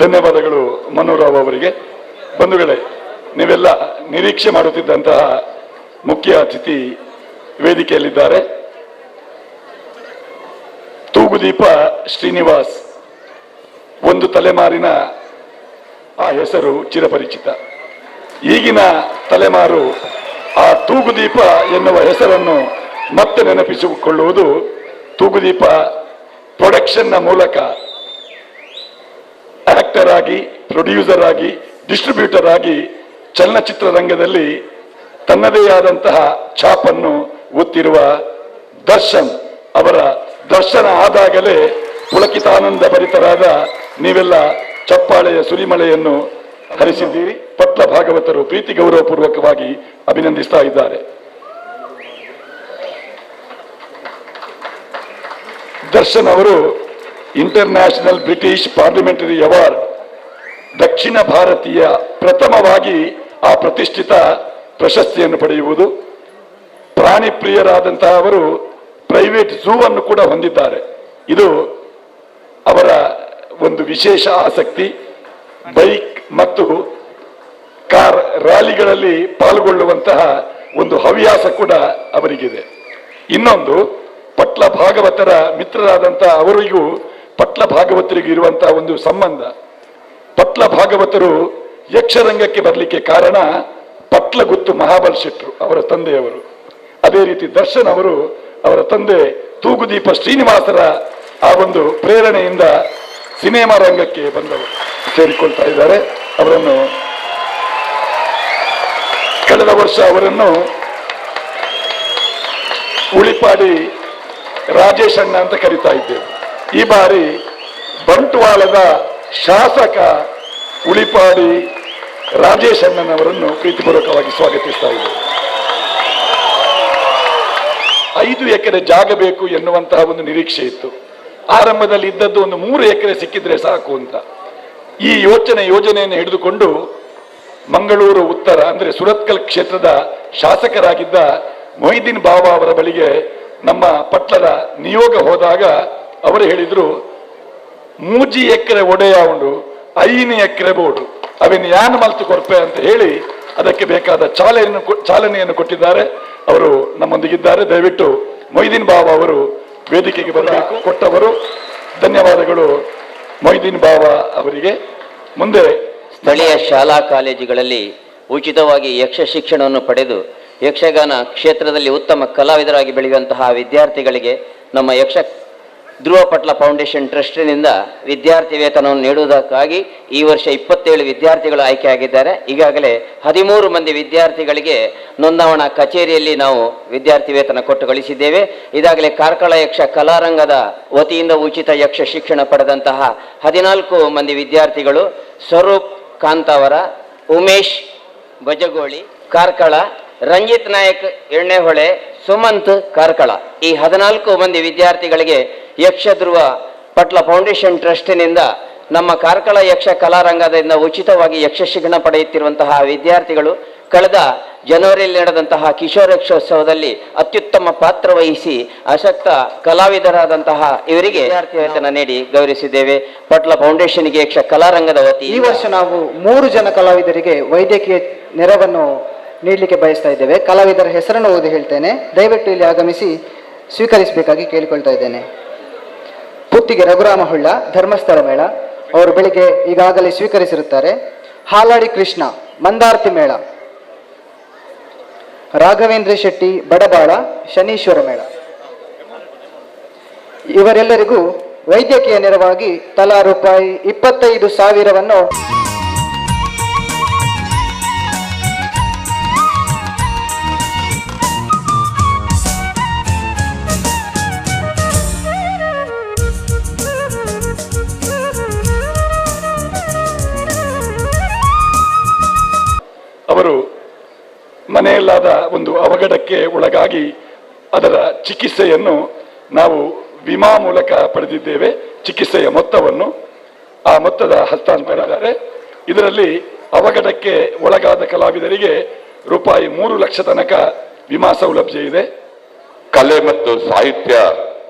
ಧನ್ಯವಾದಗಳು ಮನೋರಾವ್ ಅವರಿಗೆ. ಬಂಧುಗಳೇ, ನೀವೆಲ್ಲ ನಿರೀಕ್ಷೆ ಮಾಡುತ್ತಿದ್ದಂತಹ ಮುಖ್ಯ ಅತಿಥಿ ವೇದಿಕೆಯಲ್ಲಿದ್ದಾರೆ. ತೂಗುದೀಪ ಶ್ರೀನಿವಾಸ್, ಒಂದು ತಲೆಮಾರಿನ ಆ ಹೆಸರು ಚಿರಪರಿಚಿತ. ಈಗಿನ ತಲೆಮಾರು ಆ ತೂಗುದೀಪ ಎನ್ನುವ ಹೆಸರನ್ನು ಮತ್ತೆ ನೆನಪಿಸಿಕೊಳ್ಳುವುದು ತೂಗುದೀಪ ಪ್ರೊಡಕ್ಷನ್ನ ಮೂಲಕ ಆಕ್ಟರ್ ಆಗಿ, ಪ್ರೊಡ್ಯೂಸರ್ ಆಗಿ, ಡಿಸ್ಟ್ರಿಬ್ಯೂಟರ್ ಆಗಿ ಚಲನಚಿತ್ರ ರಂಗದಲ್ಲಿ ತನ್ನದೇ ಆದಂತಹ ಛಾಪನ್ನು ಒತ್ತಿರುವ ದರ್ಶನ್ ಅವರ ದರ್ಶನ ಆದಾಗಲೇ ಪುಳಕಿತಾನಂದ ಭರಿತರಾದ ನೀವೆಲ್ಲ ಚಪ್ಪಾಳೆಯ ಸುರಿಮಳೆಯನ್ನು ಹರಿಸಿದ್ದೀರಿ. ಪಟ್ಲ ಭಾಗವತರು ಪ್ರೀತಿ ಗೌರವಪೂರ್ವಕವಾಗಿ ಅಭಿನಂದಿಸ್ತಾ ಇದ್ದಾರೆ. ದರ್ಶನ್ ಅವರು international British parliamentary award ದಕ್ಷಿಣ ಭಾರತೀಯ ಪ್ರಥಮವಾಗಿ ಆ ಪ್ರತಿಷ್ಠಿತ ಪ್ರಶಸ್ತಿಯನ್ನು ಪಡೆಯುವುದು. ಪ್ರಾಣಿ ಪ್ರಿಯರಾದಂತಹ ಅವರು ಪ್ರೈವೇಟ್ ಝೂ ಅನ್ನು ಕೂಡ ಹೊಂದಿದ್ದಾರೆ. ಇದು ಅವರ ಒಂದು ವಿಶೇಷ ಆಸಕ್ತಿ. ಬೈಕ್ ಮತ್ತು ಕಾರ್ ರ್ಯಾಲಿಗಳಲ್ಲಿ ಪಾಲ್ಗೊಳ್ಳುವಂತಹ ಒಂದು ಹವ್ಯಾಸ ಕೂಡ ಅವರಿಗಿದೆ. ಇನ್ನೊಂದು, ಪಟ್ಲ ಭಾಗವತರ ಮಿತ್ರರಾದಂತಹ ಅವರಿಗೂ ಪಟ್ಲ ಭಾಗವತರಿಗೂ ಇರುವಂತಹ ಒಂದು ಸಂಬಂಧ. ಪಟ್ಲ ಭಾಗವತರು ಯಕ್ಷರಂಗಕ್ಕೆ ಬರಲಿಕ್ಕೆ ಕಾರಣ ಪಟ್ಲಗುತ್ತು ಮಹಾಬಲ್ ಶೆಟ್ರು ಅವರ ತಂದೆಯವರು. ಅದೇ ರೀತಿ ದರ್ಶನ್ ಅವರು ಅವರ ತಂದೆ ತೂಗುದೀಪ ಶ್ರೀನಿವಾಸರ ಆ ಒಂದು ಪ್ರೇರಣೆಯಿಂದ ಸಿನಿಮಾ ರಂಗಕ್ಕೆ ಬಂದವರು ಸೇರಿಕೊಳ್ತಾ ಇದ್ದಾರೆ. ಅವರನ್ನು ಕಳೆದ ವರ್ಷ ಅವರನ್ನು ಉಳಿಪಾಡಿ ರಾಜೇಶ್ ಅಣ್ಣ ಅಂತ ಕರೀತಾ ಇದ್ದೇವೆ. ಈ ಬಾರಿ ಬಂಟ್ವಾಳದ ಶಾಸಕ ಉಳಿಪಾಡಿ ರಾಜೇಶ್ ಅಣ್ಣನವರನ್ನು ಪ್ರೀತಿಪೂರ್ವಕವಾಗಿ ಸ್ವಾಗತಿಸ್ತಾ ಇದ್ದೇವೆ. 5 ಎಕರೆ ಜಾಗ ಬೇಕು ಎನ್ನುವಂತಹ ಒಂದು ನಿರೀಕ್ಷೆ ಇತ್ತು. ಆರಂಭದಲ್ಲಿ ಇದ್ದದ್ದು ಒಂದು 3 ಎಕರೆ ಸಿಕ್ಕಿದ್ರೆ ಸಾಕು ಅಂತ. ಈ ಯೋಜನೆಯನ್ನು ಹಿಡಿದುಕೊಂಡು ಮಂಗಳೂರು ಉತ್ತರ ಅಂದರೆ ಸುರತ್ಕಲ್ ಕ್ಷೇತ್ರದ ಶಾಸಕರಾಗಿದ್ದ ಮೊಯ್ದೀನ್ ಬಾಬಾ ಅವರ ಬಳಿಗೆ ನಮ್ಮ ಪಟ್ಲದ ನಿಯೋಗ ಹೋದಾಗ ಅವರು ಹೇಳಿದ್ರು, 3 ಎಕರೆ ಒಡೆಯ ಉಂಡು 5 ಎಕರೆ ಬೋರ್ಡು ಅವಿನ ಯಾನ್ ಮಲ್ತು ಕೊರ್ಪೆ ಅಂತ ಹೇಳಿ ಅದಕ್ಕೆ ಬೇಕಾದ ಚಾಲನೆಯನ್ನು ಕೊಟ್ಟಿದ್ದಾರೆ. ಅವರು ನಮ್ಮೊಂದಿಗಿದ್ದಾರೆ. ದಯವಿಟ್ಟು ಮೊಯ್ದೀನ್ ಬಾಬಾ ಅವರು ವೇದಿಕೆಗೆ ಬರಬೇಕು. ಕೊಟ್ಟವರು ಧನ್ಯವಾದಗಳು ಮೊಯ್ದೀನ್ ಬಾಬಾ ಅವರಿಗೆ. ಮುಂದೆ ಸ್ಥಳೀಯ ಶಾಲಾ ಕಾಲೇಜುಗಳಲ್ಲಿ ಉಚಿತವಾಗಿ ಯಕ್ಷ ಶಿಕ್ಷಣವನ್ನು ಪಡೆದು ಯಕ್ಷಗಾನ ಕ್ಷೇತ್ರದಲ್ಲಿ ಉತ್ತಮ ಕಲಾವಿದರಾಗಿ ಬೆಳೆಯುವಂತಹ ವಿದ್ಯಾರ್ಥಿಗಳಿಗೆ ನಮ್ಮ ಯಕ್ಷ ಧ್ರುವ ಪಟ್ಲ ಫೌಂಡೇಶನ್ ಟ್ರಸ್ಟಿನಿಂದ ವಿದ್ಯಾರ್ಥಿ ವೇತನವನ್ನು ನೀಡುವುದಕ್ಕಾಗಿ ಈ ವರ್ಷ 27 ವಿದ್ಯಾರ್ಥಿಗಳು ಆಯ್ಕೆಯಾಗಿದ್ದಾರೆ. ಈಗಾಗಲೇ 13 ಮಂದಿ ವಿದ್ಯಾರ್ಥಿಗಳಿಗೆ ನೋಂದಾವಣಾ ಕಚೇರಿಯಲ್ಲಿ ನಾವು ವಿದ್ಯಾರ್ಥಿ ವೇತನ ಕೊಟ್ಟು ಕಳಿಸಿದ್ದೇವೆ. ಈಗಾಗಲೇ ಕಾರ್ಕಳ ಯಕ್ಷ ಕಲಾರಂಗದ ವತಿಯಿಂದ ಉಚಿತ ಯಕ್ಷ ಶಿಕ್ಷಣ ಪಡೆದಂತಹ 14 ಮಂದಿ ವಿದ್ಯಾರ್ಥಿಗಳು ಸ್ವರೂಪ್ ಕಾಂತಾವರ, ಉಮೇಶ್ ಬಜಗೋಳಿ ಕಾರ್ಕಳ, ರಂಜಿತ್ ನಾಯಕ್ ಎಣ್ಣೆಹೊಳೆ, ಸುಮಂತ್ ಕಾರ್ಕಳ, ಈ 14 ಮಂದಿ ವಿದ್ಯಾರ್ಥಿಗಳಿಗೆ ಯಕ್ಷಧ್ರುವ ಪಟ್ಲ ಫೌಂಡೇಶನ್ ಟ್ರಸ್ಟಿನಿಂದ ನಮ್ಮ ಕಾರ್ಕಳ ಯಕ್ಷ ಕಲಾರಂಗದಿಂದ ಉಚಿತವಾಗಿ ಯಕ್ಷ ಶಿಕ್ಷಣ ಪಡೆಯುತ್ತಿರುವಂತಹ ವಿದ್ಯಾರ್ಥಿಗಳು ಕಳೆದ ಜನವರಿಯಲ್ಲಿ ನಡೆದಂತಹ ಕಿಶೋರ ಯಕ್ಷೋತ್ಸವದಲ್ಲಿ ಅತ್ಯುತ್ತಮ ಪಾತ್ರ ವಹಿಸಿ ಅಶಕ್ತ ಕಲಾವಿದರಾದಂತಹ ಇವರಿಗೆ ವಿದ್ಯಾರ್ಥಿ ವೇತನ ನೀಡಿ ಗೌರವಿಸಿದ್ದೇವೆ. ಪಟ್ಲ ಫೌಂಡೇಶನ್ಗೆ ಯಕ್ಷ ಕಲಾರಂಗದ ವತಿ ಈ ವರ್ಷ ನಾವು 3 ಜನ ಕಲಾವಿದರಿಗೆ ವೈದ್ಯಕೀಯ ನೆರವನ್ನು ನೀಡಲಿಕ್ಕೆ ಬಯಸ್ತಾ ಇದ್ದೇವೆ. ಕಲಾವಿದರ ಹೆಸರನ್ನು ಓದಿ ಹೇಳ್ತೇನೆ, ದಯವಿಟ್ಟು ಇಲ್ಲಿ ಆಗಮಿಸಿ ಸ್ವೀಕರಿಸಬೇಕಾಗಿ ಕೇಳಿಕೊಳ್ತಾ ಇದ್ದೇನೆ. ಪುತ್ತಿಗೆ ರಘುರಾಮ ಹೊಳ್ಳ, ಧರ್ಮಸ್ಥಳ ಮೇಳ, ಅವರು ಬೆಳಿಗ್ಗೆ ಈಗಾಗಲೇ ಸ್ವೀಕರಿಸಿರುತ್ತಾರೆ. ಹಾಲಾಡಿ ಕೃಷ್ಣ, ಮಂದಾರ್ತಿ ಮೇಳ. ರಾಘವೇಂದ್ರ ಶೆಟ್ಟಿ ಬಡಬಾಳ, ಶನೀಶ್ವರ ಮೇಳ. ಇವರೆಲ್ಲರಿಗೂ ವೈದ್ಯಕೀಯ ನೆರವಾಗಿ ತಲಾ ರೂಪಾಯಿ 25,000 ಅವರು ಮನೆಯಲ್ಲಾದ ಒಂದು ಅವಘಡಕ್ಕೆ ಒಳಗಾಗಿ ಅದರ ಚಿಕಿತ್ಸೆಯನ್ನು ನಾವು ವಿಮಾ ಮೂಲಕ ಪಡೆದಿದ್ದೇವೆ. ಚಿಕಿತ್ಸೆಯ ಮೊತ್ತವನ್ನು, ಆ ಮೊತ್ತದ ಹಸ್ತಾಂತರ. ಇದರಲ್ಲಿ ಅವಘಡಕ್ಕೆ ಒಳಗಾದ ಕಲಾವಿದರಿಗೆ ರೂಪಾಯಿ 3 ಲಕ್ಷ ತನಕ ವಿಮಾ ಸೌಲಭ್ಯ ಇದೆ. ಕಲೆ ಮತ್ತು ಸಾಹಿತ್ಯ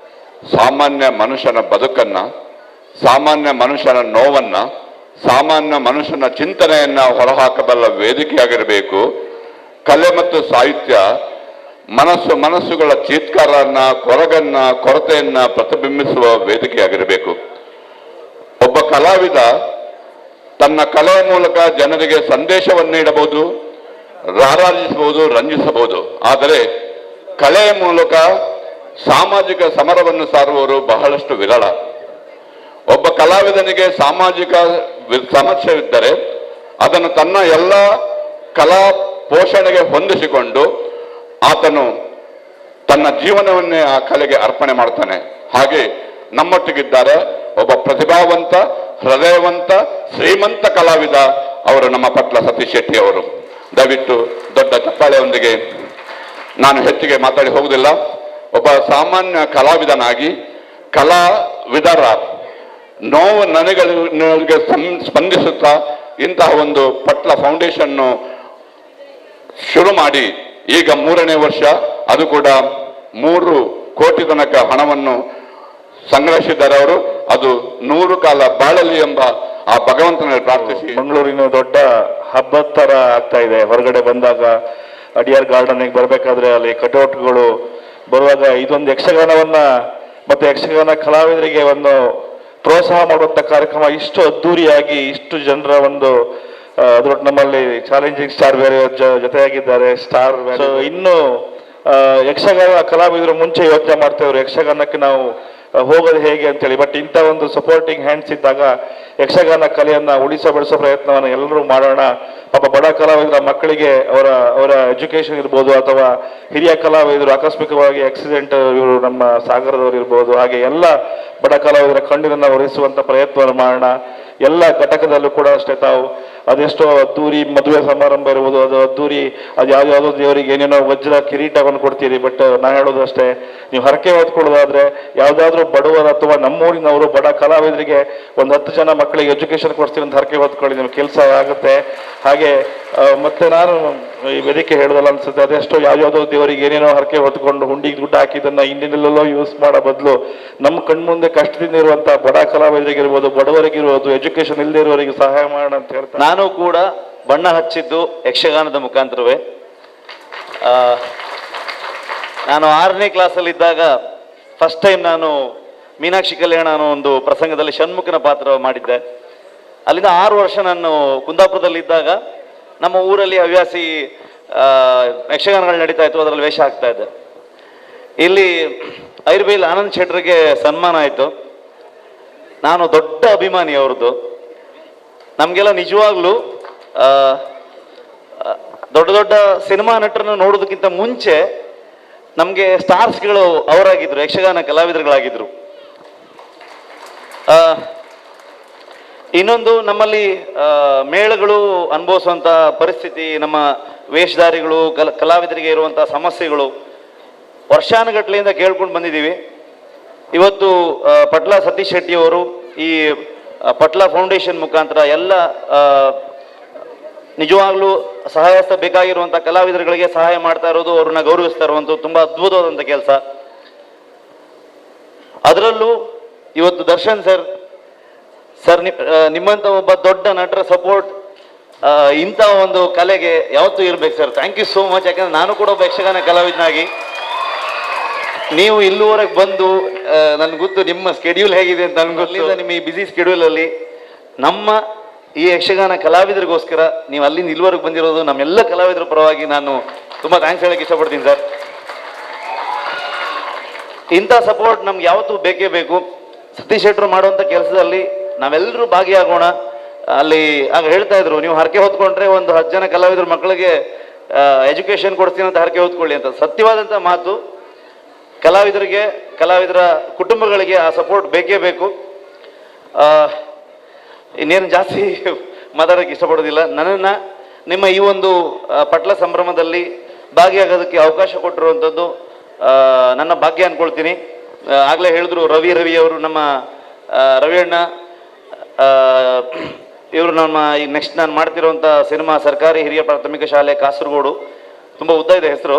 ಸಾಮಾನ್ಯ ಮನುಷ್ಯನ ಬದುಕನ್ನ, ಸಾಮಾನ್ಯ ಮನುಷ್ಯನ ನೋವನ್ನ, ಸಾಮಾನ್ಯ ಮನುಷ್ಯನ ಚಿಂತನೆಯನ್ನ ಹೊರಹಾಕಬಲ್ಲ ವೇದಿಕೆಯಾಗಿರಬೇಕು. ಕಲೆ ಮತ್ತು ಸಾಹಿತ್ಯ ಮನಸ್ಸುಗಳ ಚೀತ್ಕಾರನ್ನ, ಕೊರಗನ್ನ, ಕೊರತೆಯನ್ನ ಪ್ರತಿಬಿಂಬಿಸುವ ವೇದಿಕೆಯಾಗಿರಬೇಕು. ಒಬ್ಬ ಕಲಾವಿದ ತನ್ನ ಕಲೆಯ ಮೂಲಕ ಜನರಿಗೆ ಸಂದೇಶವನ್ನು ನೀಡಬಹುದು, ರಾರಾಜಿಸಬಹುದು, ರಂಜಿಸಬಹುದು. ಆದರೆ ಕಲೆಯ ಮೂಲಕ ಸಾಮಾಜಿಕ ಸಮರವನ್ನು ಸಾರುವವರು ಬಹಳಷ್ಟು ವಿರಳ. ಒಬ್ಬ ಕಲಾವಿದನಿಗೆ ಸಾಮಾಜಿಕ ಸಮಸ್ಯೆವಿದ್ದರೆ ಅದನ್ನು ತನ್ನ ಎಲ್ಲ ಕಲಾ ಪೋಷಣೆಗೆ ಹೊಂದಿಸಿಕೊಂಡು ಆತನು ತನ್ನ ಜೀವನವನ್ನೇ ಆ ಕಲೆಗೆ ಅರ್ಪಣೆ ಮಾಡ್ತಾನೆ. ಹಾಗೆ ನಮ್ಮೊಟ್ಟಿಗಿದ್ದಾರೆ ಒಬ್ಬ ಪ್ರತಿಭಾವಂತ, ಹೃದಯವಂತ, ಶ್ರೀಮಂತ ಕಲಾವಿದ ಅವರು ನಮ್ಮ ಪಟ್ಲ ಸತೀಶ್ ಶೆಟ್ಟಿ ಅವರು. ದಯವಿಟ್ಟು ದೊಡ್ಡ ಚಪ್ಪಾಳೆಯೊಂದಿಗೆ, ನಾನು ಹೆಚ್ಚಿಗೆ ಮಾತಾಡಿ ಹೋಗುವುದಿಲ್ಲ. ಒಬ್ಬ ಸಾಮಾನ್ಯ ಕಲಾವಿದನಾಗಿ ಕಲಾವಿದರ ನೋವು ನನಗಳಿಗೆ ಸ್ಪಂದಿಸುತ್ತಾ ಇಂತಹ ಒಂದು ಪಟ್ಲ ಫೌಂಡೇಶನ್ನು ಶುರು ಮಾಡಿ ಈಗ 3ನೇ ವರ್ಷ, ಅದು ಕೂಡ 3 ಕೋಟಿ ತನಕ ಹಣವನ್ನು ಸಂಗ್ರಹಿಸಿದ್ದಾರೆ ಅವರು. ಅದು 100 ಕಾಲ ಬಾಳಲಿ ಎಂಬ ಆ ಭಗವಂತನಲ್ಲಿ ಪ್ರಾರ್ಥಿಸಿ. ಮಂಗಳೂರಿನ ದೊಡ್ಡ ಹಬ್ಬದ ತರ ಆಗ್ತಾ ಇದೆ. ಹೊರಗಡೆ ಬಂದಾಗ ಅಡಿಯಾರ್ ಗಾರ್ಡನ್ಗೆ ಬರಬೇಕಾದ್ರೆ ಅಲ್ಲಿ ಕಟೌಟ್ಗಳು ಬರುವಾಗ ಇದೊಂದು ಯಕ್ಷಗಾನವನ್ನ ಮತ್ತೆ ಯಕ್ಷಗಾನ ಕಲಾವಿದರಿಗೆ ಒಂದು ಪ್ರೋತ್ಸಾಹ ಮಾಡುವಂತ ಕಾರ್ಯಕ್ರಮ ಇಷ್ಟು ಅದ್ದೂರಿಯಾಗಿ ಇಷ್ಟು ಜನರ ಒಂದು ಅದ್ರೊಟ್ಟು ನಮ್ಮಲ್ಲಿ ಚಾಲೆಂಜಿಂಗ್ ಸ್ಟಾರ್ ಬೇರೆ ಜೊತೆಯಾಗಿದ್ದಾರೆ ಸ್ಟಾರ್. ಇನ್ನು ಯಕ್ಷಗಾನ ಕಲಾವಿದರು ಮುಂಚೆ ಯೋಚನೆ ಮಾಡ್ತಾ ಇದ್ರು ಯಕ್ಷಗಾನಕ್ಕೆ ನಾವು ಹೋಗೋದು ಹೇಗೆ ಅಂತೇಳಿ. ಬಟ್ ಇಂಥ ಒಂದು ಸಪೋರ್ಟಿಂಗ್ ಹ್ಯಾಂಡ್ಸ್ ಇದ್ದಾಗ ಯಕ್ಷಗಾನ ಕಲೆಯನ್ನ ಉಳಿಸೋ ಬೆಳೆಸೋ ಪ್ರಯತ್ನವನ್ನು ಎಲ್ಲರೂ ಮಾಡೋಣ. ಪಾಪ ಬಡ ಕಲಾವಿದರ ಮಕ್ಕಳಿಗೆ ಅವರ ಅವರ ಎಜುಕೇಶನ್ ಇರ್ಬೋದು, ಅಥವಾ ಹಿರಿಯ ಕಲಾವಿದರು ಆಕಸ್ಮಿಕವಾಗಿ ಆಕ್ಸಿಡೆಂಟ್ ಇವರು ನಮ್ಮ ಸಾಗರದವರು ಇರ್ಬೋದು, ಹಾಗೆ ಎಲ್ಲ ಬಡ ಕಲಾವಿದರ ಕಣ್ಣೀರನ್ನ ಒರೆಸುವಂತ ಪ್ರಯತ್ನವನ್ನು ಮಾಡೋಣ. ಎಲ್ಲ ಘಟಕದಲ್ಲೂ ಕೂಡ ಅಷ್ಟೇ, ತಾವು ಅದೆಷ್ಟೋ ಅದ್ದೂರಿ ಮದುವೆ ಸಮಾರಂಭ ಇರ್ಬೋದು, ಅದು ಅದ್ದೂರಿ ಅದು ಯಾವ್ಯಾವುದೋ ದೇವರಿಗೆ ಏನೇನೋ ವಜ್ರ ಕಿರೀಟವನ್ನು ಕೊಡ್ತೀರಿ. ಬಟ್ ನಾನು ಹೇಳೋದು ಅಷ್ಟೇ, ನೀವು ಹರಕೆ ಹೊತ್ಕೊಳ್ಳೋದಾದ್ರೆ ಯಾವುದಾದ್ರೂ ಬಡವರು ಅಥವಾ ನಮ್ಮೂರಿನವರು ಬಡ ಕಲಾವಿದರಿಗೆ ಒಂದು 10 ಜನ ಮಕ್ಕಳಿಗೆ ಎಜುಕೇಶನ್ ಕೊಡ್ತೀರಿ ಅಂತ ಹರಕೆ ಹೊತ್ಕೊಳ್ಳಿ, ನಿಮ್ಗೆ ಕೆಲಸ ಆಗುತ್ತೆ. ಹಾಗೆ ಮತ್ತೆ ನಾನು ಈ ವೇದಿಕೆ ಹೇಳೋದಲ್ಲ ಅನ್ಸುತ್ತೆ, ಅದೆಷ್ಟೋ ಯಾವ್ಯಾವುದೋ ದೇವರಿಗೆ ಏನೇನೋ ಹರಕೆ ಹೊತ್ಕೊಂಡು ಹುಂಡಿಗೆ ದುಡ್ಡು ಹಾಕಿದ್ದನ್ನ ಇನ್ನೆಲ್ಲೆಲ್ಲೋ ಯೂಸ್ ಮಾಡೋ ಬದಲು ನಮ್ಮ ಕಣ್ಮುಂದೆ ಕಷ್ಟದಿಂದ ಇರುವಂತಹ ಬಡ ಕಲಾವಿದರಿಗಿರ್ಬೋದು, ಬಡವರಿಗಿರ್ಬೋದು, ಎಜುಕೇಶನ್ ಇಲ್ಲದೆ ಇರುವವರಿಗೆ ಸಹಾಯ ಮಾಡೋಣ ಅಂತ ಹೇಳ್ತಾರೆ. ನಾನು ಕೂಡ ಬಣ್ಣ ಹಚ್ಚಿದ್ದು ಯಕ್ಷಗಾನದ ಮುಖಾಂತರವೇ. ನಾನು 6ನೇ ಕ್ಲಾಸಲ್ಲಿದ್ದಾಗ ಫಸ್ಟ್ ಟೈಮ್ ನಾನು ಮೀನಾಕ್ಷಿ ಕಲ್ಯಾಣ ಅನ್ನೋ ಒಂದು ಪ್ರಸಂಗದಲ್ಲಿ ಷಣ್ಮುಖನ ಪಾತ್ರ ಮಾಡಿದ್ದೆ. ಅಲ್ಲಿಂದ 6 ವರ್ಷ ನಾನು ಕುಂದಾಪುರದಲ್ಲಿದ್ದಾಗ ನಮ್ಮ ಊರಲ್ಲಿ ಹವ್ಯಾಸಿ ಯಕ್ಷಗಾನಗಳು ನಡೀತಾ ಇತ್ತು, ಅದರಲ್ಲಿ ವೇಷ ಹಾಕ್ತಾ ಇದ್ದೆ. ಇಲ್ಲಿ ಐರ್ಬೇಲ್ ಆನಂದ್ ಶೆಟ್ಟರಿಗೆ ಸನ್ಮಾನ ಆಯಿತು. ನಾನು ದೊಡ್ಡ ಅಭಿಮಾನಿ ಅವ್ರದ್ದು. ನಮಗೆಲ್ಲ ನಿಜವಾಗ್ಲೂ ದೊಡ್ಡ ದೊಡ್ಡ ಸಿನಿಮಾ ನಟರನ್ನು ನೋಡೋದಕ್ಕಿಂತ ಮುಂಚೆ ನಮಗೆ ಸ್ಟಾರ್ಸ್ಗಳು ಅವರಾಗಿದ್ರು, ಯಕ್ಷಗಾನ ಕಲಾವಿದರುಗಳಾಗಿದ್ರು. ಇನ್ನೊಂದು ನಮ್ಮಲ್ಲಿ ಮೇಳಗಳು ಅನುಭವಿಸುವಂಥ ಪರಿಸ್ಥಿತಿ, ನಮ್ಮ ವೇಷಧಾರಿಗಳು ಕಲಾವಿದರಿಗೆ ಇರುವಂಥ ಸಮಸ್ಯೆಗಳು ವರ್ಷಾನುಗಟ್ಟಲೆಯಿಂದ ಕೇಳ್ಕೊಂಡು ಬಂದಿದ್ದೀವಿ. ಇವತ್ತು ಪಟ್ಲ ಸತೀಶ್ ಶೆಟ್ಟಿಯವರು ಈ ಪಟ್ಲ ಫೌಂಡೇಶನ್ ಮುಖಾಂತರ ಎಲ್ಲ ನಿಜವಾಗ್ಲೂ ಸಹಾಯ ಬೇಕಾಗಿರುವಂಥ ಕಲಾವಿದರುಗಳಿಗೆ ಸಹಾಯ ಮಾಡ್ತಾ ಇರೋದು, ಅವ್ರನ್ನ ಗೌರವಿಸ್ತಾ ಇರುವಂಥದ್ದು ತುಂಬ ಅದ್ಭುತವಾದಂಥ ಕೆಲಸ. ಅದರಲ್ಲೂ ಇವತ್ತು ದರ್ಶನ್ ಸರ್, ಸರ್ ನಿಮ್ಮಂಥ ಒಬ್ಬ ದೊಡ್ಡ ನಟರ ಸಪೋರ್ಟ್ ಇಂಥ ಒಂದು ಕಲೆಗೆ ಯಾವತ್ತೂ ಇರಬೇಕು sir. Thank you so much. ಯಾಕಂದ್ರೆ ನಾನು ಕೂಡ ಒಬ್ಬ ಯಕ್ಷಗಾನ ಕಲಾವಿದನಾಗಿ ನೀವು ಇಲ್ಲಿವರೆಗೆ ಬಂದು ನನ್ಗೆ ಗೊತ್ತು ನಿಮ್ಮ ಸ್ಕೆಡ್ಯೂಲ್ ಹೇಗಿದೆ ಅಂತ ನನ್ಗೆ ಗೊತ್ತಿಲ್ಲ. ನಿಮ್ಮ ಈ ಬ್ಯುಸಿ ಸ್ಕೆಡ್ಯೂಲಲ್ಲಿ ನಮ್ಮ ಈ ಯಕ್ಷಗಾನ ಕಲಾವಿದರಿಗೋಸ್ಕರ ನೀವು ಅಲ್ಲಿಂದ ಇಲ್ಲಿವರೆಗೆ ಬಂದಿರೋದು ನಮ್ಮೆಲ್ಲ ಕಲಾವಿದರ ಪರವಾಗಿ ನಾನು ತುಂಬ thanks ಹೇಳಕ್ಕೆ ಇಷ್ಟಪಡ್ತೀನಿ ಸರ್. ಇಂಥ ಸಪೋರ್ಟ್ ನಮ್ಗೆ ಯಾವತ್ತೂ ಬೇಕೇ ಬೇಕು. ಸತೀಶ್ ಶೆಟ್ಟರು ಮಾಡುವಂಥ ಕೆಲಸದಲ್ಲಿ ನಾವೆಲ್ಲರೂ ಭಾಗಿಯಾಗೋಣ. ಅಲ್ಲಿ ಆಗ ಹೇಳ್ತಾ ಇದ್ರು, ನೀವು ಹರಕೆ ಹೊತ್ಕೊಂಡ್ರೆ ಒಂದು 10 ಜನ ಕಲಾವಿದ್ರ ಮಕ್ಕಳಿಗೆ ಎಜುಕೇಶನ್ ಕೊಡ್ತೀನಿ ಅಂತ ಹರಕೆ ಹೊತ್ಕೊಳ್ಳಿ ಅಂತ. ಸತ್ಯವಾದಂಥ ಮಾತು. ಕಲಾವಿದರಿಗೆ, ಕಲಾವಿದರ ಕುಟುಂಬಗಳಿಗೆ ಆ ಸಪೋರ್ಟ್ ಬೇಕೇ ಬೇಕು. ಇನ್ನೇನು ಜಾಸ್ತಿ ಮಾತಾಡೋಕ್ಕೆ ಇಷ್ಟಪಡೋದಿಲ್ಲ. ನನ್ನನ್ನು ನಿಮ್ಮ ಈ ಒಂದು ಪಟ್ಲ ಸಂಭ್ರಮದಲ್ಲಿ ಭಾಗಿಯಾಗೋದಕ್ಕೆ ಅವಕಾಶ ಕೊಟ್ಟಿರುವಂಥದ್ದು ನನ್ನ ಭಾಗ್ಯ ಅಂದ್ಕೊಳ್ತೀನಿ. ಆಗಲೇ ಹೇಳಿದ್ರು ರವಿ ಅವರು, ನಮ್ಮ ರವಿಯಣ್ಣ ಇವರು ನಮ್ಮ ಈ ನೆಕ್ಸ್ಟ್ ನಾನು ಮಾಡ್ತಿರುವಂಥ ಸಿನಿಮಾ ಸರ್ಕಾರಿ ಹಿರಿಯ ಪ್ರಾಥಮಿಕ ಶಾಲೆ ಕಾಸರಗೋಡು, ತುಂಬ ಉದ್ದ ಇದೆ ಹೆಸರು,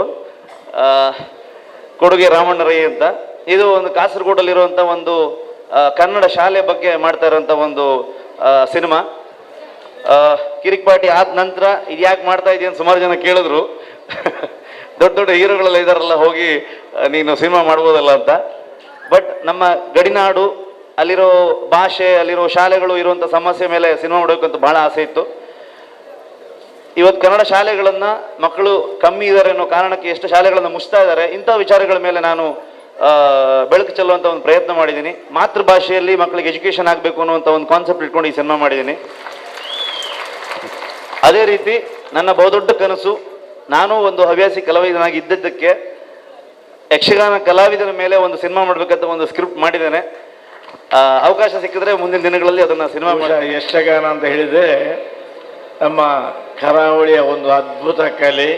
ಕೊಡುಗೆ ರಾಮಣ್ಣ ರೈ ಅಂತ. ಇದು ಒಂದು ಕಾಸರಗೋಡಲ್ಲಿರುವಂಥ ಒಂದು ಕನ್ನಡ ಶಾಲೆ ಬಗ್ಗೆ ಮಾಡ್ತಾ ಇರೋಂಥ ಒಂದು ಸಿನಿಮಾ. ಕಿರಿಕ್ಪಾಟಿ ಆದ ನಂತರ ಇದು ಯಾಕೆ ಮಾಡ್ತಾ ಇದೆಯಾ ಅಂತ ಸುಮಾರು ಜನ ಕೇಳಿದ್ರು. ದೊಡ್ಡ ದೊಡ್ಡ ಹೀರೋಗಳೆಲ್ಲ ಇದಾರಲ್ಲ, ಹೋಗಿ ನೀನು ಸಿನಿಮಾ ಮಾಡ್ಬೋದಲ್ಲ ಅಂತ. ಬಟ್ ನಮ್ಮ ಗಡಿನಾಡು, ಅಲ್ಲಿರೋ ಭಾಷೆ, ಅಲ್ಲಿರೋ ಶಾಲೆಗಳು ಇರುವಂಥ ಸಮಸ್ಯೆ ಮೇಲೆ ಸಿನಿಮಾ ಮಾಡಬೇಕಂತ ಭಾಳ ಆಸೆ ಇತ್ತು. ಇವತ್ತು ಕನ್ನಡ ಶಾಲೆಗಳನ್ನು ಮಕ್ಕಳು ಕಮ್ಮಿ ಇದ್ದಾರೆ ಅನ್ನೋ ಕಾರಣಕ್ಕೆ ಎಷ್ಟು ಶಾಲೆಗಳನ್ನು ಮುಚ್ತಾ ಇದ್ದಾರೆ, ಇಂಥ ವಿಚಾರಗಳ ಮೇಲೆ ನಾನು ಬೆಳಕು ಚೆಲ್ಲುವಂಥ ಒಂದು ಪ್ರಯತ್ನ ಮಾಡಿದ್ದೀನಿ. ಮಾತೃಭಾಷೆಯಲ್ಲಿ ಮಕ್ಕಳಿಗೆ ಎಜುಕೇಷನ್ ಆಗಬೇಕು ಅನ್ನುವಂಥ ಒಂದು ಕಾನ್ಸೆಪ್ಟ್ ಇಟ್ಕೊಂಡು ಈ ಸಿನಿಮಾ ಮಾಡಿದ್ದೀನಿ. ಅದೇ ರೀತಿ ನನ್ನ ಬಹುದೊಡ್ಡ ಕನಸು, ನಾನು ಒಂದು ಹವ್ಯಾಸಿ ಕಲಾವಿದನಾಗಿ ಇದ್ದಿದ್ದಕ್ಕೆ ಯಕ್ಷಗಾನ ಕಲಾವಿದನ ಮೇಲೆ ಒಂದು ಸಿನಿಮಾ ಮಾಡಬೇಕಂತ ಒಂದು ಸ್ಕ್ರಿಪ್ಟ್ ಮಾಡಿದ್ದೇನೆ. ಅವಕಾಶ ಸಿಕ್ಕಿದ್ರೆ ಮುಂದಿನ ದಿನಗಳಲ್ಲಿ ಅದನ್ನು ಸಿನಿಮಾ ಮಾಡಿ. ಯಕ್ಷಗಾನ ಅಂತ ಹೇಳಿದರೆ ನಮ್ಮ ಕರಾವಳಿಯ ಒಂದು ಅದ್ಭುತ ಕಲೆ.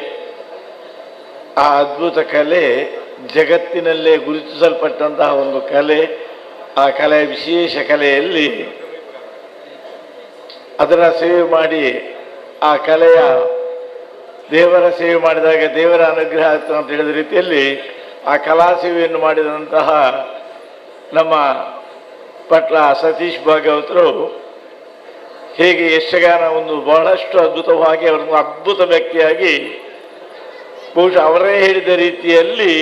ಆ ಅದ್ಭುತ ಕಲೆ ಜಗತ್ತಿನಲ್ಲೇ ಗುರುತಿಸಲ್ಪಟ್ಟಂತಹ ಒಂದು ಕಲೆ. ಆ ಕಲೆಯ ವಿಶೇಷ ಕಲೆಯಲ್ಲಿ ಅದರ ಸೇವೆ ಮಾಡಿ ಆ ಕಲೆಯ ದೇವರ ಸೇವೆ ಮಾಡಿದಾಗ ದೇವರ ಅನುಗ್ರಹ ಆಗ್ತದೆ ಅಂತ ಹೇಳಿದ ರೀತಿಯಲ್ಲಿ ಆ ಕಲಾ ಸೇವೆಯನ್ನು ಮಾಡಿದಂತಹ ನಮ್ಮ ಪಟ್ಲ ಸತೀಶ್ ಭಾಗವತರು ಹೇಗೆ ಯಕ್ಷಗಾನ ಒಂದು ಬಹಳಷ್ಟು ಅದ್ಭುತವಾಗಿ ಅವರನ್ನು ಅದ್ಭುತ ವ್ಯಕ್ತಿಯಾಗಿ ಬಹುಶಃ ಅವರೇ ಹೇಳಿದ ರೀತಿಯಲ್ಲಿ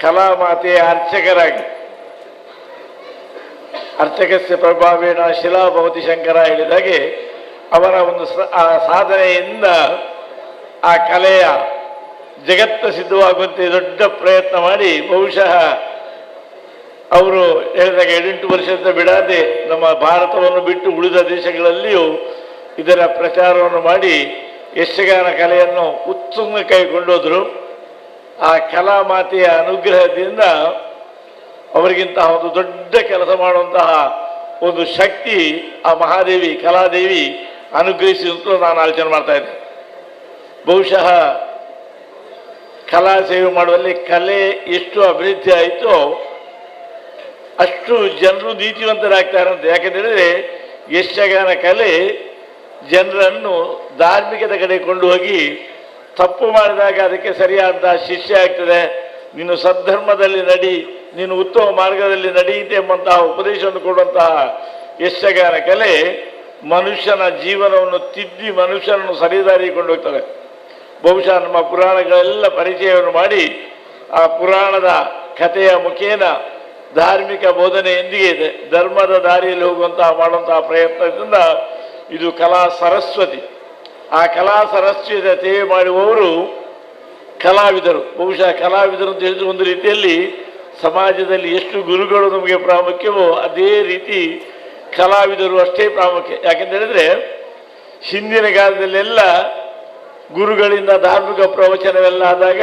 ಕಲಾಮಾತೆಯ ಅರ್ಚಕರಾಗಿ, ಅರ್ಚಕಸ್ಯ ಪ್ರಭಾವೇಣ ಶಿಲಾಭವತಿ ಶಂಕರ ಹೇಳಿದಾಗೆ ಅವರ ಒಂದು ಆ ಸಾಧನೆಯಿಂದ ಆ ಕಲೆಯ ಜಗತ್ತು ಸಿದ್ಧವಾಗುವಂತೆ ದೊಡ್ಡ ಪ್ರಯತ್ನ ಮಾಡಿ ಬಹುಶಃ ಅವರು ಹೇಳಿದಾಗ 8 ವರ್ಷದ ಬಿಡದೆ ನಮ್ಮ ಭಾರತವನ್ನು ಬಿಟ್ಟು ಉಳಿದ ದೇಶಗಳಲ್ಲಿಯೂ ಇದರ ಪ್ರಚಾರವನ್ನು ಮಾಡಿ ಯಕ್ಷಗಾನ ಕಲೆಯನ್ನು ಉತ್ತುಂಗ ಕೈಗೊಂಡೋದರು. ಆ ಕಲಾಮಾತೆಯ ಅನುಗ್ರಹದಿಂದ ಅವರಿಗಿಂತಹ ಒಂದು ದೊಡ್ಡ ಕೆಲಸ ಮಾಡುವಂತಹ ಒಂದು ಶಕ್ತಿ ಆ ಮಹಾದೇವಿ ಕಲಾದೇವಿ ಅನುಗ್ರಹಿಸಿದಂತಲೂ ನಾನು ಆಲೋಚನೆ ಮಾಡ್ತಾ ಇದ್ದೆ. ಬಹುಶಃ ಕಲಾ ಸೇವೆ ಮಾಡುವಲ್ಲಿ ಕಲೆ ಎಷ್ಟು ಅಭಿವೃದ್ಧಿ ಆಯಿತೋ ಅಷ್ಟು ಜನರು ನೀತಿವಂತರಾಗ್ತಾರಂತೆ. ಯಾಕೆಂತೇಳಿದರೆ ಯಕ್ಷಗಾನ ಕಲೆ ಜನರನ್ನು ಧಾರ್ಮಿಕದ ಕಡೆ ಕೊಂಡು ಹೋಗಿ ತಪ್ಪು ಮಾಡಿದಾಗ ಅದಕ್ಕೆ ಸರಿಯಾದ ಶಿಕ್ಷೆ ಆಗ್ತದೆ. ನೀನು ಸದ್ಧರ್ಮದಲ್ಲಿ ನಡಿ, ನೀನು ಉತ್ತಮ ಮಾರ್ಗದಲ್ಲಿ ನಡೆಯುತ್ತೆ ಎಂಬಂತಹ ಉಪದೇಶವನ್ನು ಕೊಡುವಂತಹ ಯಕ್ಷಗಾನ ಕಲೆ ಮನುಷ್ಯನ ಜೀವನವನ್ನು ತಿದ್ದಿ ಮನುಷ್ಯನನ್ನು ಸರಿದಾರಿಗೆ ಕೊಂಡೋಗ್ತದೆ. ಬಹುಶಃ ನಮ್ಮ ಪುರಾಣಗಳೆಲ್ಲ ಪರಿಚಯವನ್ನು ಮಾಡಿ ಆ ಪುರಾಣದ ಕಥೆಯ ಮುಖೇನ ಧಾರ್ಮಿಕ ಬೋಧನೆಯೊಂದಿಗೆ ಇದೆ ಧರ್ಮದ ದಾರಿಯಲ್ಲಿ ಹೋಗುವಂತಹ ಮಾಡುವಂತಹ ಪ್ರಯತ್ನದಿಂದ ಇದು ಕಲಾ ಸರಸ್ವತಿ. ಆ ಕಲಾ ಸರಸ್ವತಿಯ ಸೇವೆ ಮಾಡುವವರು ಕಲಾವಿದರು. ಬಹುಶಃ ಕಲಾವಿದರು ಅಂತ ಹೇಳಿದ್ರೆ ಒಂದು ರೀತಿಯಲ್ಲಿ ಸಮಾಜದಲ್ಲಿ ಎಷ್ಟು ಗುರುಗಳು ನಮಗೆ ಪ್ರಾಮುಖ್ಯವೋ ಅದೇ ರೀತಿ ಕಲಾವಿದರು ಅಷ್ಟೇ ಪ್ರಾಮುಖ್ಯ. ಯಾಕೆಂತ ಹೇಳಿದ್ರೆ ಹಿಂದಿನ ಕಾಲದಲ್ಲೆಲ್ಲ ಗುರುಗಳಿಂದ ಧಾರ್ಮಿಕ ಪ್ರವಚನವೆಲ್ಲ ಆದಾಗ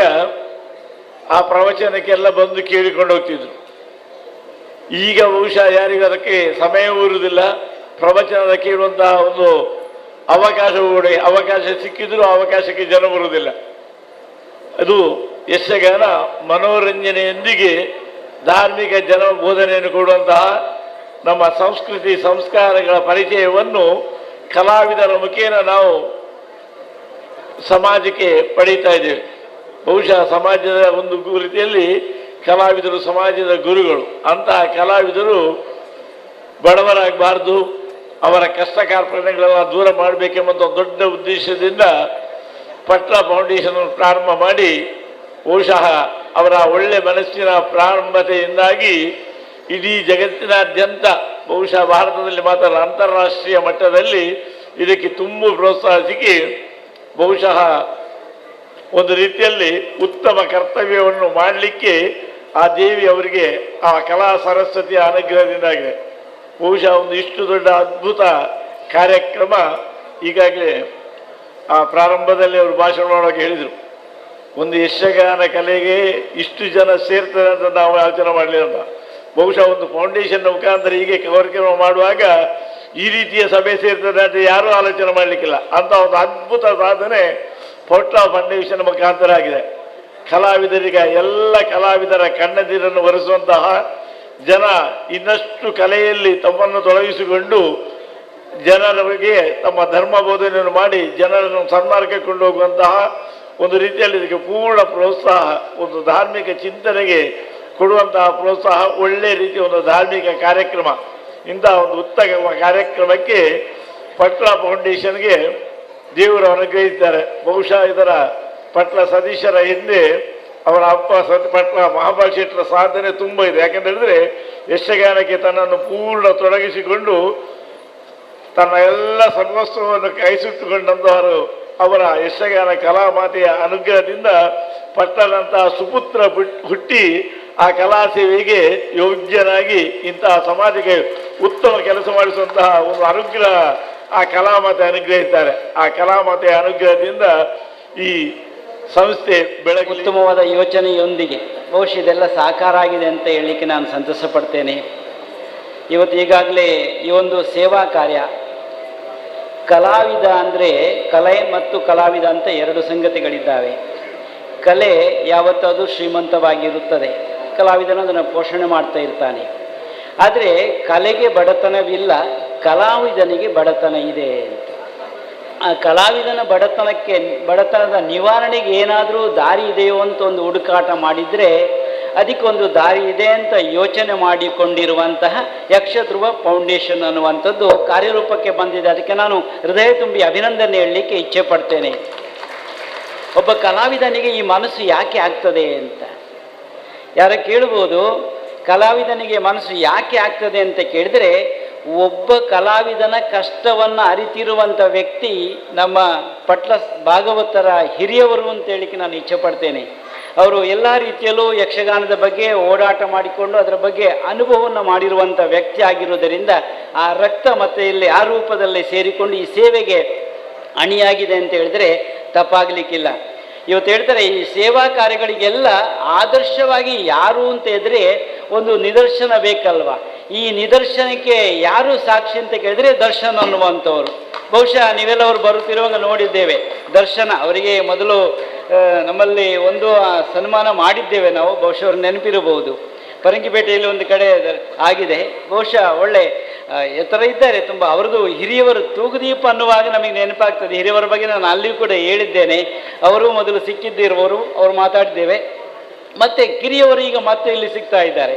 ಆ ಪ್ರವಚನಕ್ಕೆಲ್ಲ ಬಂದು ಕೇಳಿಕೊಂಡು ಹೋಗ್ತಿದ್ರು. ಈಗ ಬಹುಶಃ ಯಾರಿಗೂ ಅದಕ್ಕೆ ಸಮಯವೂ ಇರುವುದಿಲ್ಲ, ಪ್ರವಚನದ ಕೇಳುವಂತಹ ಒಂದು ಅವಕಾಶವೂ ಅವಕಾಶ ಸಿಕ್ಕಿದ್ರೂ ಅವಕಾಶಕ್ಕೆ ಜನ ಬರುವುದಿಲ್ಲ. ಅದು ಯಕ್ಷಗಾನ ಮನೋರಂಜನೆಯೊಂದಿಗೆ ಧಾರ್ಮಿಕ ಜನ ಬೋಧನೆಯನ್ನು ಕೊಡುವಂತಹ ನಮ್ಮ ಸಂಸ್ಕೃತಿ ಸಂಸ್ಕಾರಗಳ ಪರಿಚಯವನ್ನು ಕಲಾವಿದರ ಮುಖೇನ ನಾವು ಸಮಾಜಕ್ಕೆ ಪಡೀತಾ ಇದ್ದೇವೆ. ಬಹುಶಃ ಸಮಾಜದ ಒಂದು ರೀತಿಯಲ್ಲಿ ಕಲಾವಿದರು ಸಮಾಜದ ಗುರುಗಳು. ಅಂತಹ ಕಲಾವಿದರು ಬಡವರಾಗಬಾರ್ದು, ಅವರ ಕಷ್ಟ ಕಾರ್ಪಣ್ಯಗಳೆಲ್ಲ ದೂರ ಮಾಡಬೇಕೆಂಬ ದೊಡ್ಡ ಉದ್ದೇಶದಿಂದ ಪಟ್ಲ ಫೌಂಡೇಶನ್ ಪ್ರಾರಂಭ ಮಾಡಿ, ಬಹುಶಃ ಅವರ ಒಳ್ಳೆ ಮನಸ್ಸಿನ ಪ್ರಾರಂಭತೆಯಿಂದಾಗಿ ಇಡೀ ಜಗತ್ತಿನಾದ್ಯಂತ, ಬಹುಶಃ ಭಾರತದಲ್ಲಿ ಮಾತ್ರ ಅಂತಾರಾಷ್ಟ್ರೀಯ ಮಟ್ಟದಲ್ಲಿ ಇದಕ್ಕೆ ತುಂಬ ಪ್ರೋತ್ಸಾಹ ಸಿಕ್ಕಿ, ಬಹುಶಃ ಒಂದು ರೀತಿಯಲ್ಲಿ ಉತ್ತಮ ಕರ್ತವ್ಯವನ್ನು ಮಾಡಲಿಕ್ಕೆ ಆ ದೇವಿ ಅವರಿಗೆ ಆ ಕಲಾ ಸರಸ್ವತಿಯ ಅನುಗ್ರಹದಿಂದಾಗಿದೆ. ಬಹುಶಃ ಒಂದು ಇಷ್ಟು ದೊಡ್ಡ ಅದ್ಭುತ ಕಾರ್ಯಕ್ರಮ ಈಗಾಗಲೇ ಆ ಪ್ರಾರಂಭದಲ್ಲಿ ಅವರು ಭಾಷಣ ಮಾಡುವಾಗ ಹೇಳಿದರು. ಒಂದು ಯಕ್ಷಗಾನ ಕಲೆಗೆ ಇಷ್ಟು ಜನ ಸೇರ್ತಾರೆ ಅಂತ ನಾವು ಆಲೋಚನೆ ಮಾಡಲಿಲ್ಲ. ಬಹುಶಃ ಒಂದು ಫೌಂಡೇಶನ್ ಮುಖಾಂತರ ಹೀಗೆ ಕಾರ್ಯಕ್ರಮ ಮಾಡುವಾಗ ಈ ರೀತಿಯ ಸಭೆ ಸೇರ್ತದೆ ಅಂತ ಯಾರೂ ಆಲೋಚನೆ ಮಾಡಲಿಕ್ಕಿಲ್ಲ. ಅಂತ ಒಂದು ಅದ್ಭುತ ಸಾಧನೆ ಪಟ್ಲ ಫೌಂಡೇಶನ್ ಮುಖಾಂತರ ಆಗಿದೆ. ಕಲಾವಿದರಿಗೆ, ಎಲ್ಲ ಕಲಾವಿದರ ಕಣ್ಣೀರನ್ನು ಒರೆಸುವಂತಹ ಜನ ಇನ್ನಷ್ಟು ಕಲೆಯಲ್ಲಿ ತಮ್ಮನ್ನು ತೊಡಗಿಸಿಕೊಂಡು ಜನರಿಗೆ ತಮ್ಮ ಧರ್ಮ ಬೋಧನೆಯನ್ನು ಮಾಡಿ ಜನರನ್ನು ಸನ್ಮಾರ್ಗಕ್ಕೆ ಕೊಂಡೋಗುವಂತಹ ಒಂದು ರೀತಿಯಲ್ಲಿ ಇದಕ್ಕೆ ಪೂರ್ಣ ಪ್ರೋತ್ಸಾಹ, ಒಂದು ಧಾರ್ಮಿಕ ಚಿಂತನೆಗೆ ಕೊಡುವಂತಹ ಪ್ರೋತ್ಸಾಹ, ಒಳ್ಳೆಯ ರೀತಿಯ ಒಂದು ಧಾರ್ಮಿಕ ಕಾರ್ಯಕ್ರಮ. ಇಂತಹ ಒಂದು ಉತ್ತಮ ಕಾರ್ಯಕ್ರಮಕ್ಕೆ ಪಟ್ಲ ಫೌಂಡೇಶನ್ಗೆ ದೇವರು ಅನುಗ್ರಹಿಸಿದ್ದಾರೆ. ಬಹುಶಃ ಇದರ ಪಟ್ಲ ಸತೀಶರ ಹಿಂದೆ ಅವರ ಅಪ್ಪ ಪಟ್ಲ ಮಹಾಬಲ ಶೆಟ್ಟರ ಸಾಧನೆ ತುಂಬ ಇದೆ. ಯಾಕೆಂತ ಹೇಳಿದ್ರೆ ಯಕ್ಷಗಾನಕ್ಕೆ ತನ್ನನ್ನು ಪೂರ್ಣ ತೊಡಗಿಸಿಕೊಂಡು ತನ್ನ ಎಲ್ಲ ಸರ್ವಸ್ವವನ್ನು ಕೈಸುಟ್ಟುಕೊಂಡಂತವರು ಅವರ ಯಕ್ಷಗಾನ ಕಲಾಮಾತೆಯ ಅನುಗ್ರಹದಿಂದ ಪಟ್ಟಣಂತಹ ಸುಪುತ್ರ ಹುಟ್ಟಿ ಆ ಕಲಾ ಸೇವೆಗೆ ಯೋಗ್ಯನಾಗಿ ಇಂತಹ ಸಮಾಜಕ್ಕೆ ಉತ್ತಮ ಕೆಲಸ ಮಾಡಿಸುವಂತಹ ಒಂದು ಅನುಗ್ರಹ ಆ ಕಲಾಮಾತೆ ಅನುಗ್ರಹಿಸ್ತಾರೆ. ಆ ಕಲಾಮಾತೆಯ ಅನುಗ್ರಹದಿಂದ ಈ ಸಂಸ್ಥೆ ಬೆಳಕು ಉತ್ತಮವಾದ ಯೋಚನೆಯೊಂದಿಗೆ ಬಹುಶಃ ಇದೆಲ್ಲ ಸಾಕಾರ ಆಗಿದೆ ಅಂತ ಹೇಳಲಿಕ್ಕೆ ನಾನು ಸಂತೋಷ ಪಡ್ತೇನೆ. ಇವತ್ತು ಈಗಾಗಲೇ ಈ ಒಂದು ಸೇವಾ ಕಾರ್ಯ, ಕಲಾವಿದ ಅಂದರೆ ಕಲೆ ಮತ್ತು ಕಲಾವಿದ ಅಂತ ಎರಡು ಸಂಗತಿಗಳಿದ್ದಾವೆ. ಕಲೆ ಯಾವತ್ತಾದರೂ ಶ್ರೀಮಂತವಾಗಿರುತ್ತದೆ, ಕಲಾವಿದನು ಅದನ್ನು ಪೋಷಣೆ ಮಾಡ್ತಾ ಇರ್ತಾನೆ. ಆದರೆ ಕಲೆಗೆ ಬಡತನವಿಲ್ಲ, ಕಲಾವಿದನಿಗೆ ಬಡತನ ಇದೆ ಅಂತ. ಆ ಕಲಾವಿದನ ಬಡತನದ ನಿವಾರಣೆಗೆ ಏನಾದರೂ ದಾರಿ ಇದೆಯೋ ಅಂತ ಒಂದು ಹುಡುಕಾಟ ಮಾಡಿದರೆ ಅದಕ್ಕೊಂದು ದಾರಿ ಇದೆ ಅಂತ ಯೋಚನೆ ಮಾಡಿಕೊಂಡಿರುವಂತಹ ಯಕ್ಷಧ್ರುವ ಫೌಂಡೇಶನ್ ಅನ್ನುವಂಥದ್ದು ಕಾರ್ಯರೂಪಕ್ಕೆ ಬಂದಿದೆ. ಅದಕ್ಕೆ ನಾನು ಹೃದಯ ತುಂಬಿ ಅಭಿನಂದನೆ ಹೇಳಲಿಕ್ಕೆ ಇಚ್ಛೆ ಪಡ್ತೇನೆ. ಒಬ್ಬ ಕಲಾವಿದನಿಗೆ ಈ ಮನಸ್ಸು ಯಾಕೆ ಆಗ್ತದೆ ಅಂತ ಯಾರ ಕೇಳ್ಬೋದು. ಕಲಾವಿದನಿಗೆ ಮನಸ್ಸು ಯಾಕೆ ಆಗ್ತದೆ ಅಂತ ಕೇಳಿದರೆ, ಒಬ್ಬ ಕಲಾವಿದನ ಕಷ್ಟವನ್ನು ಅರಿತಿರುವಂಥ ವ್ಯಕ್ತಿ ನಮ್ಮ ಪಟ್ಲ ಭಾಗವತರ ಹಿರಿಯವರು ಅಂತೇಳಿಕ್ಕೆ ನಾನು ಇಚ್ಛೆ ಪಡ್ತೇನೆ. ಅವರು ಎಲ್ಲ ರೀತಿಯಲ್ಲೂ ಯಕ್ಷಗಾನದ ಬಗ್ಗೆ ಓಡಾಟ ಮಾಡಿಕೊಂಡು ಅದರ ಬಗ್ಗೆ ಅನುಭವವನ್ನು ಮಾಡಿರುವಂಥ ವ್ಯಕ್ತಿ ಆಗಿರುವುದರಿಂದ ಆ ರಕ್ತ ಮತ್ತು ಇಲ್ಲಿ ಆ ರೂಪದಲ್ಲಿ ಸೇರಿಕೊಂಡು ಈ ಸೇವೆಗೆ ಅಣಿಯಾಗಿದೆ ಅಂತ ಹೇಳಿದರೆ ತಪ್ಪಾಗಲಿಕ್ಕಿಲ್ಲ. ಇವತ್ತು ಹೇಳ್ತಾರೆ, ಈ ಸೇವಾ ಕಾರ್ಯಗಳಿಗೆಲ್ಲ ಆದರ್ಶವಾಗಿ ಯಾರು ಅಂತ ಇದ್ದರೆ ಒಂದು ನಿದರ್ಶನ ಬೇಕಲ್ವ. ಈ ನಿದರ್ಶನಕ್ಕೆ ಯಾರು ಸಾಕ್ಷಿ ಅಂತ ಕೇಳಿದರೆ ದರ್ಶನ್ ಅನ್ನುವಂಥವ್ರು. ಬಹುಶಃ ನೀವೆಲ್ಲವರು ಬರುತ್ತಿರುವಾಗ ನೋಡಿದ್ದೇವೆ ದರ್ಶನ ಅವರಿಗೆ ಮೊದಲು ನಮ್ಮಲ್ಲಿ ಒಂದು ಸನ್ಮಾನ ಮಾಡಿದ್ದೇವೆ ನಾವು, ಬಹುಶಃ ಅವ್ರು ನೆನಪಿರಬಹುದು. ಪರಂಗಿಪೇಟೆಯಲ್ಲಿ ಒಂದು ಕಡೆ ಆಗಿದೆ. ಬಹುಶಃ ಒಳ್ಳೆ ಎತ್ತರ ಇದ್ದಾರೆ ತುಂಬ. ಅವರದು ಹಿರಿಯವರು ತೂಗುದೀಪ ಅನ್ನುವಾಗ ನಮಗೆ ನೆನಪಾಗ್ತದೆ. ಹಿರಿಯವರ ಬಗ್ಗೆ ನಾನು ಅಲ್ಲಿಯೂ ಕೂಡ ಹೇಳಿದ್ದೇನೆ. ಅವರು ಮೊದಲು ಸಿಕ್ಕಿದ್ದಿರುವವರು, ಅವರು ಮಾತಾಡಿದ್ದೇವೆ. ಮತ್ತು ಕಿರಿಯವರು ಈಗ ಮತ್ತೆ ಇಲ್ಲಿ ಸಿಗ್ತಾ ಇದ್ದಾರೆ.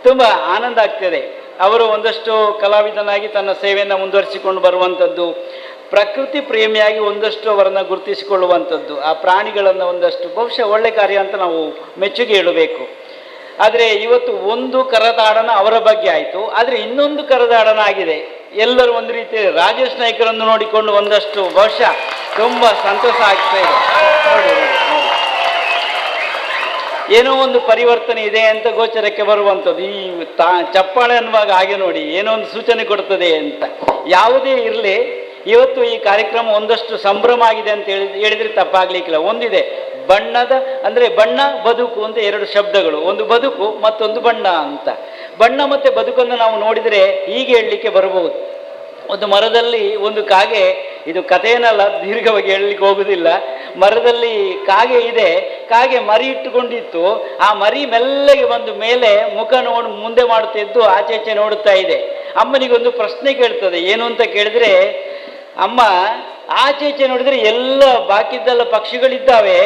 ತುಂಬ ಆನಂದ ಆಗ್ತದೆ. ಅವರು ಒಂದಷ್ಟು ಕಲಾವಿದನಾಗಿ ತನ್ನ ಸೇವೆಯನ್ನು ಮುಂದುವರಿಸಿಕೊಂಡು ಬರುವಂಥದ್ದು, ಪ್ರಕೃತಿ ಪ್ರೇಮಿಯಾಗಿ ಒಂದಷ್ಟು ಅವರನ್ನು ಗುರುತಿಸಿಕೊಳ್ಳುವಂಥದ್ದು, ಆ ಪ್ರಾಣಿಗಳನ್ನು ಒಂದಷ್ಟು ಬಹುಶಃ ಒಳ್ಳೆ ಕಾರ್ಯ ಅಂತ ನಾವು ಮೆಚ್ಚುಗೆ ಹೇಳಬೇಕು. ಆದರೆ ಇವತ್ತು ಒಂದು ಕರದಾಡನ ಅವರ ಬಗ್ಗೆ ಆಯಿತು, ಆದರೆ ಇನ್ನೊಂದು ಕರದಾಡನ ಆಗಿದೆ. ಎಲ್ಲರೂ ಒಂದು ರೀತಿ ರಾಜೇಶ್ ನಾಯ್ಕರನ್ನು ನೋಡಿಕೊಂಡು ಒಂದಷ್ಟು ಬಹುಶಃ ತುಂಬ ಸಂತೋಷ ಆಗ್ತಾ ಇದೆ. ನೋಡಿ, ಏನೋ ಒಂದು ಪರಿವರ್ತನೆ ಇದೆ ಅಂತ ಗೋಚರಕ್ಕೆ ಬರುವಂಥದ್ದು. ಈ ಚಪ್ಪಾಳೆ ಅನ್ನುವಾಗ ಹಾಗೆ ನೋಡಿ ಏನೋ ಒಂದು ಸೂಚನೆ ಕೊಡ್ತದೆ ಅಂತ. ಯಾವುದೇ ಇರಲಿ, ಇವತ್ತು ಈ ಕಾರ್ಯಕ್ರಮ ಒಂದಷ್ಟು ಸಂಭ್ರಮ ಆಗಿದೆ ಅಂತ ಹೇಳಿದರೆ ತಪ್ಪಾಗ್ಲಿಕ್ಕಿಲ್ಲ. ಒಂದಿದೆ ಬಣ್ಣದ, ಅಂದರೆ ಬಣ್ಣ ಬದುಕು ಅಂತ ಎರಡು ಶಬ್ದಗಳು, ಒಂದು ಬದುಕು ಮತ್ತೊಂದು ಬಣ್ಣ ಅಂತ. ಬಣ್ಣ ಮತ್ತು ಬದುಕನ್ನು ನಾವು ನೋಡಿದರೆ ಹೀಗೆ ಹೇಳಲಿಕ್ಕೆ ಬರಬಹುದು. ಒಂದು ಮರದಲ್ಲಿ ಒಂದು ಕಾಗೆ, ಇದು ಕಥೆಯನ್ನಲ್ಲ, ದೀರ್ಘವಾಗಿ ಹೇಳಲಿಕ್ಕೆ ಹೋಗುವುದಿಲ್ಲ. ಮರದಲ್ಲಿ ಕಾಗೆ ಇದೆ, ಕಾಗೆ ಮರಿ ಇಟ್ಟುಕೊಂಡಿತ್ತು. ಆ ಮರಿ ಮೆಲ್ಲಗೆ ಬಂದು ಮೇಲೆ ಮುಖ ನೋಡಿ ಮುಂದೆ ಮಾಡುತ್ತಿದ್ದು ಆಚೆ ಈಚೆ ನೋಡುತ್ತಾ ಇದೆ. ಅಮ್ಮನಿಗೊಂದು ಪ್ರಶ್ನೆ ಕೇಳ್ತದೆ, ಏನು ಅಂತ ಕೇಳಿದ್ರೆ, ಅಮ್ಮ ಆಚೆ ಈಚೆ ನೋಡಿದ್ರೆ ಎಲ್ಲ ಬಾಕಿದ್ದೆಲ್ಲ ಪಕ್ಷಿಗಳಿದ್ದಾವೆ,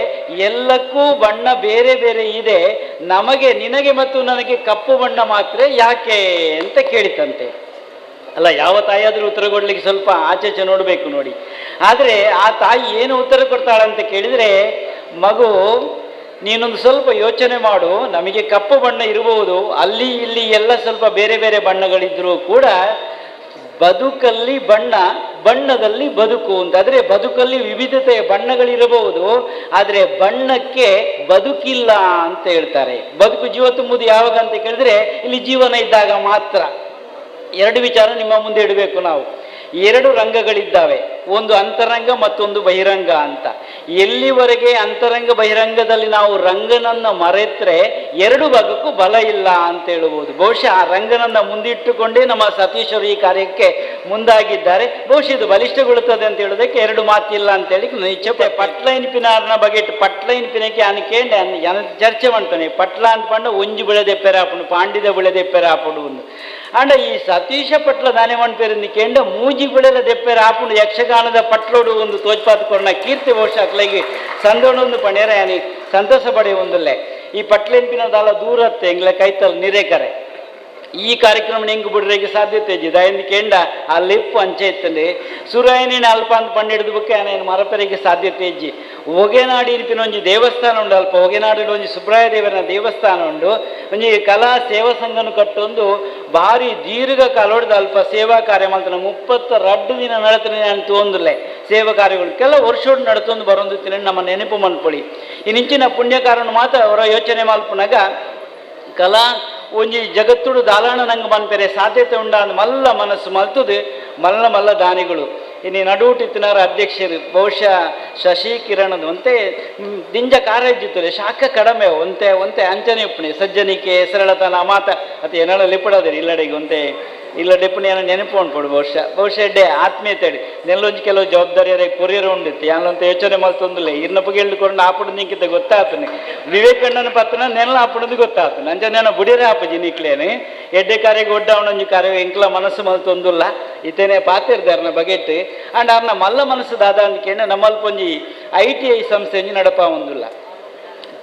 ಎಲ್ಲಕ್ಕೂ ಬಣ್ಣ ಬೇರೆ ಬೇರೆ ಇದೆ, ನಮಗೆ ನಿನಗೆ ಮತ್ತು ನನಗೆ ಕಪ್ಪು ಬಣ್ಣ ಮಾತ್ರ ಯಾಕೆ ಅಂತ ಕೇಳಿತಂತೆ. ಅಲ್ಲ, ಯಾವ ತಾಯಿಯಾದರೂ ಉತ್ತರ ಕೊಡಲಿಕ್ಕೆ ಸ್ವಲ್ಪ ಆಚೆಚೆ ನೋಡಬೇಕು ನೋಡಿ. ಆದರೆ ಆ ತಾಯಿ ಏನು ಉತ್ತರ ಕೊಡ್ತಾಳಂತ ಕೇಳಿದರೆ, ಮಗು ನೀನೊಂದು ಸ್ವಲ್ಪ ಯೋಚನೆ ಮಾಡು, ನಮಗೆ ಕಪ್ಪು ಬಣ್ಣ ಇರಬಹುದು, ಅಲ್ಲಿ ಇಲ್ಲಿ ಎಲ್ಲ ಸ್ವಲ್ಪ ಬೇರೆ ಬೇರೆ ಬಣ್ಣಗಳಿದ್ರೂ ಕೂಡ ಬದುಕಲ್ಲಿ ಬಣ್ಣ, ಬಣ್ಣದಲ್ಲಿ ಬದುಕು ಅಂತ. ಆದರೆ ಬದುಕಲ್ಲಿ ವಿವಿಧತೆಯ ಬಣ್ಣಗಳಿರಬಹುದು, ಆದರೆ ಬಣ್ಣಕ್ಕೆ ಬದುಕಿಲ್ಲ ಅಂತ ಹೇಳ್ತಾರೆ. ಬದುಕು ಜೀವ ತುಂಬುವುದು ಯಾವಾಗ ಅಂತ ಕೇಳಿದ್ರೆ ಇಲ್ಲಿ ಜೀವನ ಇದ್ದಾಗ ಮಾತ್ರ. ಎರಡು ವಿಚಾರ ನಿಮ್ಮ ಮುಂದೆ ಇಡಬೇಕು ನಾವು. ಎರಡು ರಂಗಗಳಿದ್ದಾವೆ, ಒಂದು ಅಂತರಂಗ ಮತ್ತೊಂದು ಬಹಿರಂಗ ಅಂತ. ಎಲ್ಲಿವರೆಗೆ ಅಂತರಂಗ ಬಹಿರಂಗದಲ್ಲಿ ನಾವು ರಂಗನನ್ನ ಮರೆತರೆ ಎರಡು ಭಾಗಕ್ಕೂ ಬಲ ಇಲ್ಲ ಅಂತ ಹೇಳಬಹುದು. ಬಹುಶಃ ಆ ರಂಗನನ್ನ ಮುಂದಿಟ್ಟುಕೊಂಡೇ ನಮ್ಮ ಸತೀಶರು ಈ ಕಾರ್ಯಕ್ಕೆ ಮುಂದಾಗಿದ್ದಾರೆ. ಬಹುಶಃ ಇದು ಬಲಿಷ್ಠಗೊಳ್ಳುತ್ತದೆ ಅಂತ ಹೇಳೋದಕ್ಕೆ ಎರಡು ಮಾತಿಲ್ಲ ಅಂತ ಹೇಳಿ ಇಚ್ಛೆ. ಪಟ್ಲ ಇನ್ಪಿನಾರ್ನ ಬಗೆ ಪಟ್ಲ ಇನ್ಪಿನಕ್ಕೆ ಅನ್ಕೇಂಡೆ ಚರ್ಚೆ ಮಾಡ್ತಾನೆ. ಪಟ್ಲ ಅನ್ಪಂಡ ಒಂಜಿ ಬೆಳೆದೆ ಪೆರಾಪುಂಡು, ಪಾಂಡಿದ ಬೆಳೆದೆ ಪೆರಾಪುಂಡು ಒಂದು. ಅಂಡ ಈ ಸತೀಶ ಪಟ್ಲ ದಾನೆ ಮಣ್ಪೇರಿಂದ ಕೇಂಡ ಮೂಜಿ ಬೆಳೆದ ದೆಪ್ಪೆರ ಆಪುಂಡು ಯಕ್ಷಗಾನದ ಪಟ್ಲೋಡು ಒಂದು ತೋಜ್ಪಾತ್ ಕೊರ್ನ ಕೀರ್ತಿ ಬಹುಶಃ ಅಕ್ಲೆಗೆ ಸಂದೋಣೊಂದು ಪಣೇರ ಯಾನಿ ಸಂತೋಷ ಪಡೆಯ ಒಂದುಲ್ಲೆ. ಈ ಪಟ್ಲೆಂಪಿನದಾಲ ದೂರತ್ತೆ ಎಂಗ್ಲ ಕೈತಲ್ ನಿರೇಕರೆ ಈ ಕಾರ್ಯಕ್ರಮ ಹೆಂಗ್ ಬಿಡ್ರೆಗೆ ಸಾಧ್ಯತೆ ಇಜ್ಜಿ. ದಯಂದು ಕೇಂಡ ಆ ಲಿಪ್ಪು ಅಂಚೆ ಇತ್ತಂದೆ ಸುರಾಯನಿನ ಅಲ್ಪ ಅಂತ ಪಂಡಿಡ್ದು ಬುಕ್ಕೆ ಆನೇನು ಮರಪೆರೆಗೆ ಸಾಧ್ಯತೆ ಇಜ್ಜಿ. ಹೊಗೆನಾಡಿ ಇರ್ಪಿನ ಒಂಜಿ ದೇವಸ್ಥಾನ ಉಂಡು, ಅಲ್ಪ ಹೊಗೆನಾಡಿನ ಒಂಜಿ ಸುಬ್ರಾಯ ದೇವರ ದೇವಸ್ಥಾನ ಉಂಡು. ಒಂಜಿ ಕಲಾ ಸೇವಾ ಸಂಘನ ಕಟ್ಟೊಂದು ಭಾರಿ ದೀರ್ಘ ಕಾಲೋಡ್ದ ಅಲ್ಪ ಸೇವಾ ಕಾರ್ಯ ಮಾಡ್ತಾನೆ. 32 ದಿನ ನಡತನೆ ನಾನು ತೋಂದುಲ್ಲೆ ಸೇವಾ ಕಾರ್ಯಗಳು ಕೆಲವು ವರ್ಷೋಡು ನಡತೊಂದು ಬರೊಂದು ತಿನ್ನ ನಮ್ಮ ನೆನಪು ಮನ್ಪೊಳಿ. ಇನ್ನಿಂಚಿನ ಪುಣ್ಯಕಾರನು ಮಾತ್ರ ಅವರ ಯೋಚನೆ ಮಲ್ಪುನಾಗ ಕಲಾ ಒಂಜಿ ಜಗತ್ತುಡು ದಾಲಾಣ ನಂಗೆ ಮನ್ಪೆರೆ ಸಾಧ್ಯತೆ ಉಂಡ ಅಂದ್ ಮಲ್ಲ ಮನಸ್ಸು ಮಲ್ತದು ಮಲ್ಲ ಮಲ್ಲ ದಾನಿಗಳು. ಇನ್ನು ನಡುಟಿತ್ತಿನಾರ ಅಧ್ಯಕ್ಷರು ಬಹುಶಃ ಶಶಿ ಕಿರಣ್ ಒಂತೆ ದಿಂಜ ಕಾರ್ಯ ಶಾಖ ಕಡಿಮೆ ಒಂತೆ ಒಂತೆ ಅಂಚನೆ ಉಪ್ಪಣೆ ಸಜ್ಜನಿಕೆ ಸರಳತನ ಮಾತ ಅತಿ ಏನಾಳ ಲಿಪ್ಪಡೋದಿರಿ ಇಲ್ಲಡೆಗೆ ಒಂತೆ ಇಲ್ಲ ಡೆಪ್ಪಣಿ ಏನೋ ನೆನಪು ಉಂಟು. ಬಹುಶಃ ಬಹುಶಃ ಎಡ್ಡೆ ಆತ್ಮೀಯತೆ ನೆಲ್ಲೊಂಜಿ ಕೆಲವು ಜವಾಬ್ದಾರಿಯರೇ ಕೊರಿಯರ್ ಉಂಡಿತ್ತು ಯಾನಂತ ಯೋಚನೆ ಮಲ್ತೊಂದಿಲ್ಲ ಇರ್ನಪ್ಪಗೆ ಹೇಳ್ಕೊಂಡು ಆಪುಡು ನಿಂಕಿತ ಗೊತ್ತಾತನೆ ವಿವೇಕಣ್ಣನ ಪತ್ತನ ನೆಲ್ಲ ಆಪುಡದು ಗೊತ್ತಾತನೆ ಅಂಚ ನೆನ ಬುಡಿಯರೇ ಆಪಜಿ ನಿಕ್ಲೇನೆ ಎಡ್ಡೆ ಕಾರ್ಯಕ್ಕೆ ಒಡ್ಡವನೊಂಜಿ ಕಾರ್ಯ ಎಂಕ್ಲ ಮನಸ್ಸು ಮಲ್ತೊಂದುಲ್ಲ ಇತೇನೆ ಪಾತಿರ್ದಾರನ ಬಗೆಟ್ ಅಂಡ್ ಅವ್ರನ್ನ ಮಲ್ಲ ಮನಸ್ಸು ದಾದ ಅಂದ್ಕೇಂಡ ನಮ್ಮಲ್ಪೊಂಜಿ ITI ಸಂಸ್ಥೆ ಒಂಜಿ ನಡಪ ಒಂದುಲ್ಲ.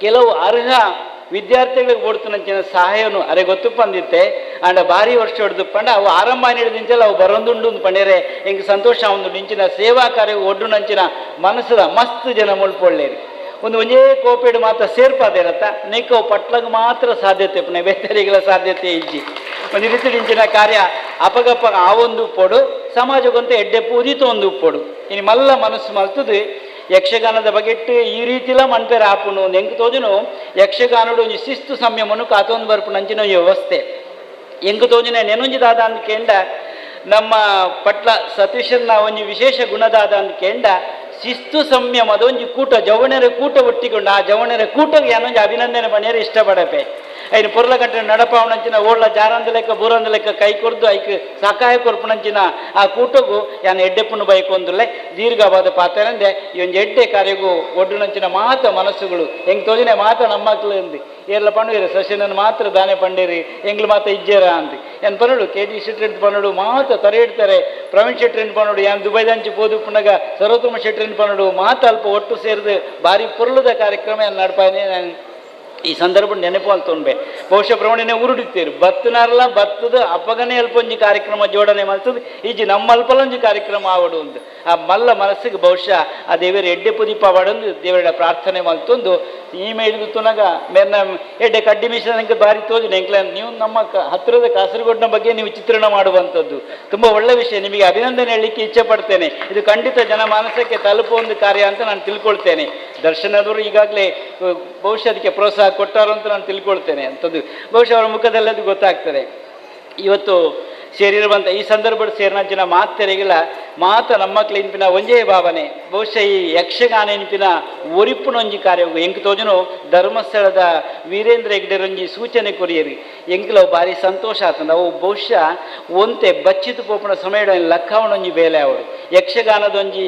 ಕೆಲವು ಅರ್ಹ ವಿದ್ಯಾರ್ಥಿಗಳಿಗೆ ಕೊಡ್ತನಂಚಿನ ಸಹಾಯನು ಅರೆ ಗೊತ್ತು ಪಂದಿತ್ತೆ ಅಂಡ ಭಾರಿ ವರ್ಷ ಹೊಡೆದು ಪಂಡ ಅವು ಆರಂಭ ಹಿಡಿದಿಂಚಲ್ಲ ಅವು ಬರೊಂದುಂಡು ಪಂಡೇರೆ ಹಿಂಗೆ ಸಂತೋಷ ಒಂದು ನಿಂಚಿನ ಸೇವಾ ಕಾರ್ಯ ಒಡ್ಡು ನಂಚಿನ ಮನಸ್ಸದ ಮಸ್ತ್ ಜನ ಮುಳ್ಪೊಳ್ಳೇರಿ. ಒಂದು ಒಂದೇ ಕೋಪೇಡು ಮಾತ್ರ ಸೇರ್ಪಾದೇರತ್ತ ನಿಕ್ಕವು ಪಟ್ಲಗ್ ಮಾತ್ರ ಸಾಧ್ಯತೆ ಪುನಃ ಬೇತರಿಗಳ ಸಾಧ್ಯತೆ ಇಜ್ಜಿ. ಒಂದು ರೀತಿ ನಿಂಚಿನ ಕಾರ್ಯ ಅಪಗಪ್ಪ ಆ ಒಂದು ಪೊಡು ಸಮಾಜಕ್ಕಂತ ಎಡ್ಡೆ ಪೂದಿತು ಒಂದು ಪೊಡು ಇನ್ನು ಮಲ್ಲ ಮನಸ್ಸು ಮಲ್ತದು ಯಕ್ಷಗಾನದ ಬಗೆಟ್ಟು ಈ ರೀತಿಲ ಮನ್ಪೇರ ಆಪುನು ಎಂಕ್ ತೋಜುನು ಯಕ್ಷಗಾನಡು ಒಂಜಿ ಶಿಸ್ತು ಸಂಯಮನು ಕಾತೊಂದು ಬರ್ಪುನ ಅಂಚಿನ ವ್ಯವಸ್ಥೆ ಎಂಕ್ ತೋಜುನ ನೆನೊಂಜಿ ದಾದ ಅಂದ್ಕೇಂಡ ನಮ್ಮ ಪಟ್ಲ ಸತೀಶನ್ನ ಒಂಜಿ ವಿಶೇಷ ಗುಣದಾದ ಅಂದ್ಕೇಂಡ ಶಿಸ್ತು ಸಂಯಮದ ಒಂಜಿ ಕೂಟ ಜವಣರ ಕೂಟ ಒಟ್ಟಿಕೊಂಡು ಆ ಜವಣರ ಕೂಟಗೆ ಏನೊಂಜಿ ಅಭಿನಂದನೆ ಪಣಿಯರು ಇಷ್ಟಪಡಪೆ. ಐನು ಪೊರ್ಲ ಗಂಟೆ ನಡಪಾವಣಂಚಿನ ಓಡ್ಲ ಜಾರಂದ ಲೆಕ್ಕ ಬೂರಂದ ಲೆಕ್ಕ ಕೈ ಕೊರ್ದು ಐಕ್ ಸಕಾಯ ಕೊರ್ಪುಣಂಚಿನ ಆ ಕೂಟಗು ಯಾನ್ ಎಡ್ಡೆಪ್ಪುನು ಬೈಕೊಂದುಲ್ಲೆ ದೀರ್ಘವಾದ ಪಾತೆರಂದೆ ಈ ಒಂಜಿ ಎಡ್ಡೆ ಕಾರ್ಯಗೂ ಒಡ್ಡುನಂಚಿನ ಮಾತ ಮನಸ್ಸುಗಳು ಹೆಂಗ್ ತೋಜಿನೆ ಮಾತ ನಮ್ಮಕ್ಳು ಅಂದು ಏರ್ಲ ಪಂಡುವಿರು ಸಶಿನನ್ ಮಾತ್ರ ದಾನೆ ಪಂಡೇರಿ ಎಂಗ್ಲು ಮಾತ ಇಜ್ಜೇರ ಅಂದು ಏನ್ ಪನ್ನಡು ಕೆ ಜಿ ಶೆಟ್ಟಿ ಪನ್ನಡು ಮಾತ ತರೆ ಇಡ್ತಾರೆ ಪ್ರವೀಣ್ ಶೆಟ್ಟಿ ಪನ್ನಡು ಯಾನ್ ದುಬೈದಂಚಿ ಪೋದು ಪುನಗ ಸರ್ವೋತ್ತಮ ಶೆಟ್ಟಿ ಪನ್ನಡು ಮಾತ ಅಲ್ಪ ಒಟ್ಟು ಸೇರಿದು ಭಾರಿ ಪೊರ್ಲುದ ಕಾರ್ಯಕ್ರಮ ನಡ್ಪಾನೆ ನಾನು ಈ ಸಂದರ್ಭ ನೆನಪು ತೊಂಬೆ. ಬಹುಶಃ ಪ್ರವಣನೆ ಉರುಡಿತ್ತೀರು ಬತ್ತನಾರಲ್ಲ ಬತ್ತದ ಅಪ್ಪಗನೇ ಅಲ್ಪೊಂಜಿ ಕಾರ್ಯಕ್ರಮ ಜೋಡಣೆ ಮಲ್ತದ ಈಜಿ ನಮ್ಮ ಅಲ್ಪಲೊಂಜಿ ಕಾರ್ಯಕ್ರಮ ಆವಡು ಒಂದು ಆ ಮಲ್ಲ ಮನಸ್ಸಿಗೆ ಬಹುಶಃ ಆ ದೇವರ ಎಡ್ಡೆ ಪುದೀಪ ಆವಡೊಂದು ದೇವರ ಪ್ರಾರ್ಥನೆ ಮಲ್ತೊಂದು ಈ ಮೇಲಿಗೆ ತುನಗ ಮೇರ್ನ ಎಡ್ಡೆ ಕಡ್ಡಿ ಮಿಷನ್ ಭಾರಿ ತೋಜು ಎಂಕ್ಲ ನೀವು ನಮ್ಮ ಹತ್ತಿರದ ಕಾಸರಗೋಡಿನ ಬಗ್ಗೆ ನೀವು ಚಿತ್ರಣ ಮಾಡುವಂಥದ್ದು ತುಂಬ ಒಳ್ಳೆ ವಿಷಯ. ನಿಮಗೆ ಅಭಿನಂದನೆ ಹೇಳಲಿಕ್ಕೆ ಇಚ್ಛೆ ಪಡ್ತೇನೆ. ಇದು ಖಂಡಿತ ಜನಮಾನಸಕ್ಕೆ ತಲುಪುವ ಒಂದು ಕಾರ್ಯ ಅಂತ ನಾನು ತಿಳ್ಕೊಳ್ತೇನೆ. ದರ್ಶನದವರು ಈಗಾಗಲೇ ಬಹುಶಃ ಅದಕ್ಕೆ ಪ್ರೋತ್ಸಾಹ ಕೊಟ್ಟಾರು ಅಂತ ನಾನು ತಿಳ್ಕೊಳ್ತೇನೆ ಅಂಥದ್ದು ಬಹುಶಃ ಅವರ ಮುಖದಲ್ಲಿ ಅದು ಗೊತ್ತಾಗ್ತದೆ. ಇವತ್ತು ಸೇರಿರುವಂಥ ಈ ಸಂದರ್ಭದ ಸೇರಿನಂಚಿನ ಮಾತೆರೆಗಿಲ್ಲ ಮಾತ ನಮ್ಮ ಕ್ಲಿನ್ಪಿನ ಒಂಜೇ ಭಾವನೆ ಬಹುಶಃ ಈ ಯಕ್ಷಗಾನ ನೆನಪಿನ ಒರಿಪುನೊಂಜಿ ಕಾರ್ಯ ಎಂಕ್ ತೋಜನು ಧರ್ಮಸ್ಥಳದ ವೀರೇಂದ್ರ ಹೆಗ್ಡೆರೊಂಜಿ ಸೂಚನೆ ಕೊರಿಯರಿ ಎಂಕ್ಲವು ಭಾರಿ ಸಂತೋಷ ಆತಂದ. ಅವು ಬಹುಶಃ ಒಂತೆ ಬಚ್ಚಿತು ಪೋಪುನ ಸಮಯ ಲಕ್ಕವನೊಂಜಿ ಬೇಲೆ ಅವಳು ಯಕ್ಷಗಾನದೊಂಜಿ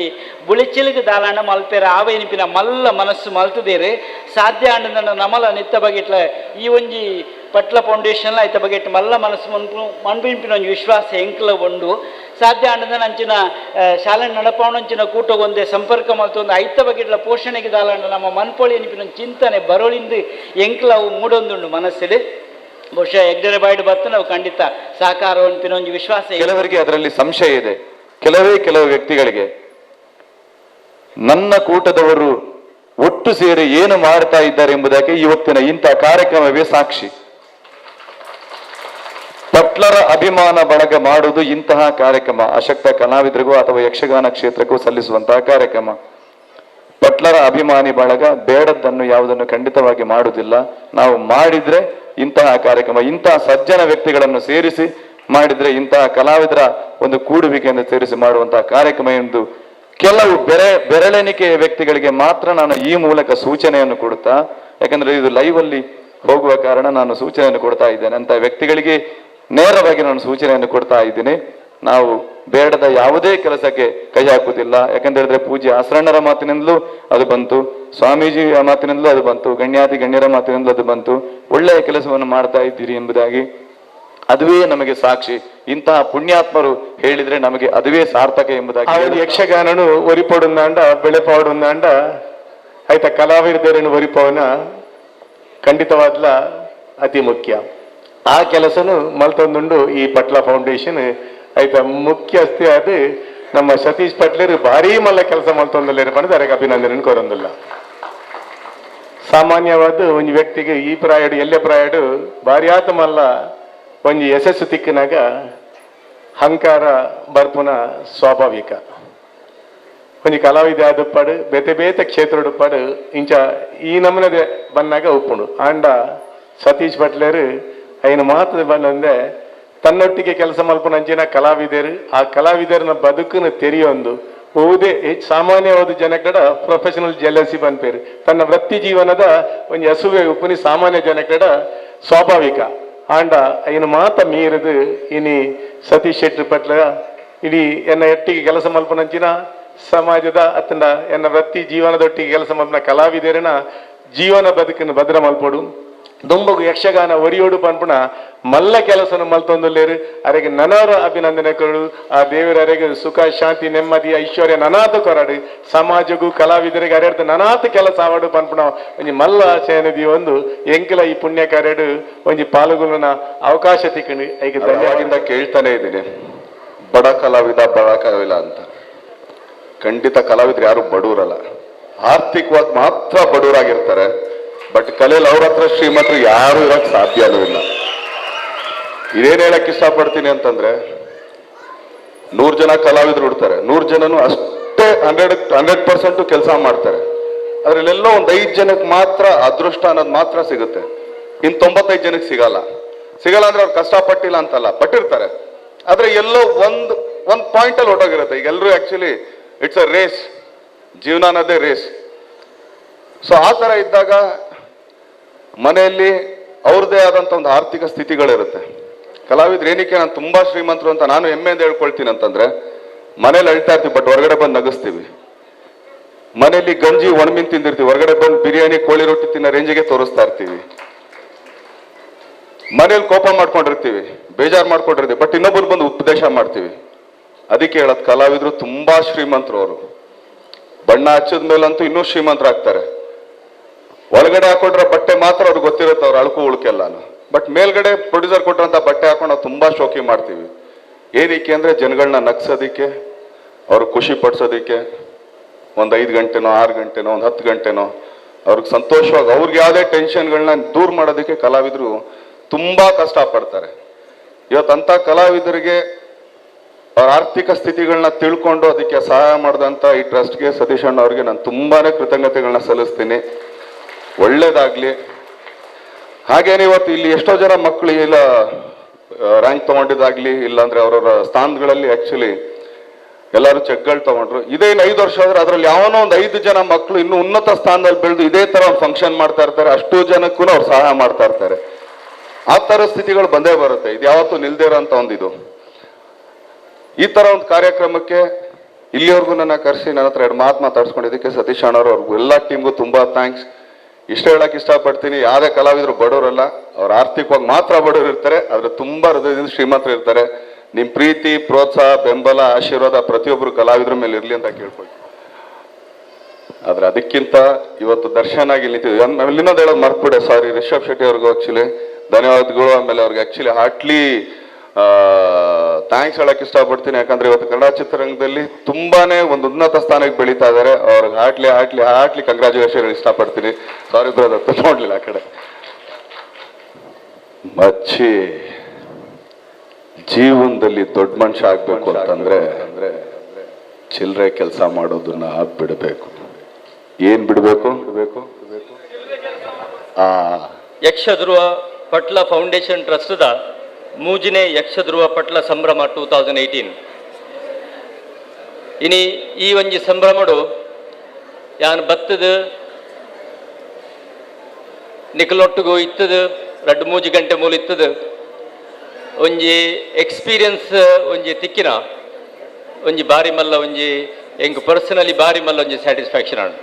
ಬುಳಿಚಿಲಿಗೆ ದಾಲಾಣ ಮಲ್ಪೆರ ಆವ ನೆನಪಿನ ಮಲ್ಲ ಮನಸ್ಸು ಮಲ್ತದೇರಿ ಸಾಧ್ಯ ಆಂಡ ನಮಲ ನಿತ್ತ ಬಗೆಟ್ಲ ಈ ಒಂಜಿ ಪಟ್ಲ ಫೌಂಡೇಶನ್ ಆಯ್ತ ಬಗೆಟ್ ಮಲ್ಲ ಮನಸ್ಸು ಮನ್ಪು ಮನ್ಪಿನ ಒಂಜಿ ವಿಶ್ವಾಸ ಎಂಕ್ಲ ಉಂಡು ಸಾಧ್ಯ ಆಂಡದ ಅಂಚಿನ ಶಾಲೆ ನಡಪಾವಣಂಚಿನ ಕೂಟಗೊಂದೆ ಸಂಪರ್ಕ ಮಲ್ತೊಂದು ಐತ ಬಗೆಟ್ಲ ಪೋಷಣೆಗೆ ದಾಲಾಂಡ ನಮ್ಮ ಮನ್ಪೊಳಿ ನೆನಪಿನ ಚಿಂತನೆ ಬರೋಳಿಂದು ಎಂಕ್ಲವು ಮೂಡೊಂದುಂಡು ಮನಸ್ಸಿಡು. ಬಹುಶಃ ಎಗ್ದರೆ ಬಾಯ್ಡ್ ಬತ್ತು ನಾವು ಖಂಡಿತ ಸಹಕಾರ ಅಂತಿನ ಒಂದು ವಿಶ್ವಾಸ. ಕೆಲವರಿಗೆ ಅದರಲ್ಲಿ ಸಂಶಯ ಇದೆ. ಕೆಲವೇ ಕೆಲವು ವ್ಯಕ್ತಿಗಳಿಗೆ ನನ್ನ ಕೂಟದವರು ಒಟ್ಟು ಸೇರಿ ಏನು ಮಾಡ್ತಾ ಇದ್ದಾರೆ ಎಂಬುದಕ್ಕೆ ಇವತ್ತಿನ ಇಂಥ ಕಾರ್ಯಕ್ರಮವೇ ಸಾಕ್ಷಿ. ಪಟ್ಲರ ಅಭಿಮಾನ ಬಳಗ ಮಾಡುವುದು ಇಂತಹ ಕಾರ್ಯಕ್ರಮ ಅಶಕ್ತ ಕಲಾವಿದರಿಗೂ ಅಥವಾ ಯಕ್ಷಗಾನ ಕ್ಷೇತ್ರಕ್ಕೂ ಸಲ್ಲಿಸುವಂತಹ ಕಾರ್ಯಕ್ರಮ. ಪಟ್ಲರ ಅಭಿಮಾನಿ ಬಳಗ ಬೇಡದ್ದನ್ನು ಯಾವುದನ್ನು ಖಂಡಿತವಾಗಿ ಮಾಡುವುದಿಲ್ಲ. ನಾವು ಮಾಡಿದ್ರೆ ಇಂತಹ ಕಾರ್ಯಕ್ರಮ, ಇಂತಹ ಸಜ್ಜನ ವ್ಯಕ್ತಿಗಳನ್ನು ಸೇರಿಸಿ ಮಾಡಿದ್ರೆ, ಇಂತಹ ಕಲಾವಿದರ ಒಂದು ಕೂಡುವಿಕೆಯನ್ನು ಸೇರಿಸಿ ಮಾಡುವಂತಹ ಕಾರ್ಯಕ್ರಮ ಎಂದು ಕೆಲವು ಬೆರಳೆಣಿಕೆಯ ವ್ಯಕ್ತಿಗಳಿಗೆ ಮಾತ್ರ ನಾನು ಈ ಮೂಲಕ ಸೂಚನೆಯನ್ನು ಕೊಡುತ್ತಾ, ಯಾಕಂದ್ರೆ ಇದು ಲೈವ್ ಅಲ್ಲಿ ಹೋಗುವ ಕಾರಣ ನಾನು ಸೂಚನೆಯನ್ನು ಕೊಡ್ತಾ ಇದ್ದೇನೆ. ಅಂತ ವ್ಯಕ್ತಿಗಳಿಗೆ ನೇರವಾಗಿ ನಾನು ಸೂಚನೆಯನ್ನು ಕೊಡ್ತಾ ಇದ್ದೀನಿ. ನಾವು ಬೇಡದ ಯಾವುದೇ ಕೆಲಸಕ್ಕೆ ಕೈ ಹಾಕುವುದಿಲ್ಲ. ಯಾಕಂತ ಹೇಳಿದ್ರೆ ಪೂಜ್ಯ ಆಸರಣ್ಣರ ಮಾತಿನಿಂದಲೂ ಅದು ಬಂತು, ಸ್ವಾಮೀಜಿಯ ಮಾತಿನಿಂದಲೂ ಅದು ಬಂತು, ಗಣ್ಯಾತಿ ಗಣ್ಯರ ಮಾತಿನಿಂದಲೂ ಅದು ಬಂತು. ಒಳ್ಳೆಯ ಕೆಲಸವನ್ನು ಮಾಡ್ತಾ ಇದ್ದೀರಿ ಎಂಬುದಾಗಿ ಅದುವೇ ನಮಗೆ ಸಾಕ್ಷಿ. ಇಂತಹ ಪುಣ್ಯಾತ್ಮರು ಹೇಳಿದ್ರೆ ನಮಗೆ ಅದುವೇ ಸಾರ್ಥಕ ಎಂಬುದಾಗಿ. ಯಕ್ಷಗಾನನು ಒರಿಪೋಡುಂದಾಂಡ ಬೆಳೆಪಾಡುಂದಾಂಡ ಆಯ್ತಾ ಕಲಾವಿದರನ್ನು ಒರಿಪವನ ಖಂಡಿತವಾದ್ಲ ಅತಿ ಮುಖ್ಯ. ಆ ಕೆಲಸನು ಮಲ್ತೊಂದುಂಡು ಈ ಪಟ್ಲ ಫೌಂಡೇಶನ್ ಆಯ್ತಾ. ಮುಖ್ಯ ಅಸ್ತಿ ಅದು ನಮ್ಮ ಸತೀಶ್ ಪಟ್ಲೇರು ಭಾರೀ ಮಲ್ಲ ಕೆಲಸ ಮಲ್ತೊಂದಲ್ಲೇರು ಪಂಡ ಅದಕ್ಕೆ ಅಭಿನಂದನೆ ಕೋರೊಂದಿಲ್ಲ. ಸಾಮಾನ್ಯವಾದ ಒಂದು ವ್ಯಕ್ತಿಗೆ ಈ ಪ್ರಾಯಡು ಎಲ್ಲೆ ಪ್ರಾಯಡು ಭಾರಿ ಆತ ಮಲ್ಲ ಒಂಜಿ ಯಶಸ್ಸು ತಿಕ್ಕಿನಾಗ ಹಂಕಾರ ಬರ್ಪುನ ಸ್ವಾಭಾವಿಕ. ಒಂಜಿ ಕಲಾವಿದ ಆದುಪ್ಪಾಡು ಬೇತೆ ಬೇತೆ ಕ್ಷೇತ್ರಡುಪ್ಪಾಡು ಇಂಚ ಈ ನಮೂನದೆ ಬನ್ನಾಗ ಉಪ್ಪುಂಡು. ಆಂಡ ಸತೀಶ್ ಪಟ್ಲೇರು ಐನ ಮಾತು ಬಂದಂದೆ ತನ್ನೊಟ್ಟಿಗೆ ಕೆಲಸ ಮಲ್ಪುನಂಚಿನ ಕಲಾವಿದರು, ಆ ಕಲಾವಿದರನ ಬದುಕನ್ನು ತೆರೆಯೊಂದು ಹೋದೆ ಸಾಮಾನ್ಯವಾದ ಜನಕಡ ಪ್ರೊಫೆಷನಲ್ ಜೆಲಸಿ ಬಂದ್ಪೇರು ತನ್ನ ವೃತ್ತಿ ಜೀವನದ ಒಂಜಿ ಹಸುವೆ ಉಪ್ಪುನಿ ಸಾಮಾನ್ಯ ಜನಕಡ ಸ್ವಾಭಾವಿಕ. ಆಂಡ ಐನ ಮಾತ ಮೀರದು ಇನಿ ಸತೀಶ್ ಶೆಟ್ಟಿ ಪಟ್ಲ ಇಡೀ ಎನ್ನ ಎಟ್ಟಿಗೆ ಕೆಲಸ ಮಲ್ಪುನಂಚಿನ ಸಮಾಜದ ಅತ್ತಂಡ ಎನ್ನ ವೃತ್ತಿ ಜೀವನದೊಟ್ಟಿಗೆ ಕೆಲಸ ಮಲ್ಪನ ಕಲಾವಿದರನ ಜೀವನ ಬದುಕನ್ನು ಭದ್ರ ಮಲ್ಪೊಡು. ದುಂಬಗು ಯಕ್ಷಗಾನ ಒರಿಯೋಡು ಪನ್ಪುಣ ಮಲ್ಲ ಕೆಲಸನ ಮಲ್ತೊಂದುಲ್ಲೇರು ಅರೆಗೆ ನನವರ ಅಭಿನಂದನೆ ಕೊರಡು. ಆ ದೇವರ ಅರೆಗೆ ಸುಖ ಶಾಂತಿ ನೆಮ್ಮದಿ ಐಶ್ವರ್ಯ ನನಾತ ಕೊರಡು. ಸಮಾಜಗೂ ಕಲಾವಿದರಿಗೆ ಅರೆರ್ದು ನನಾತ ಕೆಲಸ ಆವಡು ಪನ್ಪುಣ ಒಂಜಿ ಮಲ್ಲ ಆಶಯನದಿ ಒಂದು ಎಂಕಲ ಈ ಪುಣ್ಯ ಕಾರ್ಯಡು ಒಂಜಿ ಪಾಲ್ಗೊಳ್ಳುವ ಅವಕಾಶ ತಿಕ್ಕಂಡು ಐಕೆ ಧನ್ಯವಾಗಿಂದ ಕೇಳ್ತಾನೆ ಇದ್ದೀನಿ. ಬಡ ಕಲಾವಿದ ಬಡ ಕಲಾವಿದ ಅಂತ ಖಂಡಿತ ಕಲಾವಿದ್ರು ಯಾರು ಬಡವರಲ್ಲ, ಆರ್ಥಿಕವಾಗಿ ಮಾತ್ರ ಬಡವರಾಗಿರ್ತಾರೆ. ಬಟ್ ಕಲೆಯಲ್ಲಿ ಅವ್ರ ಹತ್ರ ಶ್ರೀಮಂತರು ಯಾರು ಇರಕ್ ಸಾಧ್ಯನೂ ಇಲ್ಲ. ಇದೇನ್ ಹೇಳಕ್ ಇಷ್ಟಪಡ್ತೀನಿ ಅಂತಂದ್ರೆ, 100 ಜನ ಕಲಾವಿದ್ರು ಹುಡ್ತಾರೆ, 100 ಜನನು ಅಷ್ಟೇ 100% ಕೆಲಸ ಮಾಡ್ತಾರೆ. ಅದ್ರಲ್ಲೆಲ್ಲೋ ಒಂದ್ 5 ಜನಕ್ಕೆ ಮಾತ್ರ ಅದೃಷ್ಟ ಅನ್ನೋದು ಮಾತ್ರ ಸಿಗುತ್ತೆ, ಇನ್ 95 ಜನಕ್ಕೆ ಸಿಗಲ್ಲ. ಸಿಗಲ್ಲ ಅಂದ್ರೆ ಅವ್ರು ಕಷ್ಟಪಟ್ಟಿಲ್ಲ ಅಂತಲ್ಲ, ಪಟ್ಟಿರ್ತಾರೆ. ಆದ್ರೆ ಎಲ್ಲೋ ಒಂದ್ ಒಂದ್ ಪಾಯಿಂಟ್ ಅಲ್ಲಿ ಹೊಟ್ಟೋಗಿರುತ್ತೆ. ಈಗ ಎಲ್ಲರೂ actually it's a race, ಜೀವನ ಅನ್ನೋದೇ ರೇಸ್. ಸೊ ಆ ತರ ಇದ್ದಾಗ ಮನೆಯಲ್ಲಿ ಅವ್ರದ್ದೇ ಆದಂತ ಒಂದು ಆರ್ಥಿಕ ಸ್ಥಿತಿಗಳಿರುತ್ತೆ. ಕಲಾವಿದ್ರು ಏನಕ್ಕೆ ನಾನು ತುಂಬಾ ಶ್ರೀಮಂತರು ಅಂತ ನಾನು ಹೆಮ್ಮೆಯಿಂದ ಹೇಳ್ಕೊಳ್ತೀನಿ ಅಂತಂದ್ರೆ, ಮನೇಲಿ ಅಳ್ತಾ ಇರ್ತೀವಿ ಬಟ್ ಹೊರಗಡೆ ಬಂದು ನಗಿಸ್ತೀವಿ. ಮನೆಯಲ್ಲಿ ಗಂಜಿ ಒಣಮೀನ್ ತಿಂದಿರ್ತೀವಿ, ಹೊರಗಡೆ ಬಂದು ಬಿರಿಯಾನಿ ಕೋಳಿ ರೊಟ್ಟಿ ತಿನ್ನೋ ರೇಂಜಿಗೆ ತೋರಿಸ್ತಾ ಇರ್ತೀವಿ. ಮನೇಲಿ ಕೋಪ ಮಾಡ್ಕೊಂಡಿರ್ತೀವಿ, ಬೇಜಾರು ಮಾಡ್ಕೊಂಡಿರ್ತೀವಿ, ಬಟ್ ಇನ್ನೊಬ್ಬರು ಬಂದು ಉಪದೇಶ ಮಾಡ್ತೀವಿ. ಅದಕ್ಕೆ ಹೇಳೋದು ಕಲಾವಿದ್ರು ತುಂಬಾ ಶ್ರೀಮಂತರು. ಅವರು ಬಣ್ಣ ಹಚ್ಚಿದ ಮೇಲಂತೂ ಇನ್ನೂ ಶ್ರೀಮಂತರಾಗ್ತಾರೆ. ಒಳಗಡೆ ಹಾಕೊಂಡ್ರೆ ಬಟ್ಟೆ ಮಾತ್ರ ಅವ್ರಿಗೆ ಗೊತ್ತಿರುತ್ತೆ ಅವ್ರ ಅಳುಕು ಉಳುಕೆಲ್ಲಾನು, ಬಟ್ ಮೇಲ್ಗಡೆ ಪ್ರೊಡ್ಯೂಸರ್ ಕೊಟ್ಟರಂತ ಬಟ್ಟೆ ಹಾಕೊಂಡು ನಾವು ತುಂಬಾ ಶೋಕಿ ಮಾಡ್ತೀವಿ. ಏನಕ್ಕೆ ಅಂದ್ರೆ ಜನಗಳನ್ನ ನಗ್ಸೋದಿಕ್ಕೆ, ಅವ್ರಿಗೆ ಖುಷಿ ಪಡಿಸೋದಿಕ್ಕೆ, ಒಂದು 5 ಗಂಟೆನೋ 6 ಗಂಟೆನೋ ಒಂದು 10 ಗಂಟೆನೋ ಅವ್ರಿಗೆ ಸಂತೋಷವಾಗಿ ಅವ್ರಿಗೆ ಯಾವುದೇ ಟೆನ್ಷನ್ಗಳನ್ನ ದೂರ ಮಾಡೋದಕ್ಕೆ ಕಲಾವಿದರು ತುಂಬಾ ಕಷ್ಟಪಡ್ತಾರೆ. ಇವತ್ತಂಥ ಕಲಾವಿದರಿಗೆ ಅವ್ರ ಆರ್ಥಿಕ ಸ್ಥಿತಿಗಳನ್ನ ತಿಳ್ಕೊಂಡು ಅದಕ್ಕೆ ಸಹಾಯ ಮಾಡಿದಂಥ ಈ ಟ್ರಸ್ಟ್ಗೆ, ಸತೀಶ್ ಅಣ್ಣ ಅವ್ರಿಗೆ ನಾನು ತುಂಬಾನೇ ಕೃತಜ್ಞತೆಗಳನ್ನ ಸಲ್ಲಿಸ್ತೀನಿ. ಒಳ್ಳೇದಾಗ್ಲಿ. ಹಾಗೇನೆ ಇವತ್ತು ಇಲ್ಲಿ ಎಷ್ಟೋ ಜನ ಮಕ್ಕಳು ಇಲ್ಲ ರ್ಯಾಂಕ್ ತಗೊಂಡಿದ್ದಾಗ್ಲಿ, ಇಲ್ಲಾಂದ್ರೆ ಅವರವರ ಸ್ಥಾನಗಳಲ್ಲಿ ಆಕ್ಚುಲಿ ಎಲ್ಲರೂ ಚೆಕ್ಗಳು ತಗೊಂಡ್ರು. ಇದೇ ಇನ್ನು 5 ವರ್ಷ ಆದ್ರೆ ಅದ್ರಲ್ಲಿ ಯಾವನೋ ಒಂದು 5 ಜನ ಮಕ್ಕಳು ಇನ್ನೂ ಉನ್ನತ ಸ್ಥಾನದಲ್ಲಿ ಬೆಳೆದು ಇದೇ ತರ ಒಂದು ಫಂಕ್ಷನ್ ಮಾಡ್ತಾ ಇರ್ತಾರೆ. ಅಷ್ಟು ಜನಕ್ಕೂ ಅವ್ರು ಸಹಾಯ ಮಾಡ್ತಾ ಇರ್ತಾರೆ. ಆ ತರ ಸ್ಥಿತಿಗಳು ಬಂದೇ ಬರುತ್ತೆ, ಇದು ಯಾವತ್ತೂ ನಿಲ್ದೇ ಇರೋ ಅಂತ ಒಂದು ಇದು. ಈ ತರ ಒಂದು ಕಾರ್ಯಕ್ರಮಕ್ಕೆ ಇಲ್ಲಿವರೆಗೂ ನನ್ನ ಕರೆಸಿ ನನ್ನ ಹತ್ರ 2 ಮಾತು ಮಾತಾಡ್ಸ್ಕೊಂಡಿದ್ದಕ್ಕೆ ಸತೀಶ್ ಅಣ್ಣವ್ರು ಅವ್ರಿಗೂ ಎಲ್ಲ ಟೀಮ್ಗೂ ತುಂಬಾ thanks. ಇಷ್ಟ ಹೇಳಕ್ ಇಷ್ಟಪಡ್ತೀನಿ, ಯಾವುದೇ ಕಲಾವಿದರು ಬಡವರಲ್ಲ, ಅವ್ರು ಆರ್ಥಿಕವಾಗಿ ಮಾತ್ರ ಬಡವರು ಇರ್ತಾರೆ, ಆದ್ರೆ ತುಂಬಾ ಹೃದಯದಿಂದ ಶ್ರೀಮಂತರು ಇರ್ತಾರೆ. ನಿಮ್ ಪ್ರೀತಿ, ಪ್ರೋತ್ಸಾಹ, ಬೆಂಬಲ, ಆಶೀರ್ವಾದ ಪ್ರತಿಯೊಬ್ಬರು ಕಲಾವಿದ್ರ ಮೇಲೆ ಇರ್ಲಿ ಅಂತ ಕೇಳ್ಕೊಳ್ತೀನಿ. ಆದ್ರೆ ಅದಕ್ಕಿಂತ ಇವತ್ತು ದರ್ಶನ್ ಆಗಿ ನಿಂತಿದ್ವಿ. ಆಮೇಲೆ ಇನ್ನೊಂದು ಹೇಳೋದು ಮರ್ತ್ಬಿಡೆ, ಸಾರಿ, ರಿಷಬ್ ಶೆಟ್ಟಿ ಅವ್ರಿಗೂ ಆಕ್ಚುಲಿ ಧನ್ಯವಾದಗಳು. ಆಮೇಲೆ ಅವ್ರಿಗೆ actually Hartley thanks ಹೇಳಕ್ ಇಷ್ಟಪಡ್ತೀನಿ. ಯಾಕಂದ್ರೆ ಇವತ್ತು ಕನ್ನಡ ಚಿತ್ರರಂಗದಲ್ಲಿ ತುಂಬಾನೇ ಒಂದು ಉನ್ನತ ಸ್ಥಾನಕ್ಕೆ ಬೆಳೀತಾ ಇದ್ದಾರೆ. ಅವ್ರಿಗೆ Hartley Hartley Hartley congratulation ಇಷ್ಟಪಡ್ತೀನಿ. ಸಾರಿ ಬ್ರದರ್, ನೋಡ್ಲಿಲ್ಲ ಆ ಕಡೆ. ಮಚ್ಚಿ, ಜೀವನದಲ್ಲಿ ದೊಡ್ಡ ಮನುಷ್ಯ ಆಗ್ಬೇಕು ಅಂತಂದ್ರೆ ಚಿಲ್ಲರೆ ಕೆಲಸ ಮಾಡೋದನ್ನ ಬಿಡಬೇಕು. ಏನ್ ಬಿಡಬೇಕು? ಆ ಯಕ್ಷಧ್ರುವ ಪಟ್ಲ ಫೌಂಡೇಶನ್ ಟ್ರಸ್ಟ್ದ ಮೂಜನೇ ಯಕ್ಷಧ್ರುವ ಪಟ್ಲ ಸಂಭ್ರಮ 2018. ಇನಿ ಈ ಒಂಜಿ ಸಂಭ್ರಮಡು ಯಾನ್ ಬತ್ತದ ನಿಕಲೊಟ್ಟುಗು ಇತ್ತದ ರಡ್ಡು ಮೂಜಿ ಗಂಟೆ ಮೂಲ ಇತ್ತದ ಒಂಜಿ ಎಕ್ಸ್ಪೀರಿಯನ್ಸ್ ಒಂಜಿ ತಿಕ್ಕಿನ ಒಂಜಿ ಬಾರಿ ಮಲ್ಲ ಒಂಜಿ ಎಂಕ್ ಪರ್ಸನಲಿ ಬಾರಿ ಮಲ್ಲ ಒಂಜಿ ಸ್ಯಾಟಿಸ್ಫ್ಯಾಕ್ಷನ್ ಆಂಡ್.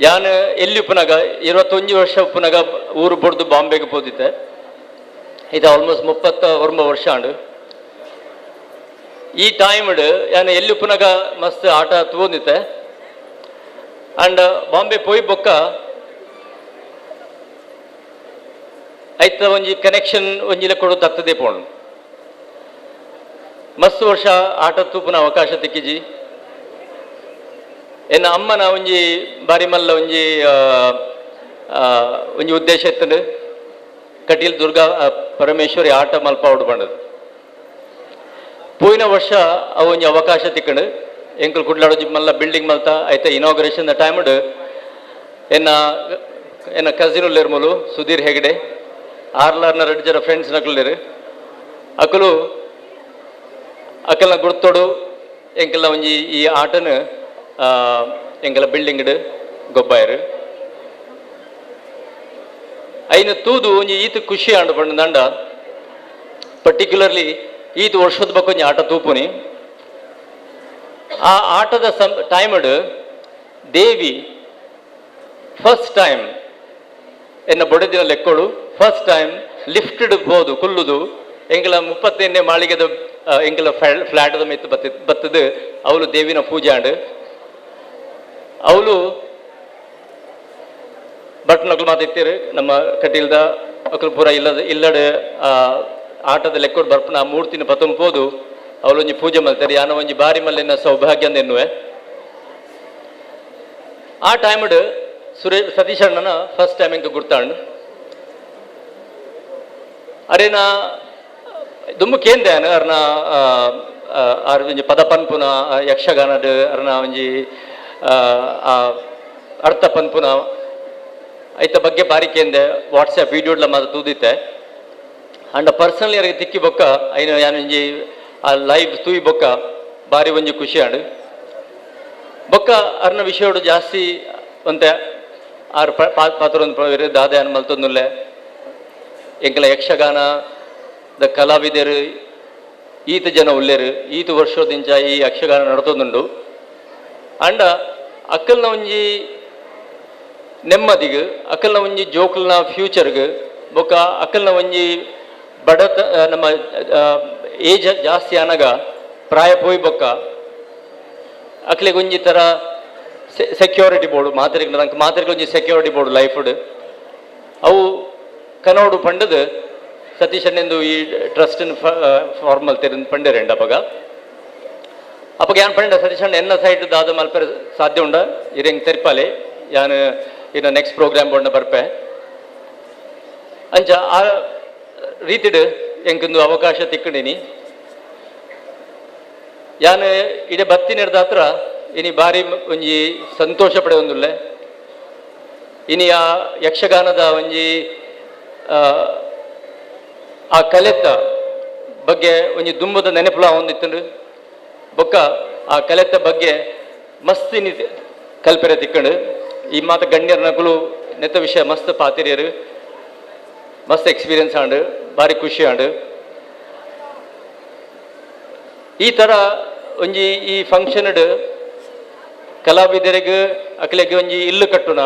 ಯಾನ್ ಎಲ್ಲಿ ಉಪ್ಪುನಗ 21 ವರ್ಷ ಉಪ್ಪುನಗ ಊರು ಬೊಡ್ದು ಬಾಂಬೆಗೆ ಪೋದಿತ್ತೆ. ಇದು ಆಲ್ಮೋಸ್ಟ್ 39 ವರ್ಷ ಆಂಡ್. ಈ ಟೈಮ್ಡ್ ಯಾನ್ ಎಲ್ಲಿ ಉಪ್ಪುನಗ ಮಸ್ತ್ ಆಟ ತೂವೊಂದಿತ್ತೆ. ಅಂಡ್ ಬಾಂಬೆ ಪೋಯಿ ಬೊಕ್ಕ ಐತ ಒಂಜಿ ಕನೆಕ್ಷನ್ ಒಂಜಿ ಲೆಕ್ಕೊಡು ತತ್ತದೆ ಪೋಣು. ಮಸ್ತ್ ವರ್ಷ ಆಟ ತೂಪುನ ಅವಕಾಶ ತಿಕ್ಕಿಜಿ. ಎನ್ನ ಅಮ್ಮನ ಒಂಜಿ ಬಾರಿ ಮಲ್ಲ ಒಂಜಿ ಒಂಜಿ ಉದ್ದೇಶ ಇತ್ತಂಡು ಕಟೀಲ್ ದುರ್ಗಾ ಪರಮೇಶ್ವರಿ ಆಟ ಮಲ್ಪ ಉಡು ಬಂಡದು. ಪೋಯಿನ ವರ್ಷ ಅವು ಒಂಜಿ ಅವಕಾಶ ತಿಕ್ಕಂಡು ಎಂಕುಲು ಕುಡ್ಲಾಡೊಂಜಿ ಮಲ್ಲ ಬಿಲ್ಡಿಂಗ್ ಮಲ್ತ ಐತ ಇನಾಗ್ರೇಷನ್ ದ ಟೈಮ್ಡ್ ಎನ್ನ ಎನ್ನ ಕಸಿನ್ ಉಲ್ಲೇರು ಮೂಲು ಸುಧೀರ್ ಹೆಗಡೆ ಆರ್ಲಾರ್ನ ರಡ್ಡು ಜನ ಫ್ರೆಂಡ್ಸ್ ನಕುಲ್ಲೇರು ಅಕುಲು ಅಕಲ್ನ ಗುರ್ತೋಡು ಎಂಕೆಲ್ಲ ಒಂಜಿ ಈ ಆಟನ ಎಂಕಲ ಬಿಲ್ಡಿಂಗ್ಡ್ ಗೊಬ್ಬಾಯರು. ಐನ ತೂದು ಒಂಜಿ ಈತ ಖುಷಿ ಆಂಡ್ ಪಂಡ ಪರ್ಟಿಕ್ಯುಲರ್ಲಿ ಈತ ವರ್ಷದ ಬೊಕ್ಕ ಒಂಜಿ ಆಟ ತೂಪುನಿ. ಆ ಆಟದ ಟೈಮ್ಡ್ ದೇವಿ ಫಸ್ಟ್ ಟೈಮ್ ಎನ್ನ ಬೊಡೆದಿನ ಲೆಕ್ಕೋಡು first time lifted ಬೋದು ಕುಲ್ಲುದು ಎಂಕಲ 38ನೇ ಮಾಳಿಗೆದ ಎಂಕಲ ಫ್ಲಾಟ್ದ ಮಿತ್ತು ಬತ್ತದು ಅವಳು ದೇವಿನ ಪೂಜೆ ಆಂಡ್. ಅವಳು ಭಟ್ನಕ್ಲು ಮಾತಿತ್ತೀರು ನಮ್ಮ ಕಟೀಲ್ದ ಅಕುಲು ಪೂರ ಇಲ್ಲದ ಇಲ್ಲಡೆ ಆಟದ ಲೆಕ್ಕೋಡು ಬರ್ಪುನ ಆ ಮೂರ್ತಿನ ಪತೊಂಪೋದು ಅವಳೊಂಜಿ ಪೂಜೆ ಮಲ್ತಾರೆ. ಯಾನ ಒಂಜಿ ಬಾರಿ ಮಲ್ಲಿನ ಸೌಭಾಗ್ಯ ಎನ್ನುವೆ. ಆ ಟೈಮ್ಡ್ ಸುರೇಶ್ ಸತೀಶ್ ಅಣ್ಣನ ಫಸ್ಟ್ ಟೈಮ್ ಎಂಕ ಗುರ್ತಾಂಡ್. ಅರೇನ ದುಂಬು ಕೇಂದ್ರ ಅರ್ನ ಆರ್ ಒಂಜಿ ಪದ ಪನ್ಪುನ ಯಕ್ಷಗಾನದ ಅರ್ನ ಒಂಜಿ ಅರ್ಥ ಪನ್ಪುನ ಐತ ಬಗ್ಗೆ ಬಾರಿ ಕೇಂದೆ ವಾಟ್ಸ್ಯಾಪ್ ವೀಡಿಯೋಡ್ಲ ಮಾತ ತೂದಿತ್ತೆ. ಅಂಡ ಪರ್ಸನಲಿ ಅರಿಗೆ ತಿಕ್ಕಿ ಬೊಕ್ಕ ಐನ ಯಾನ್ ಒಂಜಿ ಆ ಲೈವ್ ತೂಯಿ ಬೊಕ್ಕ ಬಾರಿ ಒಂಜಿ ಖುಷಿ ಆಂಡ್. ಬೊಕ್ಕ ಅರ್ನ ವಿಷಯೋಡು ಜಾಸ್ತಿ ಒಂತೆ ಆರ್ ಪಾತ್ರ ದಾದ ಯಾನ್ ಮಲ್ತೊಂದುಲ್ಲೆ. ಎಂಕಲ ಯಕ್ಷಗಾನ ದ ಕಲಾವಿದರು ಈತ ಜನ ಉಲ್ಲೇರು ಈತ ವರ್ಷದಿಂಚ ಈ ಯಕ್ಷಗಾನ ನಡತೊಂದುಂಡು. ಅಂಡ ಅಕ್ಕಲ್ನ ಒಂಜಿ ನೆಮ್ಮದಿಗ್ ಅಕ್ಕಲ್ನ ಒಂಜಿ ಜೋಕುಲ್ನ ಫ್ಯೂಚರ್ಗ್ ಬೊಕ್ಕ ಅಕ್ಕಲ್ನ ಒಂಜಿ ಬಡತ ನಮ್ಮ ಏಜ್ ಜಾಸ್ತಿ ಆನಗ ಪ್ರಾಯ ಪೋಯಿ ಬೊಕ್ಕ ಅಕ್ಲೆಗ್ ಒಂಜಿ ಥರ ಸೆಕ್ಯೂರಿಟಿ ಬೋರ್ಡು ಮಾತ್ರೆಗ್ ಮಾತ್ರೆಗ್ ಒಂಜಿ ಸೆಕ್ಯೂರಿಟಿ ಬೋರ್ಡು ಲೈಫ್ಡ್ ಅವು ಕನೋಡು ಪಂಡದು ಸತೀಶ್ ಅಣ್ಣಂದು ಈ ಟ್ರಸ್ಟ್ ಫಾರ್ಮಲ್ ತೆರೆದು ಪಂಡೇರೆಂಡ ಅಪಗ ಅಪಗ ಯಾನ್ ಪಂಡ ಸತೀಶ್ ಅಣ್ಣ ಎನ್ನ ಸೈಡ್ ದಾದ ಮಲ್ಪೆರೆ ಸಾಧ್ಯ ಉಂಡ ಇರೆಂಗ್ ತೆರ್ಪಾಲೆ ಯಾನ್ ಇನ್ನ ನೆಕ್ಸ್ಟ್ ಪ್ರೋಗ್ರಾಮ್ ಬೋರ್ಡ್ನ ಬರ್ಪೆ ಅಂಚ ಆ ರೀತಿಡ್ ಎಂಕೊಂದು ಅವಕಾಶ ತಿಕ್ಕಂಡಿನಿ. ಯಾನ್ ಇಡೆ ಬತ್ತಿನಿರ್ದ ಹತ್ರ ಇನಿ ಬಾರಿ ಒಂಜಿ ಸಂತೋಷ ಪಡೆಯೊಂದುಲ್ಲೆ. ಇನಿ ಆ ಯಕ್ಷಗಾನದ ಒಂಜಿ ಆ ಕಲೆತ ಬಗ್ಗೆ ಒಂಜಿ ದುಂಬದ ನೆನಪುಲ ಒಂದಿತ್ತಂಡು ಬೊಕ್ಕ ಆ ಕಲೆತ ಬಗ್ಗೆ ಮಸ್ತ್ ಇನಿ ಕಲ್ಪೆರೆ ತಿಕ್ಕಂಡು. ಈ ಮಾತ ಗಣ್ಯರ ನಕಲು ನೆತ್ತ ವಿಷಯ ಮಸ್ತ್ ಪಾತಿರಿಯರು ಮಸ್ತ್ ಎಕ್ಸ್ಪೀರಿಯನ್ಸ್ ಆಂಡ್ ಬಾರಿ ಖುಷಿ ಆಂಡ್. ಈ ಥರ ಒಂಜಿ ಈ ಫಂಕ್ಷನ್ಡ್ ಕಲಾವಿದರಿಗೆ ಅಕ್ಲೆಗ್ ಒಂಜಿ ಇಲ್ಲು ಕಟ್ಟುನ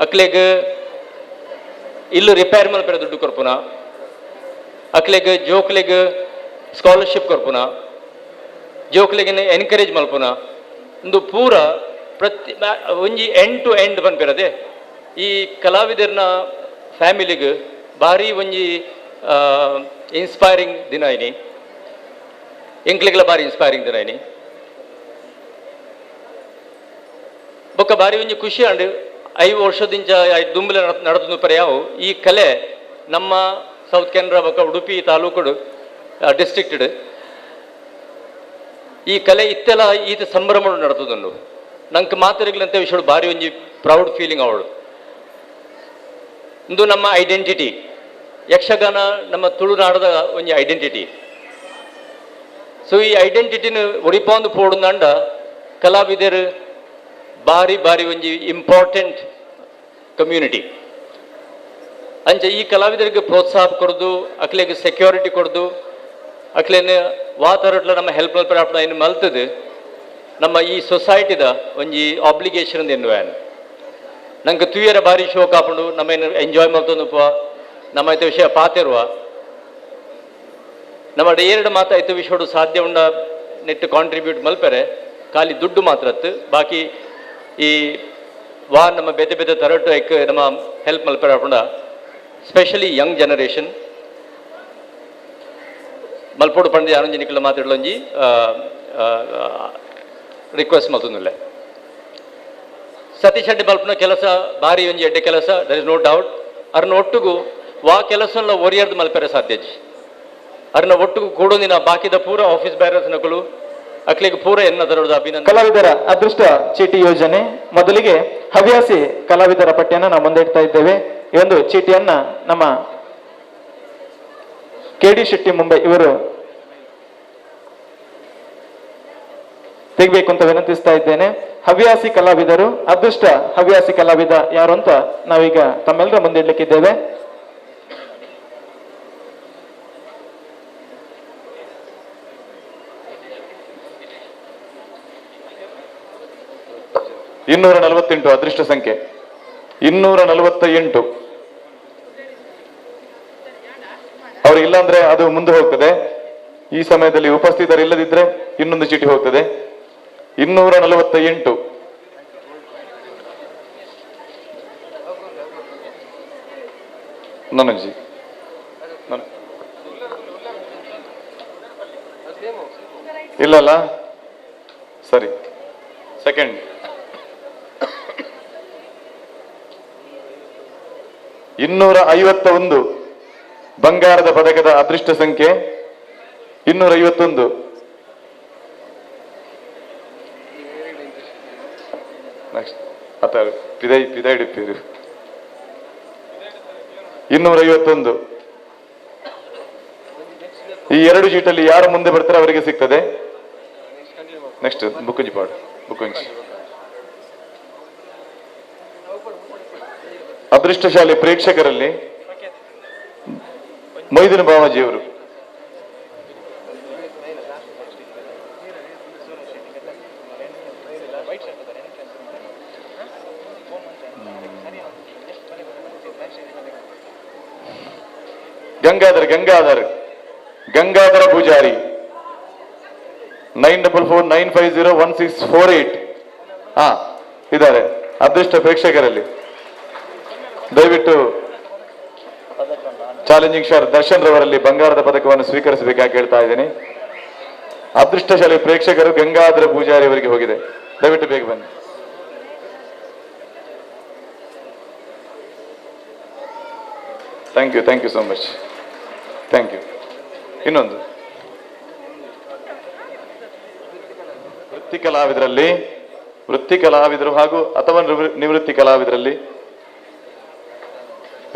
ಅಕ್ಲೆಗ್ ಇಲ್ಲು ರಿಪೇರ್ ಮಲ್ಪೆರೆ ದುಡ್ಡು ಕೊರ್ಪುನ ಅಕ್ಲೆಗ್ ಜೋಕ್ಲೆಗ್ ಸ್ಕಾಲರ್ಶಿಪ್ ಕೊರ್ಪುನ ಜೋಕ್ಲೆಗ್ ಎನ್ಕರೇಜ್ ಮಲ್ಪುನ ಒಂದು ಪೂರ ಪ್ರತಿ ಒಂಜಿ end to end ಪನ್ಪಿರದೆ ಈ ಕಲಾವಿದರ್ನ ಫ್ಯಾಮಿಲಿಗೆ ಭಾರಿ ಒಂಜಿ ಇನ್ಸ್ಪೈರಿಂಗ್ ದಿನ ಇನಿ, ಎಂಕ್ಲೆಗ್ಲ ಭಾರಿ ಇನ್ಸ್ಪೈರಿಂಗ್ ದಿನ ಇನಿ. ಬೊಕ್ಕ ಭಾರಿ ಒಂಜಿ ಖುಷಿ ಅಂಡ್ 5 ವರ್ಷದಿಂಚ ದುಂಬುಲ ನಡತೊಂದು ಪರ್ಯಾವು ಈ ಕಲೆ ನಮ್ಮ ಸೌತ್ ಕೆನರಾ ಬೊಕ್ಕ ಉಡುಪಿ ತಾಲೂಕುಡು ಡಿಸ್ಟ್ರಿಕ್ಟ್ ಈ ಕಲೆ ಇತ್ತೆಲ್ಲ ಈತ ಸಂಭ್ರಮ ನಡತದುಂಡು. ನಂಗೆ ಮಾತೆರೆಗ್ಲಂತ ವಿಷಯ ಭಾರಿ ಒಂಜಿ ಪ್ರೌಡ್ ಫೀಲಿಂಗ್ ಅವಳು. ಇಂದು ನಮ್ಮ ಐಡೆಂಟಿಟಿ, ಯಕ್ಷಗಾನ ನಮ್ಮ ತುಳುನಾಡದ ಒಂಜಿ ಐಡೆಂಟಿಟಿ. ಸೊ ಈ ಐಡೆಂಟಿಟಿನ ಒರಿಪಾಂದು ಪೋಡುಂದಾಂಡ ಕಲಾವಿದರು ಭಾರಿ ಭಾರಿ ಒಂಜಿ ಇಂಪಾರ್ಟೆಂಟ್ ಕಮ್ಯುನಿಟಿ. ಅಂಚ ಈ ಕಲಾವಿದರಿಗೆ ಪ್ರೋತ್ಸಾಹ ಕೊಡ್ದು, ಅಕ್ಲೆಗ್ ಸೆಕ್ಯೂರಿಟಿ ಕೊಡ್ದು, ಅಕ್ಲೇನ ವಾತಾವರಣ ನಮ್ಮ ಹೆಲ್ಪ್ ಮಲ್ಪರ ಏನು ಮಲ್ತದು ನಮ್ಮ ಈ ಸೊಸೈಟಿದ ಒಂಜಿ ಆಬ್ಲಿಗೇಷನ್ ಎನ್ನುವ. ನಂಗೆ ತೂಯರ ಭಾರಿ ಶೋಕ್ ಆಪುಂಡು, ನಮ್ಮ ಏನು ಎಂಜಾಯ್ ಮಲ್ತೊಂದು ನಮ್ಮ ಐತ ವಿಷಯ ಪಾತಿರುವ ನಮ್ಮ ಎರಡು ಮಾತು ಐತ ವಿಷಯಡು ಸಾಧ್ಯ ಉಂಡ ನೆಟ್ ಕಾಂಟ್ರಿಬ್ಯೂಟ್ ಮಲ್ಪರೆ ಖಾಲಿ ದುಡ್ಡು ಮಾತ್ರ ಬಾಕಿ ಈ ವಾ ನಮ್ಮ ಬೇತೆ ಬೇತೆ ತರಟು ಐಕ್ ನಮ್ಮ ಹೆಲ್ಪ್ ಮಲ್ಪರೆ ಆಪುಂಡ. Specially Young generation ಮಲ್ಪೋಡು ಪಂಡಿ ಆನಂಜನಿಕಲ ಮಾತಾಡಲೊಂಜಿ ರಿಕ್ವೆಸ್ಟ್ ಮಲ್ತೊಂದುಲ್ಲೆ. ಸತೀಶ್ ಶೆಟ್ಟಿ ಬಲ್ಪ್ನ ಕೆಲಸ ಭಾರಿ ಒಂಜಿ ಎಡ್ಡೆ ಕೆಲಸ, there is no doubt. ಅರ್ನ ಒಟ್ಟುಗು ವಾ ಕೆಲಸ ಒರಿಯರ್ದು ಮಲ್ಪೆರೆ ಸಾಧ್ಯಜಿ. ಅರ್ನ ಒಟ್ಟುಗು ಕೂಡೊಂದಿನ ಬಾಕಿದ ಪೂರ ಆಫೀಸ್ ಬ್ಯಾರರ್ಸ್ ನಕಲು ಅಕ್ಲಿಗೆ ಪೂರ ಎನ್ನ ತರದ ಅಭಿನಂದನೆ. ಕಲಾವಿದರ ಅದೃಷ್ಟ ಚೀಟಿ ಯೋಜನೆ ಮೊದಲಿಗೆ ಹವ್ಯಾಸಿ ಕಲಾವಿದರ ಪಟ್ಟಿಯನ್ನು ನಾವು ಮುಂದೆ ಇಡ್ತಾ ಇದ್ದೇವೆ. ಈ ಒಂದು ಚೀಟಿಯನ್ನ ನಮ್ಮ ಕೆ.ಡಿ. ಶೆಟ್ಟಿ ಮುಂಬೈ ಇವರು ತೆಗಬೇಕು ಅಂತ ವಿನಂತಿಸ್ತಾ ಇದ್ದೇನೆ. ಹವ್ಯಾಸಿ ಕಲಾವಿದರು, ಅದೃಷ್ಟ ಹವ್ಯಾಸಿ ಕಲಾವಿದ ಯಾರು ಅಂತ ನಾವೀಗ ತಮ್ಮೆಲ್ಲರ ಮುಂದೆ ಇಡ್ಲಿಕ್ಕಿದ್ದೇವೆ. ಇನ್ನೂರ ನಲವತ್ತೆಂಟು ಅದೃಷ್ಟ ಸಂಖ್ಯೆ, 248. ಅವರು ಇಲ್ಲಾಂದ್ರೆ ಅದು ಮುಂದೆ ಹೋಗ್ತದೆ. ಈ ಸಮಯದಲ್ಲಿ ಉಪಸ್ಥಿತರಿಲ್ಲದಿದ್ರೆ ಇನ್ನೊಂದು ಚೀಟಿ ಹೋಗ್ತದೆ. 248. ನನಜಿ ಇಲ್ಲಲ್ಲ, ಸರಿ. ಸೆಕೆಂಡ್ 251 ಬಂಗಾರದ ಪದಕದ ಅದೃಷ್ಟ ಸಂಖ್ಯೆ 251. ನೆಕ್ಸ್ಟ್ ಅತ ಪಿದೈ ಪಿದೈಡಿಪ್ಪೀರು 251. ಈ ಎರಡು ಚೀಟಲ್ಲಿ ಯಾರು ಮುಂದೆ ಬರ್ತಾರೆ ಅವರಿಗೆ ಸಿಗ್ತದೆ. ನೆಕ್ಸ್ಟ್ ಬುಕ್ಕುಂಜಿ ಪಾಡು, ಬುಕ್ಕುಂಜಿ. ಅದೃಷ್ಟಶಾಲಿ ಪ್ರೇಕ್ಷಕರಲ್ಲಿ ಮೊಯ್ದಿನ ಬಾವಾಜಿಯವರು. Gangadhar, Gangadhar, Gangadhara Pujari 9449501648 ಹಾ ಇದ್ದಾರೆ ಅದೃಷ್ಟ ಪ್ರೇಕ್ಷಕರಲ್ಲಿ. ದಯವಿಟ್ಟು ಚಾಲೆಂಜಿಂಗ್ ಸ್ಟಾರ್ ದರ್ಶನ್ ರವರಲ್ಲಿ ಬಂಗಾರದ ಪದಕವನ್ನು ಸ್ವೀಕರಿಸಬೇಕಾಗಿ ಕೇಳ್ತಾ ಇದ್ದೀನಿ. ಅದೃಷ್ಟಶಾಲಿ ಪ್ರೇಕ್ಷಕರು ಗಂಗಾಧರ ಪೂಜಾರಿ ಅವರಿಗೆ ಹೋಗಿದೆ, ದಯವಿಟ್ಟು ಬೇಗ ಬನ್ನಿ. Thank you, thank you so much, thank you. ಇನ್ನೊಂದು ವೃತ್ತಿ ಕಲಾವಿದರಲ್ಲಿ, ವೃತ್ತಿ ಕಲಾವಿದರು ಹಾಗೂ ಅಥವಾ ನಿವೃತ್ತಿ ಕಲಾವಿದರಲ್ಲಿ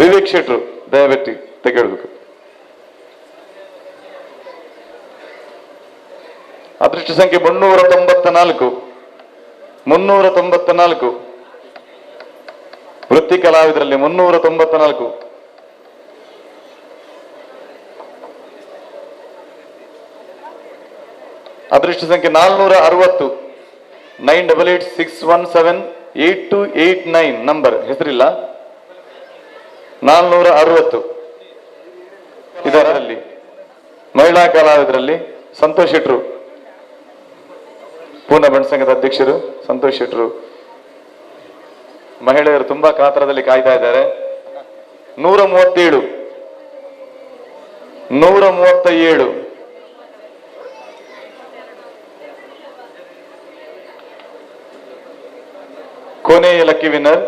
ವಿವೇಕ್ ಶೆಟ್ರು ದಯವಿಟ್ಟು ತೆಗೆಯಬೇಕು. ಅದೃಷ್ಟ ಸಂಖ್ಯೆ 394, 394 ವೃತ್ತಿ ಕಲಾವಿದರಲ್ಲಿ 394. ಅದೃಷ್ಟ ಸಂಖ್ಯೆ 460, 9886178289 ನಂಬರ್, ಹೆಸರಿಲ್ಲ. 460 ಇದರಲ್ಲಿ ಮಹಿಳಾ ಕಲಾವಿದರಲ್ಲಿ ಸಂತೋಷ್ ಶೆಟ್ರು, ಪೂರ್ಣ ಬಂಡ ಸಂಘದ ಅಧ್ಯಕ್ಷರು ಸಂತೋಷ್ ಶೆಟ್ರು. ಮಹಿಳೆಯರು ತುಂಬಾ ಕಾತರದಲ್ಲಿ ಕಾಯ್ತಾ ಇದ್ದಾರೆ. 137, 137, ಕೊನೆಯ ಲಕ್ಕಿ ವಿನ್ನರ್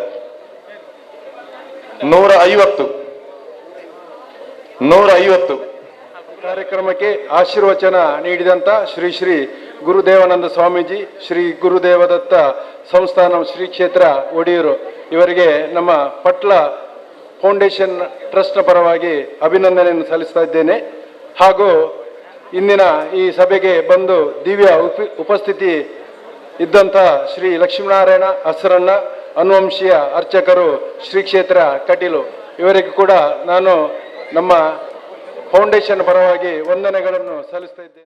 150, 150. ಕಾರ್ಯಕ್ರಮಕ್ಕೆ ಆಶೀರ್ವಚನ ನೀಡಿದಂತ ಶ್ರೀ ಶ್ರೀ ಗುರುದೇವಾನಂದ ಸ್ವಾಮೀಜಿ, ಶ್ರೀ ಗುರುದೇವದತ್ತ ಸಂಸ್ಥಾನ ಶ್ರೀ ಕ್ಷೇತ್ರ ಒಡಿಯೂರು ಇವರಿಗೆ ನಮ್ಮ ಪಟ್ಲ ಫೌಂಡೇಶನ್ ಟ್ರಸ್ಟ್ನ ಪರವಾಗಿ ಅಭಿನಂದನೆಯನ್ನು ಸಲ್ಲಿಸ್ತಾ ಇದ್ದೇನೆ. ಹಾಗೂ ಇಂದಿನ ಈ ಸಭೆಗೆ ಬಂದು ದಿವ್ಯ ಉಪಸ್ಥಿತಿ ಇದ್ದಂಥ ಶ್ರೀ ಲಕ್ಷ್ಮೀನಾರಾಯಣ ಹಸರಣ್ಣ ಅನುವಂಶೀಯ ಅರ್ಚಕರು ಶ್ರೀ ಕ್ಷೇತ್ರ ಕಟೀಲು ಇವರಿಗೂ ಕೂಡ ನಾನು ನಮ್ಮ ಫೌಂಡೇಶನ್ ಪರವಾಗಿ ವಂದನೆಗಳನ್ನು ಸಲ್ಲಿಸ್ತಾ ಇದ್ದೇನೆ.